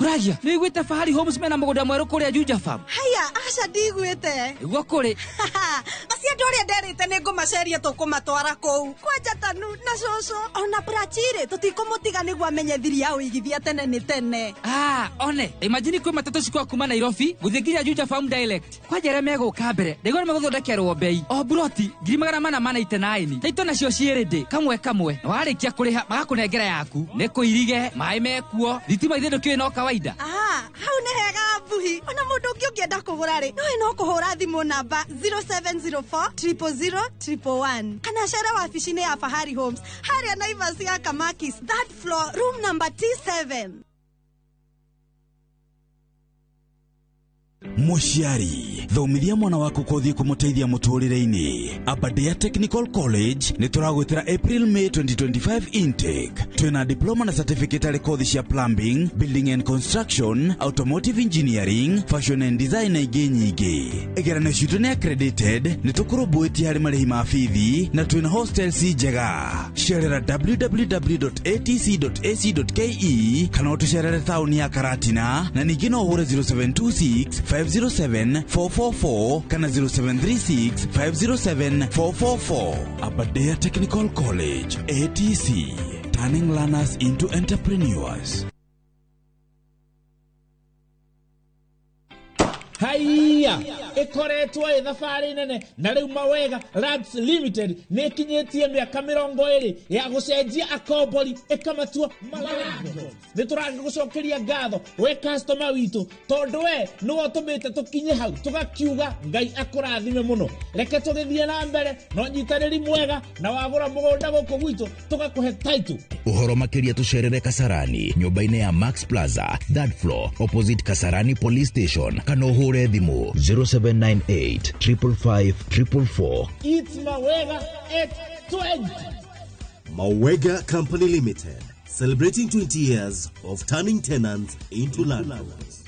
Ragia, nĩ wiguĩte Fahari Homes mena mũgũnda mwerũ kũrĩa Juja Farm? Haya, aca ndiguĩte. Nĩguo kũrĩ. Acio andũ arĩa nderĩte nĩ ngũmaceria tũkũmatwara kũu. Kwanja Tanu na cũcũ ona Prachire tũtikũmũtiga nĩguo amenye thiri ya ũigithia tene nĩ tene. Ah, one, imagine kwĩ matatũ cikwa kuma Nairobi gũthiĩ nginya Juja Farm direct. Kwanja arĩa megũka mbere, ndaigua nĩ megũthondekerwo bei. O buroti 489. Taito nacio ciĩ ready kamwe kamwe. Na warĩkia kũrĩha magakũnengera yaku. Nĩ kũirige, maĩ mekuo, thitima ithe ndũkĩũĩ no kawaida. Ah, hau nĩ hega mbuhi. Ona mũndũ ũngĩ ũngĩenda kũgũra rĩ, nowe no kũhũra thimũ namba 0704 000 111 kana cere wabici-inĩ ya Fahari Homes harĩa Naivas ya Kamakis, third floor, room number T7. Mũciari, thomithia mwana waku kothi kũmũteithia mũtũrĩre-inĩ. Aberdare Technical College nĩ tũragwĩtĩra April May 2025 intake. Twĩna diploma na certificate arĩ kothi cia plumbing, building and construction, automotive engineering, fashion and design na ingĩ nyingĩ. Igeranio citũ nĩ accredited, nĩ tũkũrũmbũĩtie harĩ marĩhi ma bithi na twĩna hostels njega. Cerera www.atc.ac.ke kana ũtũcerere taũni ya Karatina, na ningĩ no ũhũre 0726 507 444 kana 0736 507 444. Aberdare Technical College, ATC, turning learners into entrepreneurs. Haiya, ĩkoretwo ĩ thabarĩ nene na rĩu Mawega Lands Limited nĩ ĩkinyĩtie mĩaka 20 ya gũcenjia akombori ĩkamatua malandlords. Nĩ tũragĩgũcokeria ngatho we customer witũ, tondũ we nĩwe ũtũmĩte tũkinye hau tũgakiuga Ngai akũrathime mũno. Reke tũgĩthiĩ na mbere na ũnyitanĩri mwega, na wagũra mũgũnda gũkũ gwitũ tũgakũhe title. Ũhoro makĩria tũcerere Kasarani nyũmba-inĩ ya Max Plaza, third floor, opposite Kasarani Police Station, kana ũhũre thimũ 0798 555 444. It's Mawega at 20. Mawega Company Limited, celebrating 20 years of turning tenants into landlords.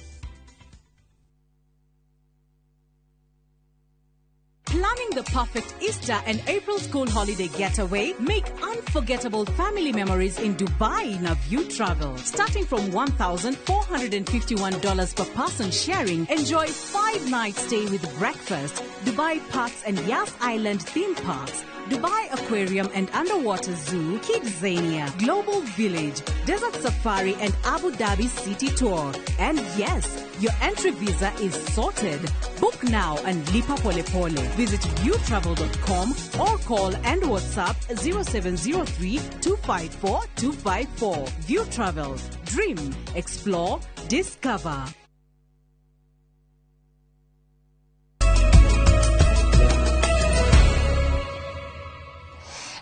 Plumbing Planning the perfect Easter and April school holiday getaway? Make unforgettable family memories in Dubai in a View Travel. Starting from $1,451 per person sharing, enjoy 5-night stay with breakfast, Dubai Parks and Yas Island theme parks, Dubai Aquarium and Underwater Zoo, Kidzania, Global Village, Desert Safari and Abu Dhabi City Tour. And yes, your entry visa is sorted. Book now and lipa pole pole. Visit viewtravel.com or call and WhatsApp 0703 254 254. View Travel. Dream, explore, discover.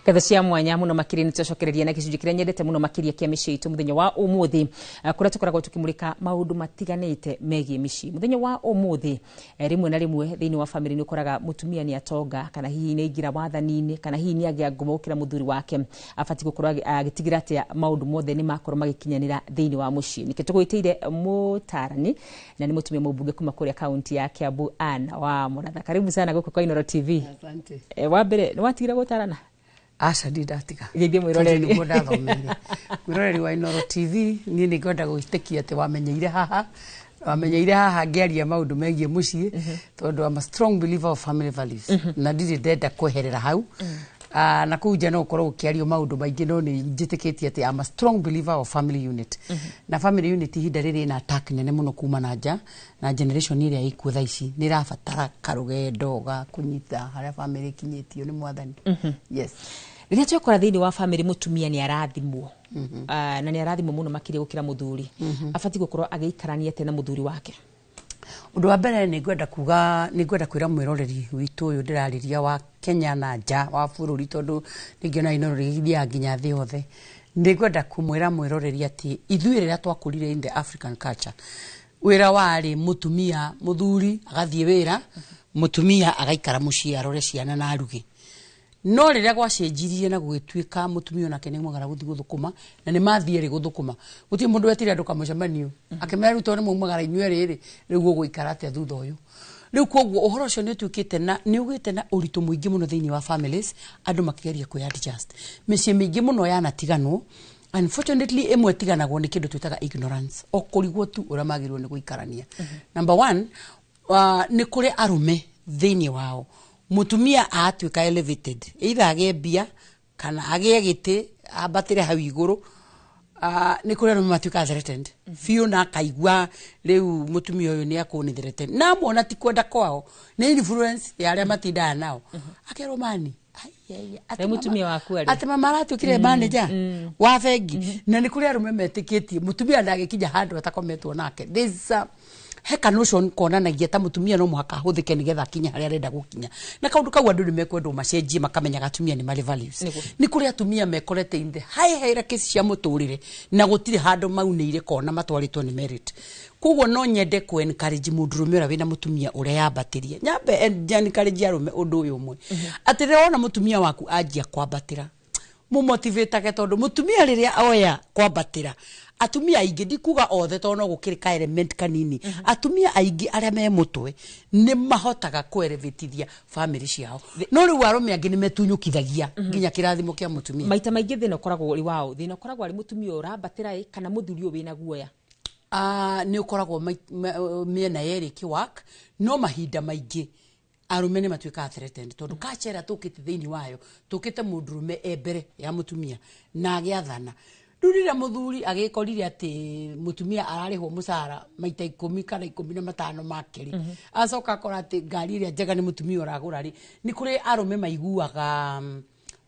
Ngatho cia mwanya muno makiria nĩ twacokereria na gĩcunjĩ kĩrĩa nyendete mũno makĩria kĩa mĩciĩ itũ mũthenya wa ũmũthĩ, kũrĩa tũkoragwo tũkĩmũrĩka maũndũ matiganĩte megiĩ mĩciĩ. Mũthenya wa ũmũthĩ, rĩmwe na rĩmwe thĩinĩ wa famĩlĩ nĩ ũkoraga mũtumia nĩ atonga, kana hihi nĩ aingĩra wathani-inĩ, kana hihi nĩ agĩa ngumo gũkĩra mũthuri wake. Abatiĩ gũkorwo agĩtigĩra atĩa maũndũ mothe nĩ makorwo magĩkinyanĩra thĩinĩ wa mũciĩ. Nĩkĩo tũgwĩtĩire mũtarani na nĩ mũtumia mũmbunge kuma kũrĩa kaunti ya Kiambu, Ann wa Mũratha. Karibu sana gũkũ kwa Inooro TV. Asante. Wa mbere nĩ watigire gũtarana? Aca ndindatiga. Geithie mwĩroreri. Nĩguo ndathomeire. Mwĩroreri wa Inooro TV, niĩ nĩ ngwenda gwĩtĩkia atĩ wamenyeire haha ngĩaria maũndũ megiĩ mũciĩ, tondũ I'm a strong believer of family values. Na ndirĩ ndenda kweherera hau. Na kũu nja no ũkorwo ũkĩario maũndũ maingĩ, no nĩ njĩtĩkĩtie atĩ I'm a strong believer of family unit. Na family unit ihinda rĩrĩ ĩna attack nene mũno kuma na nja, na generation ĩrĩa ĩkuo thaa ici nĩ ĩrabatara karũgendo ga kũnyita harĩa family ĩkinyĩtio nĩ mwathani. Yes. Rĩrĩa twekora thĩinĩ wa family mũtumia nĩ arathimwo, na nĩ arathimwo mũno makĩria gũkĩra mũthuri, abatiĩ gũkorwo agĩikarania atĩa na mũthuri wake? Ũndũ wa mbere nĩ ngwenda kuga, nĩ ngwenda kwĩra mwĩroreri witũ ũyũ ndĩrarĩria wa Kenya na nja wa bũrũri, tondũ nĩngĩona Inooro rĩgĩthiaga nginya thĩ yothe. Nĩ ngwenda kũmwĩra mwĩroreri atĩ ithuĩ rĩrĩa twakũrire in the African culture, wĩra warĩ mũtumia, mũthuri agathiĩ wĩra, mũtumia agaikara mũciĩ arore ciana na aruge. No rĩrĩa gwacenjirie na gũgĩtuĩka mũtumia onake nĩ aumagara gũthiĩ gũthũkũma, na nĩ mathiĩ erĩ gũthũkũma, gũtirĩ mũndũ wetire andũ kamũcemanio akĩmera rĩu tondũ nĩ mwaumagara inyuĩ erĩ rĩ, rĩu ũgũikara atĩa thutha ũyũ. Rĩu koguo ũhoro ũcio nĩ ũtuĩkĩte na nĩ ũgĩte na ũritũ mũingĩ mũno thĩinĩ wa families, andũ makĩgeria kwĩ adjust. Mĩciĩ mĩingĩ mũno yanatiganwo, unfortunately ĩmwe ĩtiganagwo nĩ kĩndũ twĩtaga ignorance, o kũrigwo tu ũrĩa magĩrĩirwo nĩ gũikarania. Number one, nĩ kũrĩ arũme thĩinĩ wao mũtumia atuĩka elevated, either agĩe mbia kana agĩe gĩtĩ ambatĩre hau igũrũ, nĩ kũrĩ arũme matuĩkaga threatened biũ, na akaigua rĩu mũtumia ũyũ nĩ akũni threatened, na amona ti kwenda kwao, nĩ influence ya arĩa matindaga nao, akerwo mani Rĩu mũtumia waku arĩ atĩ mama aratuĩkire manager wa bengi. Na nĩ kũrĩ arũme metĩkĩtie mũtumia ndangĩkinya handũ atakometwo nake. There's a he ka notion konanagia ta mũtumia no mũhaka ahũthĩke nĩgetha akinye harĩa arenda gũkinya, na kaũndũ kau andũ nĩ mekwendwo macenjie makamenyaga atumia nĩ marĩ values. Nĩ kũrĩ atumia mekorete in the high hierarchies cia mũtũrĩre na gũtirĩ handũ maunĩire kona matwarĩtwo nĩ merit. Koguo no nyende kũ encourage mũndũrũme ũrĩa wĩna mũtumia ũrĩa yambatĩrie, nyambe encourage arũme ũndũ ũyũ ũmwe, atĩ rĩrĩa wona mũtumia waku anjia kwambatĩra, mũmotivatage, tondũ mũtumia rĩrĩa oya kwambatĩra, atumia aingĩ, ndikuga othe tondũ no gũkĩrĩ ka element kanini, atumia aingĩ arĩa me mũtwe nĩ mahotaga kũelevatithia family ciao, no rĩu arũme angĩ nĩ metunyũkithagia nginya kĩrathimo kĩa mũtumia. Maita maingĩ thĩna ũkoragwo ũrĩ wao, thĩna ũkoragwo arĩ mũtumia ũrambatĩra ĩ kana mũthuri ũyũ wĩna guoya? Nĩ ũkoragwo mĩena yerĩ kĩwak, no mahinda maingĩ arũme nĩ matuĩkaga threatened, tondũ culture ĩrĩa tũkĩte thĩinĩ wayo, tũkĩte mũndũrũme e mbere ya mũtumia na agĩathana. Rĩu rĩrĩa mũthuri agĩkorire atĩ mũtumia ararĩhwo mũcara maita 10 kana 15 make rĩ, acoka akora atĩ ngari ĩrĩa njega nĩ mũtumia ũragũra rĩ, nĩ kũrĩ arũme maiguaga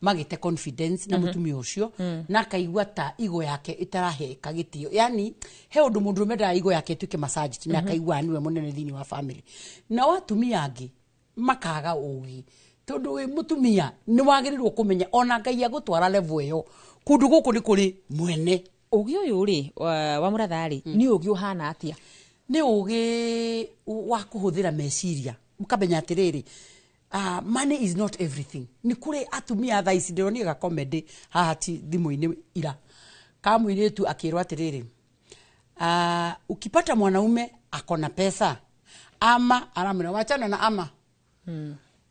magĩte confidence na mũtumia ũcio, na akaigua ta igo yake ĩtaraheka gĩtĩo, yani he ũndũ mũndũrũme endaga igo yake ĩtuĩke massaged, na akaigua nĩwe mũnene thĩinĩ wa family. Nao atumia angĩ makaga ũgĩ, tondũ wĩ mũtumia nĩ wagĩrĩirwo kũmenya ona Ngai agũtwara level ĩyo, kũndũ gũkũ nĩ kũrĩ mwene. Ũgĩ ũyũ rĩ wa Mũratha rĩ, nĩ ũgĩ ũhana atĩa? Nĩ ũgĩ wa kũhũthĩra meciria, ũkamenya atĩrĩrĩ, money is not everything. Nĩ kũrĩ atumia thaa ici ndĩronire ga comedy haha thimũ-inĩ ira, ka mũirĩtu akĩrwo atĩrĩrĩ, ukipata mwanaume akona pesa ama aramwĩra wachana na ama.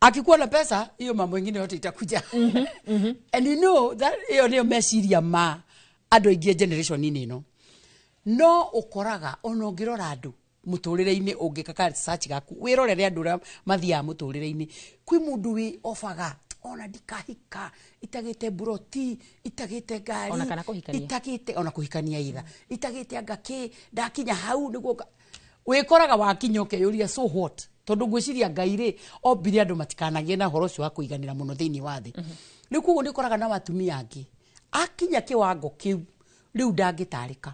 Akikuwa na pesa, hiyo mambo ingine yote itakuja. And you know that iyo niyo meciria ma andũ aingĩ generation inĩ ĩno. No ũkoraga ona ũngĩrora andũ mũtũrĩre-inĩ, ũngĩka ka research gaku, wĩrorere andũ ũrĩa mathiaga mũtũrĩre-inĩ, kwĩ mũndũ wĩ obaga ona ndikahika itagĩte buroti, itagĩte ngari, Ona kana kũhikania. Itagĩte ona kũhikania itha itagĩte anga kĩ ndakinya hau nĩguo wĩkoraga wakinya ũkeyũria, "So what?" Tondũ ngwĩciria Ngai rĩ ombire andũ matikanagie na ũhoro ũcio wa kũiganĩra mũno thĩinĩ wa thĩ. Rĩu koguo nĩ ũkoraga na atumia angĩ akinya kĩwango kĩu rĩu ndangĩtarĩka,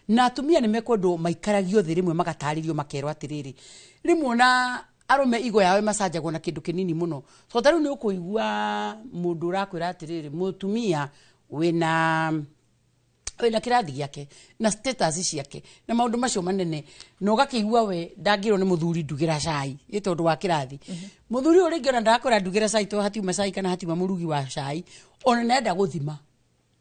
na atumia nĩ mekwendwo maikaragio thĩ rĩmwe, magatarĩrio, makerwo atĩrĩrĩ, rĩmwe ona arũme igo yao macanjagwo na kĩndũ kĩnini mũno. So ta rĩu nĩ ũkũigua mũndũ ũrakwĩra atĩrĩrĩ, mũtumia wĩna kĩrathi gĩake na status ciake na maũndũ macio manene, na ũgakĩigua we ndangĩrwo nĩ mũthuri ndugĩra cai ĩ tondũ wa kĩrathi. Mũthuri ũyũ rĩngĩ ona ndarakwĩra ndugĩra cai tondũ hatiuma cai kana hatiuma mũrugi wa cai, ona nĩarenda gũthima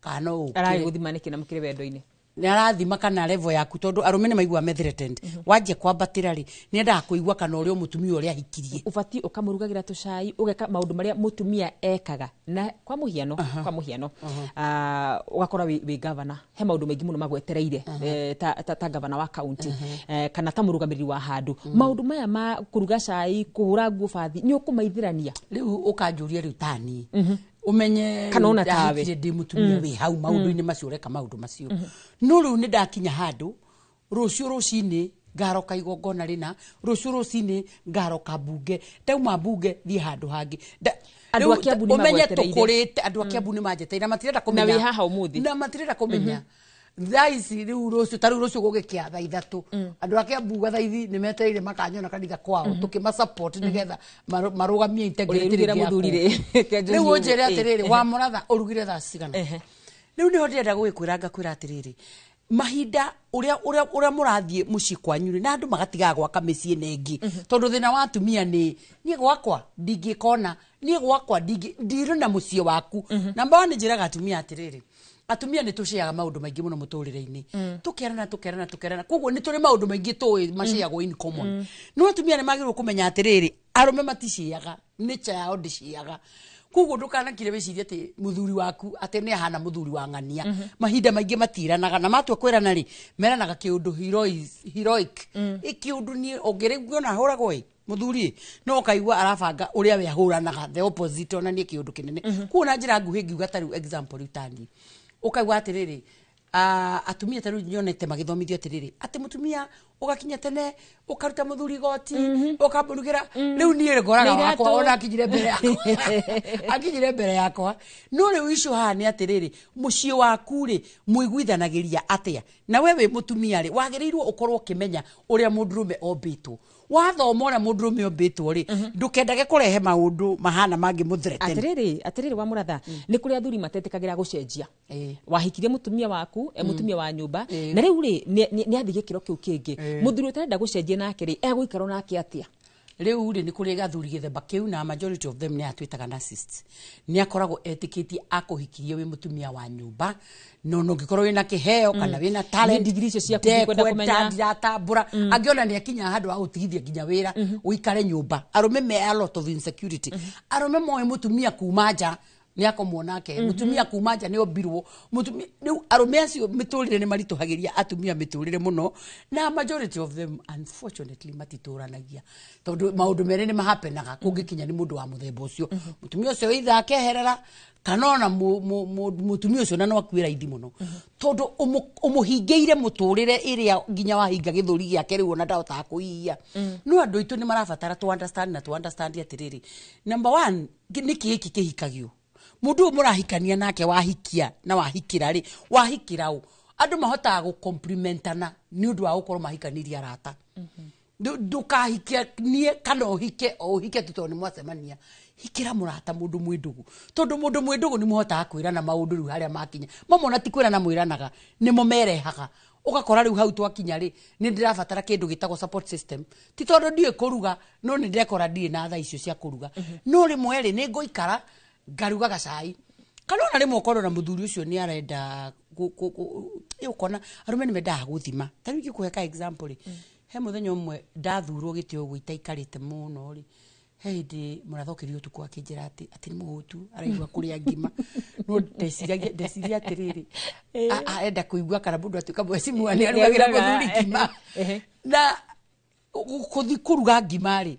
kana no ũkĩre. Ararĩ gũthima nĩkĩ na mũkĩrĩ wendo-inĩ? Nĩ arathima kana level yaku, tondũ arũme nĩ maiguaga me threatened. Wanjia kwambatĩra rĩ, nĩ endaga kũigua kana ũrĩa mũtumia ũrĩa ahikirie. Ũbatiĩ ũkamũrugagĩra tũcai, ũgeka maũndũ marĩa mũtumia ekaga. Na kwa mũhiano, ũgakora wĩ gavana, he maũndũ maingĩ mũno magwetereire, ta gavana wa kaunti, kana ta mũrũgamĩrĩri wa handũ. Maũndũ maya ma kũruga cai, kũhũra nguo bathi, nĩ ũkũmaithĩrania? Rĩu ũkanjũria rĩu tani ũmenye Kana ona tawe. Ndahikirie ndĩ mũtumia wĩ hau maũndũ-inĩ macio, ũreka maũndũ macio, no rĩu nĩ ndakinya handũ rũciũ rũcinĩ ngaroka igongona rĩna, rũciũ rũcinĩ ngaroka mbunge, ndauma mbunge thiĩ handũ hangĩ. Andũ Rĩu a Kiambu nĩ ũmenye magwetereire. tũkũrĩte, andũ a Kiambu nĩ manjeteire na matirenda Na kũmenya. wĩ haha ũmũthĩ. Na matirenda kũmenya thaa ici rĩu rũciũ, ta rĩu rũciũ gũgĩkĩa thaa 3, andũ a Kiambu gathaithi nĩ metereire makanyona kanitha kwao tũkĩma support nĩgetha marũgamie integrity Ũrĩrugĩra rĩngĩ mũthuri yakwa. rĩ, Reke Rĩu njohi ũnjĩre atĩrĩrĩ, wa mũratha ũrugire thaa cigana? Rĩu nĩho ndĩrenda gũgĩkwĩra, ngakwĩra atĩrĩrĩ, mahinda ũrĩa mũrathiĩ mũciĩ kwanyu rĩ, na andũ magatigaga gwaka mĩciĩ na ĩngĩ, tondũ thĩna wa atumia nĩ niĩ gwakwa ndingĩkona, niĩ gwakwa ndirĩ na mũciĩ waku. Namba one, njĩraga atumia atĩrĩrĩ, atumia nĩ tũceaga maũndũ maingĩ mũno mũtũrĩre-inĩ, tũkerana, tũkerana, tũkerana, koguo nĩ tũrĩ maũndũ maingĩ tũĩ maciagwo in common. No atumia nĩ magĩrĩirwo kũmenya atĩrĩrĩ, arũme maticiaga, nature yao ndĩciaga. Koguo ndũkanakire wĩcirie atĩ mũthuri waku atĩ nĩ ahana mũthuri wa ng'ania. Mahinda maingĩ matiranaga, na matua kwĩrana rĩ, meranaga kĩũndũ heroic ĩ kĩũndũ. Niĩ ũngĩrĩguona ahũragwo ĩ mũthuri ĩ, no ũkaigua arabanga ũrĩa we ahũranaga, the opposite, ona niĩ kĩũndũ kĩnene. Koguo na njĩra nguhĩ ngiuga ta rĩu example, rĩu tani ũkaigua atĩrĩrĩ, atumia ta rĩu nyonete magĩthomithio atĩrĩrĩ, atĩ mũtumia ũgakinya tene, ũkaruta mũthuri goti, ũkamũrugĩra. Rĩu niĩ ngoraga Na wakwa iratũ. ona akinyire mbere yakwa, akinyire mbere yakwa. No rĩu icio haha nĩ atĩrĩrĩ, mũciĩ waku rĩ, mũiguithanagĩria atĩa? Na we wĩ mũtumia rĩ, wagĩrĩirwo ũkorwo ũkĩmenya ũrĩa mũndũrũme ombĩtwo. Wathoma ũrĩa mũndũrũme ombĩtwo rĩ, ndũkendage kũrehe maũndũ mahana mangĩ mũthreaten. Atĩrĩrĩ, wa mũratha, nĩ kũrĩ athuri matetĩkagĩra gũcenjia. Wahikirie mũtumia waku e mũtumia wa nyũmba, na rĩu rĩ nĩ athiĩ gĩkĩro kĩu kĩngĩ. Mũthuri ũtarenda gũcenjia nake rĩ, egũikara nake atĩa? Rĩu rĩ, nĩ kũrĩ athuri gĩthemba kĩu, na majority of them nĩ atwĩtaga narcissists. Nĩ akoragwo etĩkĩtie akũhikirie wĩ mũtumia wa nyũmba, no no ũngĩkorwo wĩna kĩheo kana wĩna talent, Nĩ degree icio ciaku ndikwenda ndekwenda, kũmenya. Ndiratambũra. Angĩona nĩ akinya handũ ha gũtigithia nginya wĩra ũikare nyũmba. Arũme me a lot of insecurity. Arũme moĩ mũtumia kuma nja nĩ akomwo nake, mũtumia kuma nja nĩ ombirwo mũtumia. Rĩu arũme acio mĩtũrĩre nĩ maritũhagĩria atumia mĩtũrĩre mũno, na majority of them unfortunately matitũranagia, tondũ maũndũ merĩ nĩ mahapenaga kũngĩkinya nĩ mũndũ wa mũthemba ũcio. Mũtumia ũcio either akeherera, kana ona mũtumia ũcio na no akue raithi mũno, tondũ ũmũhingĩire mũtũrĩre ĩrĩa nginya wahinga gĩthũri gĩake, rĩu ona ndahotaga kũhihia. No andũ aitũ nĩ marabatara to understand na to understand atĩrĩrĩ, number one, nĩkĩ gĩkĩ kĩhikagio? Mũndũ ũyũ mũrahikania nake, wahikia na wahikĩra rĩ, wahikĩra ũ? Andũ mahotaga gũcomplimentana nĩ ũndũ wa gũkorwo mahikanirie arata. Ndũkahikie kana ũhike o ũhike tu tondũ nĩ mwacemania. Hikĩra mũrata, mũndũ mwĩ ndũgũ, tondũ mũndũ mwĩ ndũgũ nĩ mũhotaga kwĩrana maũndũ. Rĩu harĩa makinya mamwe ti kwĩrana mwĩranaga, nĩmo merehaga. Ũgakora rĩu hau twakinya rĩ, nĩ ndĩrabatara kĩndũ gĩtagwo support system. Ti tondũ ndiũĩ kũruga, no nĩ ndekora ndirĩ na thaa icio cia kũruga, no rĩmwe rĩ, nĩ ngũikara ngaruga gacai, kana ona rĩmwe ũkorwo na mũthuri ũcio nĩ arenda ĩ, ũkona arũme nĩ mendaga gũthima. Ta rĩu ingĩkũhe ka example rĩ, he mũthenya ũmwe ndathurwo gĩtĩ ũguo itaikarĩte mũno rĩ, He hĩndĩ mũrathokĩrio ũtukũ akĩnjĩra atĩ nĩ mũhũtu, araigua kũrĩa ngima, no ndeciria atĩrĩrĩ, arenda kũigua kana mũndũ atuĩka mwecimua nĩ arugagĩra mũthuri ngima. Na kũthi kũruga ngima rĩ,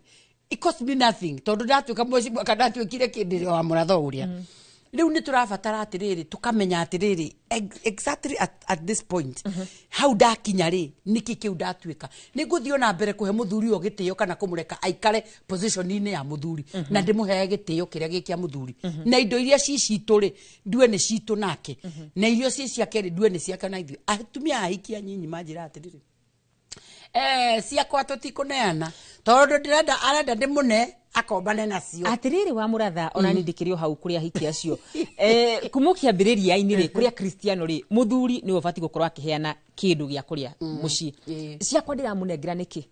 it cost me nothing, tondũ ndatuĩka mwecimua kana ndatuĩkire kĩndĩ wa mũratho ũrĩa. Rĩu nĩ tũrabatara atĩrĩrĩ, tũkamenya atĩrĩrĩ, exactly at this point hau ndakinya rĩ, nĩkĩ kĩu ndatuĩka, nĩ ngũthiĩ ona mbere kũhe mũthuri ũyũ gĩtĩo kana kũmũreka aikare position-inĩ ya mũthuri, na ndĩmũhee gĩtĩo kĩrĩa gĩ kĩa mũthuri, na indo iria ci citũ rĩ, ndue nĩ citũ nake, na irio ci ciake rĩ, ndue nĩ ciake na ithuĩ. Atumia ahiki anyinyi manjĩra atĩrĩrĩ, ciakwa tũtikũneana tondũ ndĩrenda, arenda ndĩmũne akombane nacio. Atiriri wa muratha, ona ni ndikiri o hau kuri ahiki acio, kuma kiambiriria-inĩ rĩ, kuri akristiano rĩ, muthuri niwe ũbatiĩ gũkorwo akĩheana kĩndũ gĩa kũrĩa mũciĩ. Ciakwa ndĩramũnengera nĩkĩ?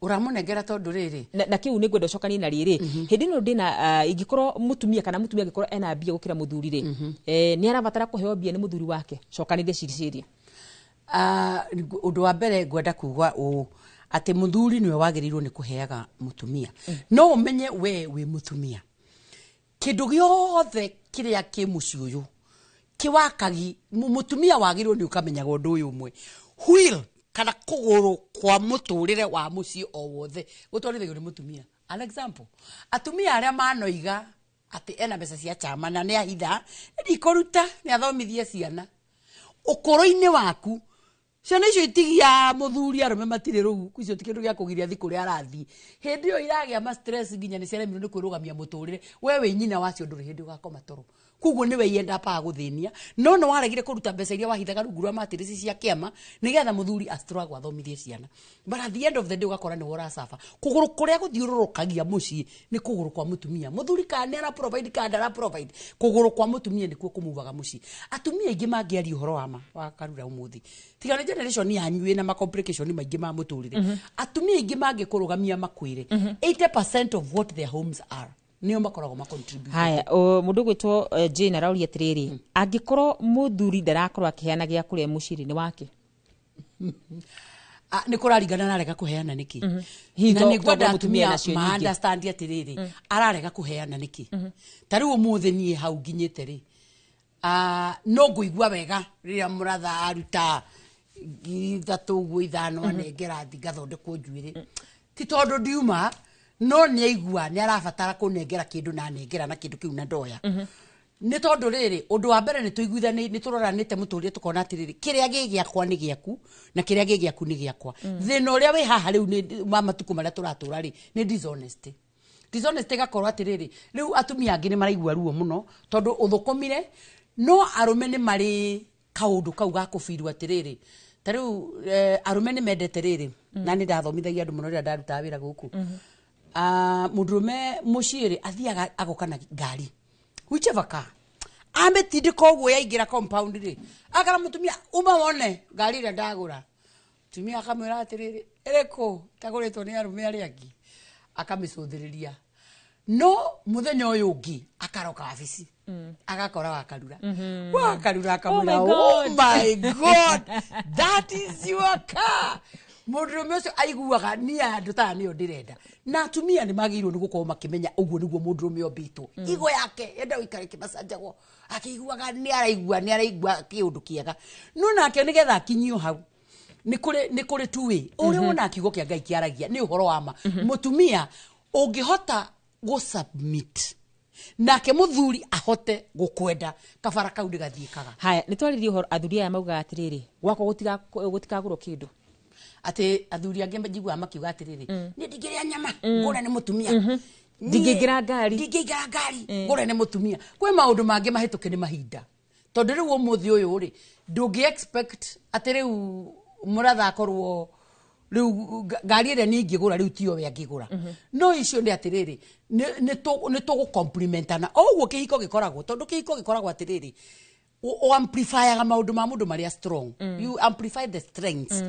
Ũramũnengera tondũ rĩrĩ, na kĩu nĩ ngwenda ũcokanie na rĩrĩ, hĩndĩ ĩno ndĩna ingĩkorwo mũtumia kana mũtumia angĩkorwo ena mbia gũkĩra mũthuri rĩ, nĩ arabatara kũheo mbia nĩ mũthuri wake? Cokanĩrie ciriciria. Ũndũ wa mbere ngwenda kuga ũũ, atĩ mũthuri nĩwe wagĩrĩirwo nĩ kũheaga mũtumia. No ũmenye we wĩ mũtumia, kĩndũ gĩothe kĩrĩa kĩ mũciĩ ũyũ kĩwakagi mũtumia wagĩrĩirwo nĩ ũkamenyaga ũndũ ũyũ ũmwe, wheel kana kũgũrũ kwa mũtũrĩre wa mũciĩ o wothe gũtwarithagio nĩ mũtumia. An example, atumia arĩa manoiga atĩ ena mbeca cia chama na nĩ ahitha ndikũruta nĩ athomithie ciana, ũkũrũ-inĩ waku ciana icio itigia mũthuri, arũme matirĩ rũu, icio ti kĩndũ gĩa kũgiria thi kũrĩa arathiĩ. Hĩndĩ ĩyo iragĩa ma stress nginya nĩ ciaremirwo nĩ kwĩrũgamia mũtũrĩre, we wĩ nyina wacio ndũrĩ hĩndĩ ũgakoma toro, koguo nĩwe yenda paga gũthĩnia. No nĩ waregire kũruta mbeca iria wahithaga rungu rwa matirisi cia kĩama nĩgetha mũthuri astruggle athomithie ciana, but at the end of the day ũgakora nĩwe ũracaba. Kũgũrũ kũrĩa gũthiũrũrũkagia mũciĩ nĩ kũgũrũ kwa mũtumia. Mũthuri kana nĩ ara provide kana ndara provide, kũgũrũ kwa mũtumia nĩkuo kũmuvaga mũciĩ. Atumia aingĩ mangĩaria ũhoro wa ma wa karura ũmũthĩ, tiga nĩ generation yanyu ĩna ma complication maingĩ ma mũtũrĩre, atumia aingĩ mangĩkũrũgamia makwĩre 80% of what their homes are nĩo makoragwo ma contribute. Haya, mũndũ ũgwĩtwo Jane arauria atĩrĩrĩ, angĩkorwo mũthuri ndarakorwo akĩheana gĩa kũrĩa mũciĩ nĩ wake? Nĩ kũraringana na arega kũheana nĩkĩ. Hihi Na nĩ ngwenda tondũ mũtumia atumia nacio ma nyingĩ. understand atĩrĩrĩ, ararega kũheana nĩkĩ. Ta rĩu ũmũthĩ niĩ hau nginyĩte rĩ, no ngũigua wega rĩrĩa mũratha aruta 3,000 ũguo 5 anengera thi ngathondekwo njuĩrĩ, ti tondũ ndiuma, no nĩ aigua nĩ arabatara kũnengera kĩndũ na anengera na kĩndũ kĩu na ndoya. Nĩ tondũ rĩrĩ, ũndũ wa mbere nĩ tũiguithanĩ, nĩ tũroranĩte mũtũrĩre tũkona atĩrĩrĩ, kĩrĩa gĩ gĩakwa nĩ gĩaku na kĩrĩa gĩ gĩaku nĩ gĩakwa. Thĩna ũrĩa wĩ haha rĩu nĩ wa matukũ marĩa tũratũra rĩ, nĩ dishonesty. Dishonesty ĩgakorwo atĩrĩrĩ, rĩu atumia angĩ nĩ maraigua ruo mũno tondũ ũthũkũmire, no arũme nĩ marĩ kaũndũ kau ga kũbirwo atĩrĩrĩ, ta rĩu arũme nĩ mendete rĩrĩ, na nĩ ndathomithagia andũ mũno rĩrĩa ndarutaga wĩra gũkũ. Mũndũrũme mũciĩ rĩ, athiaga agoka na ngari, whichever car, amĩtindĩka ũguo yaingĩra compound rĩ, akara mũtumia uma wone ngari ĩrĩa ndagũra. Mũtumia akamwĩra atĩrĩrĩ, ĩrĩkũ tagũrĩtwo nĩ arũme arĩa angĩ, akamĩcũthĩrĩria. No mũthenya ũyũ ũngĩ akaroka wabici, agakora wakarura, wakarura akamwĩra, Oh my oh God. my God, that is your car. Mũndũrũme ũcio aiguaga niĩ andũ ta aya nĩo ndĩrenda. Na atumia nĩ magĩrĩirwo nĩ gũkorwo makĩmenya ũguo nĩguo mũndũrũme ombĩtwo. Igo yake enda gũikara ĩkĩmacanjagwo, akĩiguaga nĩ araigua, nĩ araigua kĩũndũ kĩega. No nake nĩgetha akinyio hau, nĩ kũrĩ two way. Ũrĩa wonaga kiugo kĩa Ngai kĩaragia nĩ ũhoro wa ma. Mũtumia ũngĩhota gũ-submit nake mũthuri ahote gũkwenda, kabara kau nĩgathiĩkaga. Haya, nĩ twarĩrie ũhoro athuri aya maugaga atĩrĩrĩ, gwakwa gũtikagũrwo kĩndũ. Atĩ athuri angĩ njiguaga makiuga atĩrĩrĩ, niĩ ndingĩrĩa nyama ngũre nĩ mũtumia. Niĩ Ndingĩingĩra ngari. ndingĩingĩra ngari ngũre nĩ mũtumia. Kwĩ maũndũ mangĩ mahĩtũke nĩ mahinda, tondũ rĩu ũmũthĩ ũyũ rĩ, ndũngĩ expect atĩ rĩu mũratha akorwo rĩu ngari ĩrĩa niĩ ingĩgũra rĩu tiyo we angĩgũra. No icio nĩ atĩrĩrĩ, nĩ tũgũcomplimentana o ũguo kĩhiko gĩkoragwo, tondũ kĩhiko gĩkoragwo atĩrĩrĩ, o amplifyaga maũndũ ma mũndũ marĩa strong. You amplify the strengths,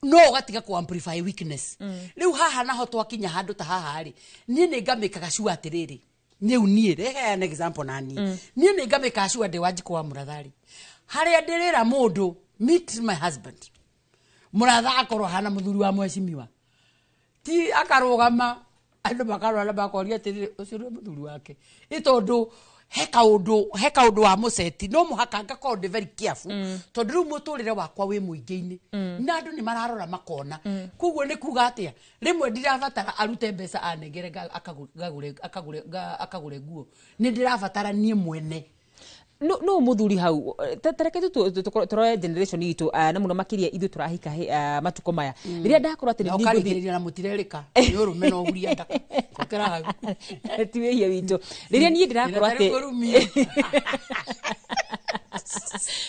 no ũgatiga ku amplify weakness. Rĩu haha naho twakinya handũ ta haha rĩ, niĩ nĩ ngamĩkaga sure atĩrĩrĩ, rĩu niĩ rehe an example na niĩ, niĩ nĩ ngamĩkaga sure ndĩ Wanjikũ wa Mũratha rĩ, harĩa ndĩrĩra mũndũ meet my husband, Mũratha akorwo hana mũthuri wa mheshimiwa, ti akarũgama Andũ makarwara makoria atĩrĩrĩ, ũcio nĩwe mũthuri wake. Ĩ tondũ he kaũndũ wa mũceti, no mũhaka ngakorwo ndĩ very careful, tondũ rĩu mũtũrĩre wakwa wĩ mũingĩ-inĩ, na andũ nĩ mararora makona. Koguo nĩ kuga atĩa, rĩmwe ndirabatara arute mbeca anengere akagũre nguo, nĩ ndĩrabatara niĩ mwene. No muthuri hau tareke tu turoe generation itu na muno makiria ithu turahika matuko maya riria ndakorwo ati ni ukarigiriria na mutirerika ni urume no huria ndaka kokera hau ti wihia witu riria nie ndirakorwo ati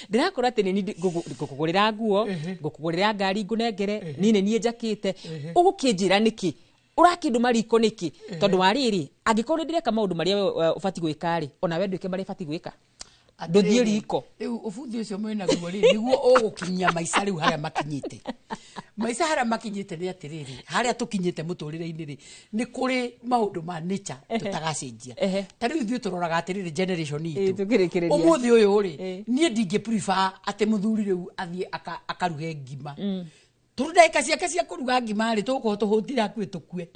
ndirakorwo ati ni ngukugurira nguo, ngukugurira ngari, ngunengere ni ni njakite ugukinjira niki urakinduma riko niki tondu wa riri angikorwo ndireka maundu maria ubati gwika ri ona we ndwike maria ubati gwika nduthie riko. Riu ubuthi ucio mwina guo ri niguo ugukinyia maica riu haria makinyite. Maica haria makinyite ni atiriri, haria tukinyite muturire-ini ri ni kuri maundu ma nature tutagacenjia. Ta riu ithuĩ turoraga atiriri generation itu umuthi uyu ri nie ndingi prefer ati muthuri riu athie akaruge ngima. Tondũ ndagĩka ciake cia kũruga ngima rĩ tũgũkorwo tũhũtire hakuhĩ tũkue,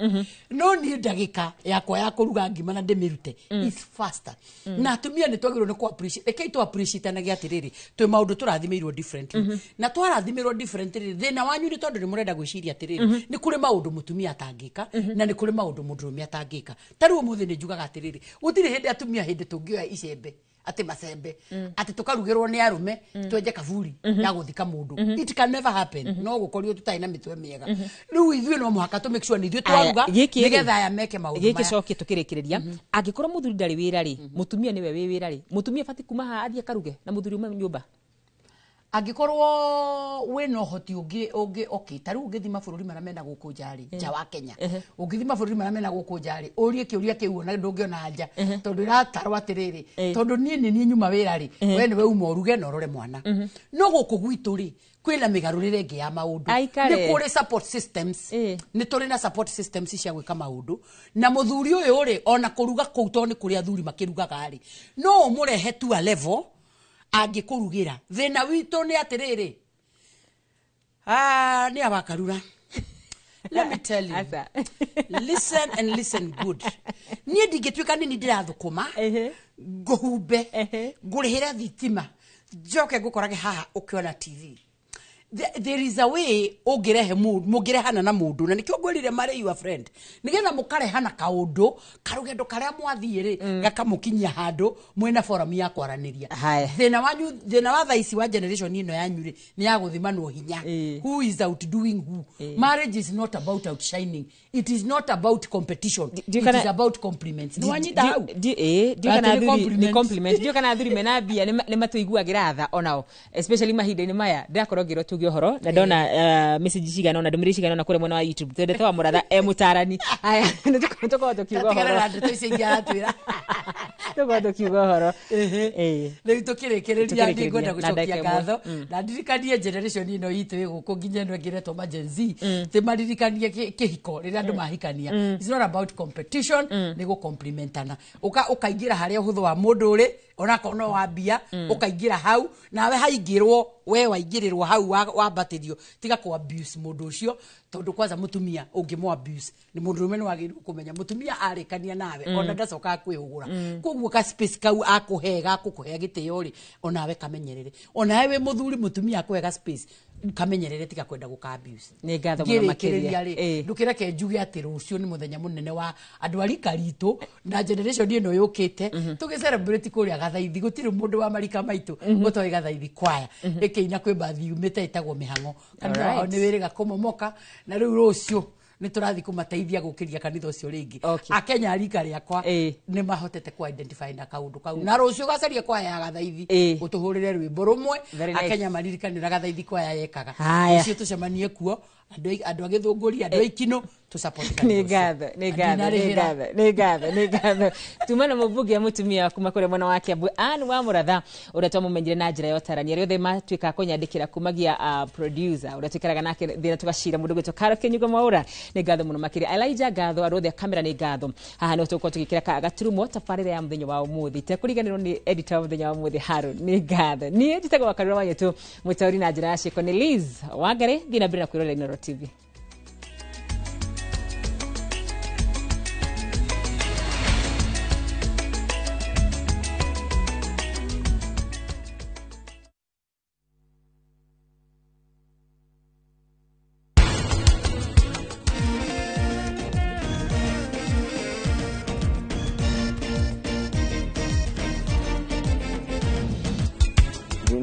no niĩ ndagĩka yakwa ya kũruga ngima na ndĩmĩrute is faster. Na atumia nĩ twagĩrĩirwo nĩ kũ appreciate, rekei tũ appreciate-anagie atĩrĩrĩ, twĩ maũndũ tũrathimĩirwo differently, na twarathimĩrwo differently thĩna wanyu nĩ tondũ nĩ mũrenda gwĩciria atĩrĩrĩ nĩ kũrĩ maũndũ mũtumia atangĩka na nĩ kũrĩ maũndũ mũndũrũme atangĩka. Ta rĩu ũmũthĩ nĩ njugaga atĩrĩrĩ, gũtirĩ hĩndĩ atumia hĩndĩ tũngĩoya icembe ati macembe ati tukarugirwo ni arume twenje kaburi ya guthika mundu. It can never happen. No gukorio tutari na mitwe miega. Riu ithuĩ no muhaka tu make sure ni ithuĩ twaruga nigetha aya meke maundu maya. Gĩkĩ cokie tukĩrĩkĩrĩria, angĩkorwo muthuri ndarĩ wĩra rĩ, mutumia niwe wĩ wĩra rĩ, mutumia abati kuma haha athiĩ akaruge na muthuri ume nyũmba? Angĩkorwo wĩna ũhoti ũngĩ okay, ta rĩu ũngĩthiĩ mabũrũri marĩa mena gũkũ nja rĩ, nja wa Kenya, ũngĩthiĩ mabũrũri marĩa mena gũkũ nja rĩ, ũrie kĩũria kĩu ona ndũngĩona nja, tondũ ĩratarwo atĩrĩrĩ, tondũ niĩ nĩ niĩ nyuma wĩra rĩ, we nĩwe uma ũruge na ũrore mwana. No gũkũ gwitũ rĩ, kwĩna mĩgarũrĩre ĩngĩ ya maũndũ, nĩ kũrĩ support systems, nĩ tũrĩ na support systems cia gwĩka maũndũ. Na mũthuri ũyũ rĩ, ona kũruga kũu tondũ nĩ kũrĩ athuri makĩrugaga rĩ, no ũmũrehe to a level angĩkũrugĩra. Thĩna witũ nĩ atĩrĩrĩ, nĩ awakarura. Let me tell you, listen and listen good. Niĩ ndingĩtuĩka nĩ niĩ ndĩrathũkũma, ngũhumbe, ngũrĩhĩre thitima, njoke ngũkorage haha ũkĩona TV. There is a way ũngĩrehe mũndũ, mũngĩrehana na mũndũ, na nĩkĩo ngwĩrire marĩ your friend, nĩgetha mũkarehana kaũndũ karũgendo karĩa mwathiĩ rĩ gakamũkinyia handũ mwĩna forum ya kwaranĩria. Thĩna wanyu, thĩna wa thaa ici wa generation ĩno yanyu rĩ nĩ ya gũthimanwo hinya. Who is outdoing who? Marriage is not about outshining, it is not about competition, it is about compliments. Nĩ wanyita hau? Nĩ compliment. Ndiũ kana athuri mena mbia nĩ matũiguagĩra tha onao, especially mahinda-inĩ maya ndĩrakorwo ngĩrwo tuge ũhoro na ndona message cigana ona ndũmĩrĩri cigana ona kũrĩa mwena wa YouTube twendete wa Mũratha e mũtarani. Aya nĩ tũkorwo tũkiuga ũhoro, tũkorwo tũkiuga ũhoro. Rĩu tũkĩrĩkĩrĩria nĩngwenda gũcokia ngatho na ndirikanie generation ĩno itũ ĩ gũkũ nginya ĩno ĩngĩ ĩretwo ma Gen Z, tĩ maririkanie kĩhiko rĩrĩa andũ mahikania, it's not about competition, nĩ gũ-complimentana. Ũkaingĩra harĩa ũhũthũ wa mũndũ ũrĩ, onakorwo no wa mbia, ũkaingĩra hau nawe haingĩrwo, we waingĩrĩrwo hau wambatĩrio, tiga kũ abuse mũndũ ũcio, tondũ kwanza mũtumia ũngĩmũ abuse nĩ mũndũrũme nĩ wagĩrĩirwo kũmenya mũtumia arĩkania nawe ona ndacokaga kwĩhũgũra. Koguo ka space kau akũhe gakũkũhe gĩtĩo rĩ, onawe kamenyerere. Onawe wĩ mũthuri mũtumia akũhe ga space kamenyerere, tiga kwenda gũka abuse. Nĩ ngatho mũno makĩria. Ndũkĩreke njuge atĩ rũciũ nĩ mũthenya mũnene wa andũ a rika ritũ na generation ĩno yũkĩte, tũgĩ celebrate kũrĩa Gathaithi. Gũtirĩ mũndũ wa marika maitũ ũtoĩ Gathaithi kwaya ĩkĩina kwĩ mbathi yumĩte ĩtagwo mĩhang'o. Kanitha wao nĩ wĩrĩga kũmomoka, na rĩu rũciũ nĩ tũrathiĩ kũmateithia gũkĩria kanitha ũcio rĩngĩ. Akenya a rika rĩakwa nĩ mahotete kũ identify na kaũndũ kau, na rũciũ gacarie kwaya ya Gathaithi ũtũhũrĩre rwĩmbo rũmwe Akenya maririkanĩra Gathaithi kwaya yekaga. Rũciũ tũcemanie kuo, andũ a Gĩthũngũri, andũ a Ikino, tũ support kanitha. Nĩ ngatho, nĩ ngatho, nĩ ngatho, nĩ ngatho, nĩ ngatho. Tuma na mũmbunge mũtumia kuma kũrĩa mwena wa Kiambu Ann wa Mũratha ũrĩa twamũmenyire na njĩra ya ũtarani. Arĩa othe matuĩka kũnyandĩkĩra kumagia producer ũrĩa tũikaraga nake thĩna tũgacira mũndũ gwĩtwo Carol Kĩnyugo Mwaũra, nĩ ngatho mũno makĩria. Elijah ngatho, andũ othe a kamera nĩ ngatho. Haha nĩho tũgũkorwo tũgĩkĩra gaturumo tabarĩra ya mũthenya wa ũmũthĩ. Itekũriganĩrwo nĩ editor wa mũthenya wa ũmũthĩ Haron, nĩ ngatho. Niĩ njĩtagwo Wakarura Wanyũtũ, mũtaũri na njĩra ya ciĩko nĩ Liz Wangari. Thiĩ na mbere na kwĩrorera Inooro TV.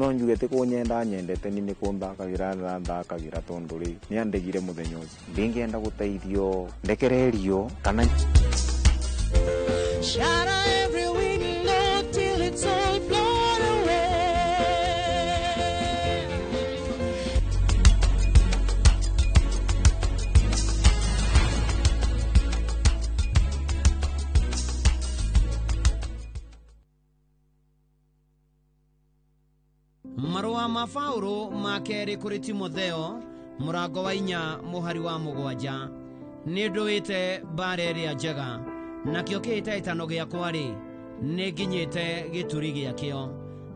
No njuge ti kunyenda nyendete ni ni kunthakagira nthakagira tondu ri ni andegire muthenya ucio ndingienda guteithio ndekererio kana. Shatter every window till it's all blown away. Marũa ma Paũlũ ma kerĩ kũrĩ Timotheo mũrango wa 4 mũhari wa 7. Nĩ ndũĩte mbara ĩrĩa njega, nakĩo kĩhĩtahĩtano gĩakwa rĩ, nĩ nginyĩte gĩturi gĩakĩo,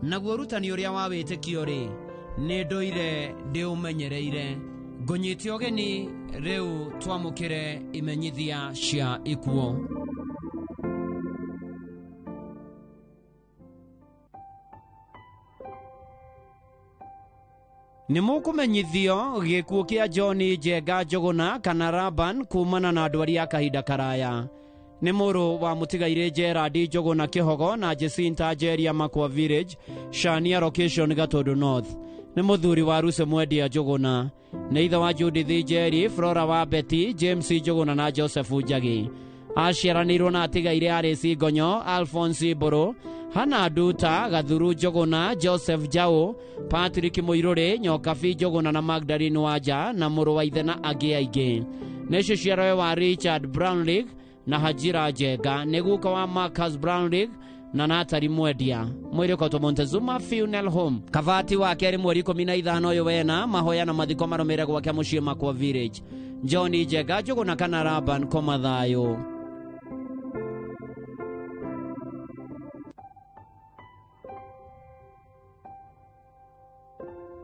naguo ũrutani ũrĩa wa wĩtĩkio rĩ, nĩ ndũire ndĩũmenyereire. Ngũnyite ũgeni rĩu twamũkĩre imenyithia cia ikuũ. Nĩ mũkũmenyithio gĩkuũ kĩa John Njenga Njũgũna kana Raban kumana na ndwari ya kahinda karaya. Nĩ mũrũ wa mũtigairĩ Gerard Njũgũna Kĩhogo na Jacinta Njeria Makwa Village, Shania Location, Gatũndũ North. Nĩ mũthuri wa Ruse Mwendia Njũgũna. Nĩ ithe wa Judith Njeri, Flora wa Betty, James Njũgũna na Joseph Njagi. Aciaranĩirwo na atigairĩ Alice Ngonyo, Alphonse Mbũrũ, Hannah Nduta, Gathuru Njũgũna, Joseph Njaũ, Patrick Mũirũrĩ, Nyokabi Njũgũna na Magdalene Wanja na mũrũ wa ithe na angĩ aingĩ. Nĩ cũciarowe wa Richard Brownrigg na Hajira Njenga, nĩ guka wa Marcus Brownrigg na Natali Mwendia. Mwĩrĩ ũkotwo Montezuma Funeral Home. Kabati wa kerĩ mweri 15 ũyũ wena, mahoya na mathiko marũmĩrĩre gwake mũciĩ Makwa Village. John Njenga Njũgũna kana Raban, koma thayũ.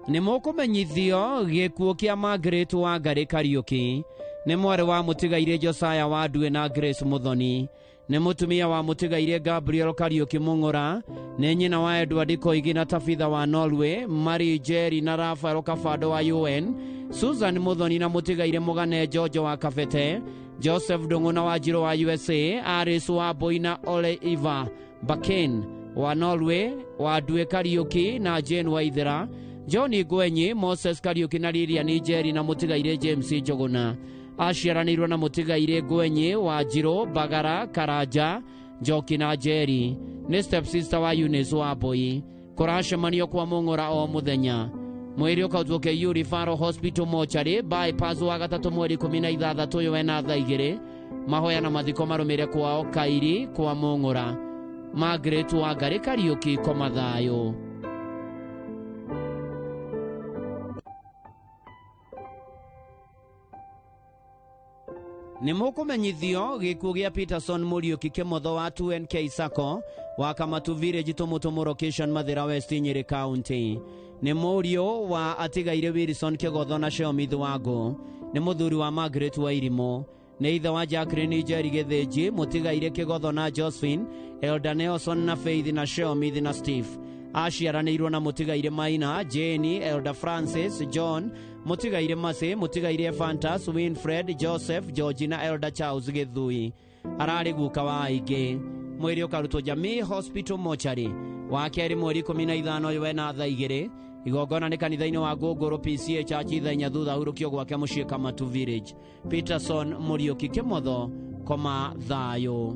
Nĩ mũkũmenyithio gĩkuũ kĩa Margaret Wangarĩ Kariũki. Nĩ mwarĩ wa mũtigairĩ Josiah wa Ndue na Grace Muthoni. Nĩ mũtumia wa mũtigairĩ Gabriel Kariũki Mũng'ũra. Nĩ nyina wa Edward Koigi na Tabitha wa Norway, Mary Jerry na Rafael Kabando wa UN, Susan Muthoni na mũtigairĩ Mũgane Jojo wa Kabete, Joseph Ndung'u na Wanjirũ wa USA, Aris wa Mbui na Ole Iva Bakin wa Norway, wa Ndue Kariũki na Jane Waithera, John Ngwenyi, Moses Kariũki na Lilian Njeri na mũtigairĩ James Njũgũna. Aciaranĩirwo na mũtigairĩ Ngwenyi, Wanjirũ, Bagara, Karanja, Njoki na Njeri. Nĩ step sister wa Eunice wa Mbui. Kũracemanio kwa Mũng'ũra o mũthenya. Mwĩrĩ ũkautwo KU Referral Hospital Mortuary, bypass wa gatatũ mweri 16 ũyũ wena thaa 2. Mahoya na mathiko marũmĩrĩre kwao Kairi kwa Mũng'ũra. Margaret Wangarĩ Kariũki, koma thayũ. Nĩ mũkũmenyithio gĩkuũ gĩa Peterson Mũriũki Kĩmotho wa 2NK Sacco wa Kamatu Village, Tũmũtũmũ Location, Mathĩra West, Nyĩrĩ County. Nĩ mũriũ wa atigairĩ Wilson Kĩgotho na Sheomith Wangũ. Nĩ mũthuri wa Margaret Wairimũ. Nĩ ithe wa Jacqueline Njeri Gĩthĩnji, mũtigairĩ Kĩgotho na Josephine, Elda Nelson na Faith na Sheomith na Steve. Aciaranĩirwo na mũtigairĩ Maina, Jane, Elda Francis, John, mũtigairĩ Mercy, mũtigairĩ Fantas, Winfred, Joseph, George na Elda Charles Gĩthui. Ararĩ guka wa aingĩ. Mwĩrĩ ũkarutwo Jamii Hospital Mortuary. Wa kerĩ mweri 15 ũyũ wena thaa 2. Igongona nĩ kanitha-inĩ wa Ngũngũrũ PCA Church thaa 4 thutha hurũkio gwake mũciĩ Kamatu Village. Peterson Mũriũki Kĩmotho, koma thayũ.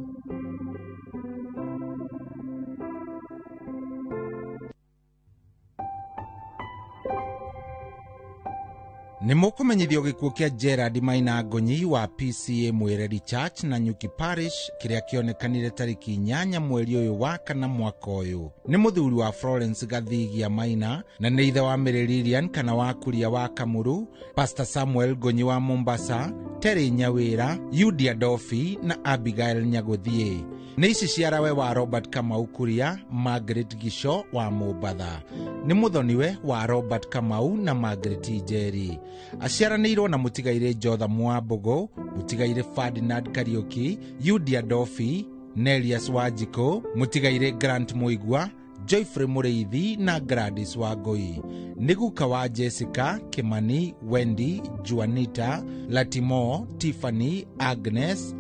Nĩ mũkũmenyithio gĩkuũ kĩa Gerard Maina Ngonyi wa PCA Mwĩreri Church na Nyuki Parish kĩrĩa kĩonekanire tarĩki 8 mweri ũyũ wa kana mwaka ũyũ. Nĩ mũthuri wa Florence Gathigia Maina na nĩ ithe wa Mary Lilian kana wa Kuria wa Kamuru, Pastor Samuel Ngonyi wa Mombasa, Terry Nyawĩra, Yudia Dofi na Abigail Nyagũthiĩ. Nĩ ici ciarawe wa Robert Kamau Kuria, Margaret Gico wa Mombatha. Nĩ mũthoniwe wa Robert Kamau na Margaret Njeri. Aciaranĩirwo na mũtigairĩ Jothamu wa Mbũgũ, mũtigairĩ Ferdinand Kariũki, Yudia Dofi, Nelius Wanjikũ, mũtigairĩ Grant Mũigua, Joyfrey Mũrĩithi na Gladys Wangũi. Nĩ guka wa Jessica, Kimani, Wendy, Juanita, Latimo, Tiffany, Agnes,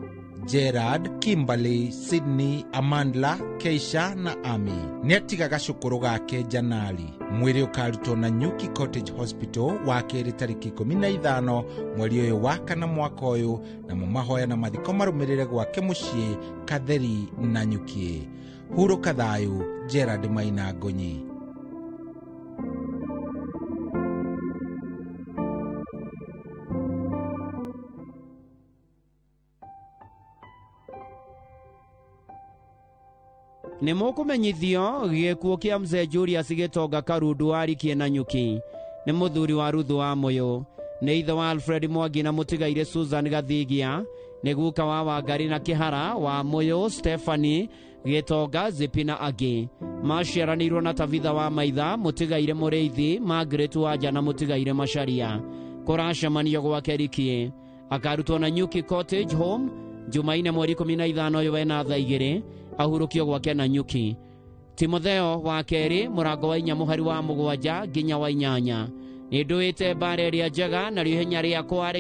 Gerard, Kimberly, Sydney, Amandla, Keisha na Ami. Nĩ atigaga cũkũrũ gake Janali. Mwĩrĩ ũkarutwo na Nyuki Cottage Hospital wa kerĩ tarĩki 15 mweri ũyũ wa kana mwaka ũyũ, namo mahoya na mathiko marũmĩrĩre gwake mũciĩ Katheri na Nyuki. Hurũka thayũ, Gerard Maina Ngonyi. Nĩ mũkũmenyithio gĩkuũ kĩa mzee Julius Gĩtonga Karundu wa Rikie na Nyuki. Nĩ mũthuri wa Ruthu wa Mũyũ, nĩ ithe wa Alfred Mwangi na mũtigaire Susan Gathigia, nĩ guka wa Wangari na Kĩhara wa Mũyũ, Stephanie Gĩtonga, Zipi na angĩ. Maciaranĩirwo na Tabitha wa Maitha, mũtigaire Mũrĩithi, Margaret Wanja na mũtigaire Macharia. Kũracemanio gwake Rikie. Akarutwo na Nyuki Cottage Home Jumaine mweri 15 ũyũ wena thaa 2, ahurũkio gwake na Nyuki. Timotheo wa kerĩ mũrango wa 4 mũhari wa 7 nginya wa 8. Nĩ ndũĩte mbara ĩrĩa njega na ihenya rĩakwa.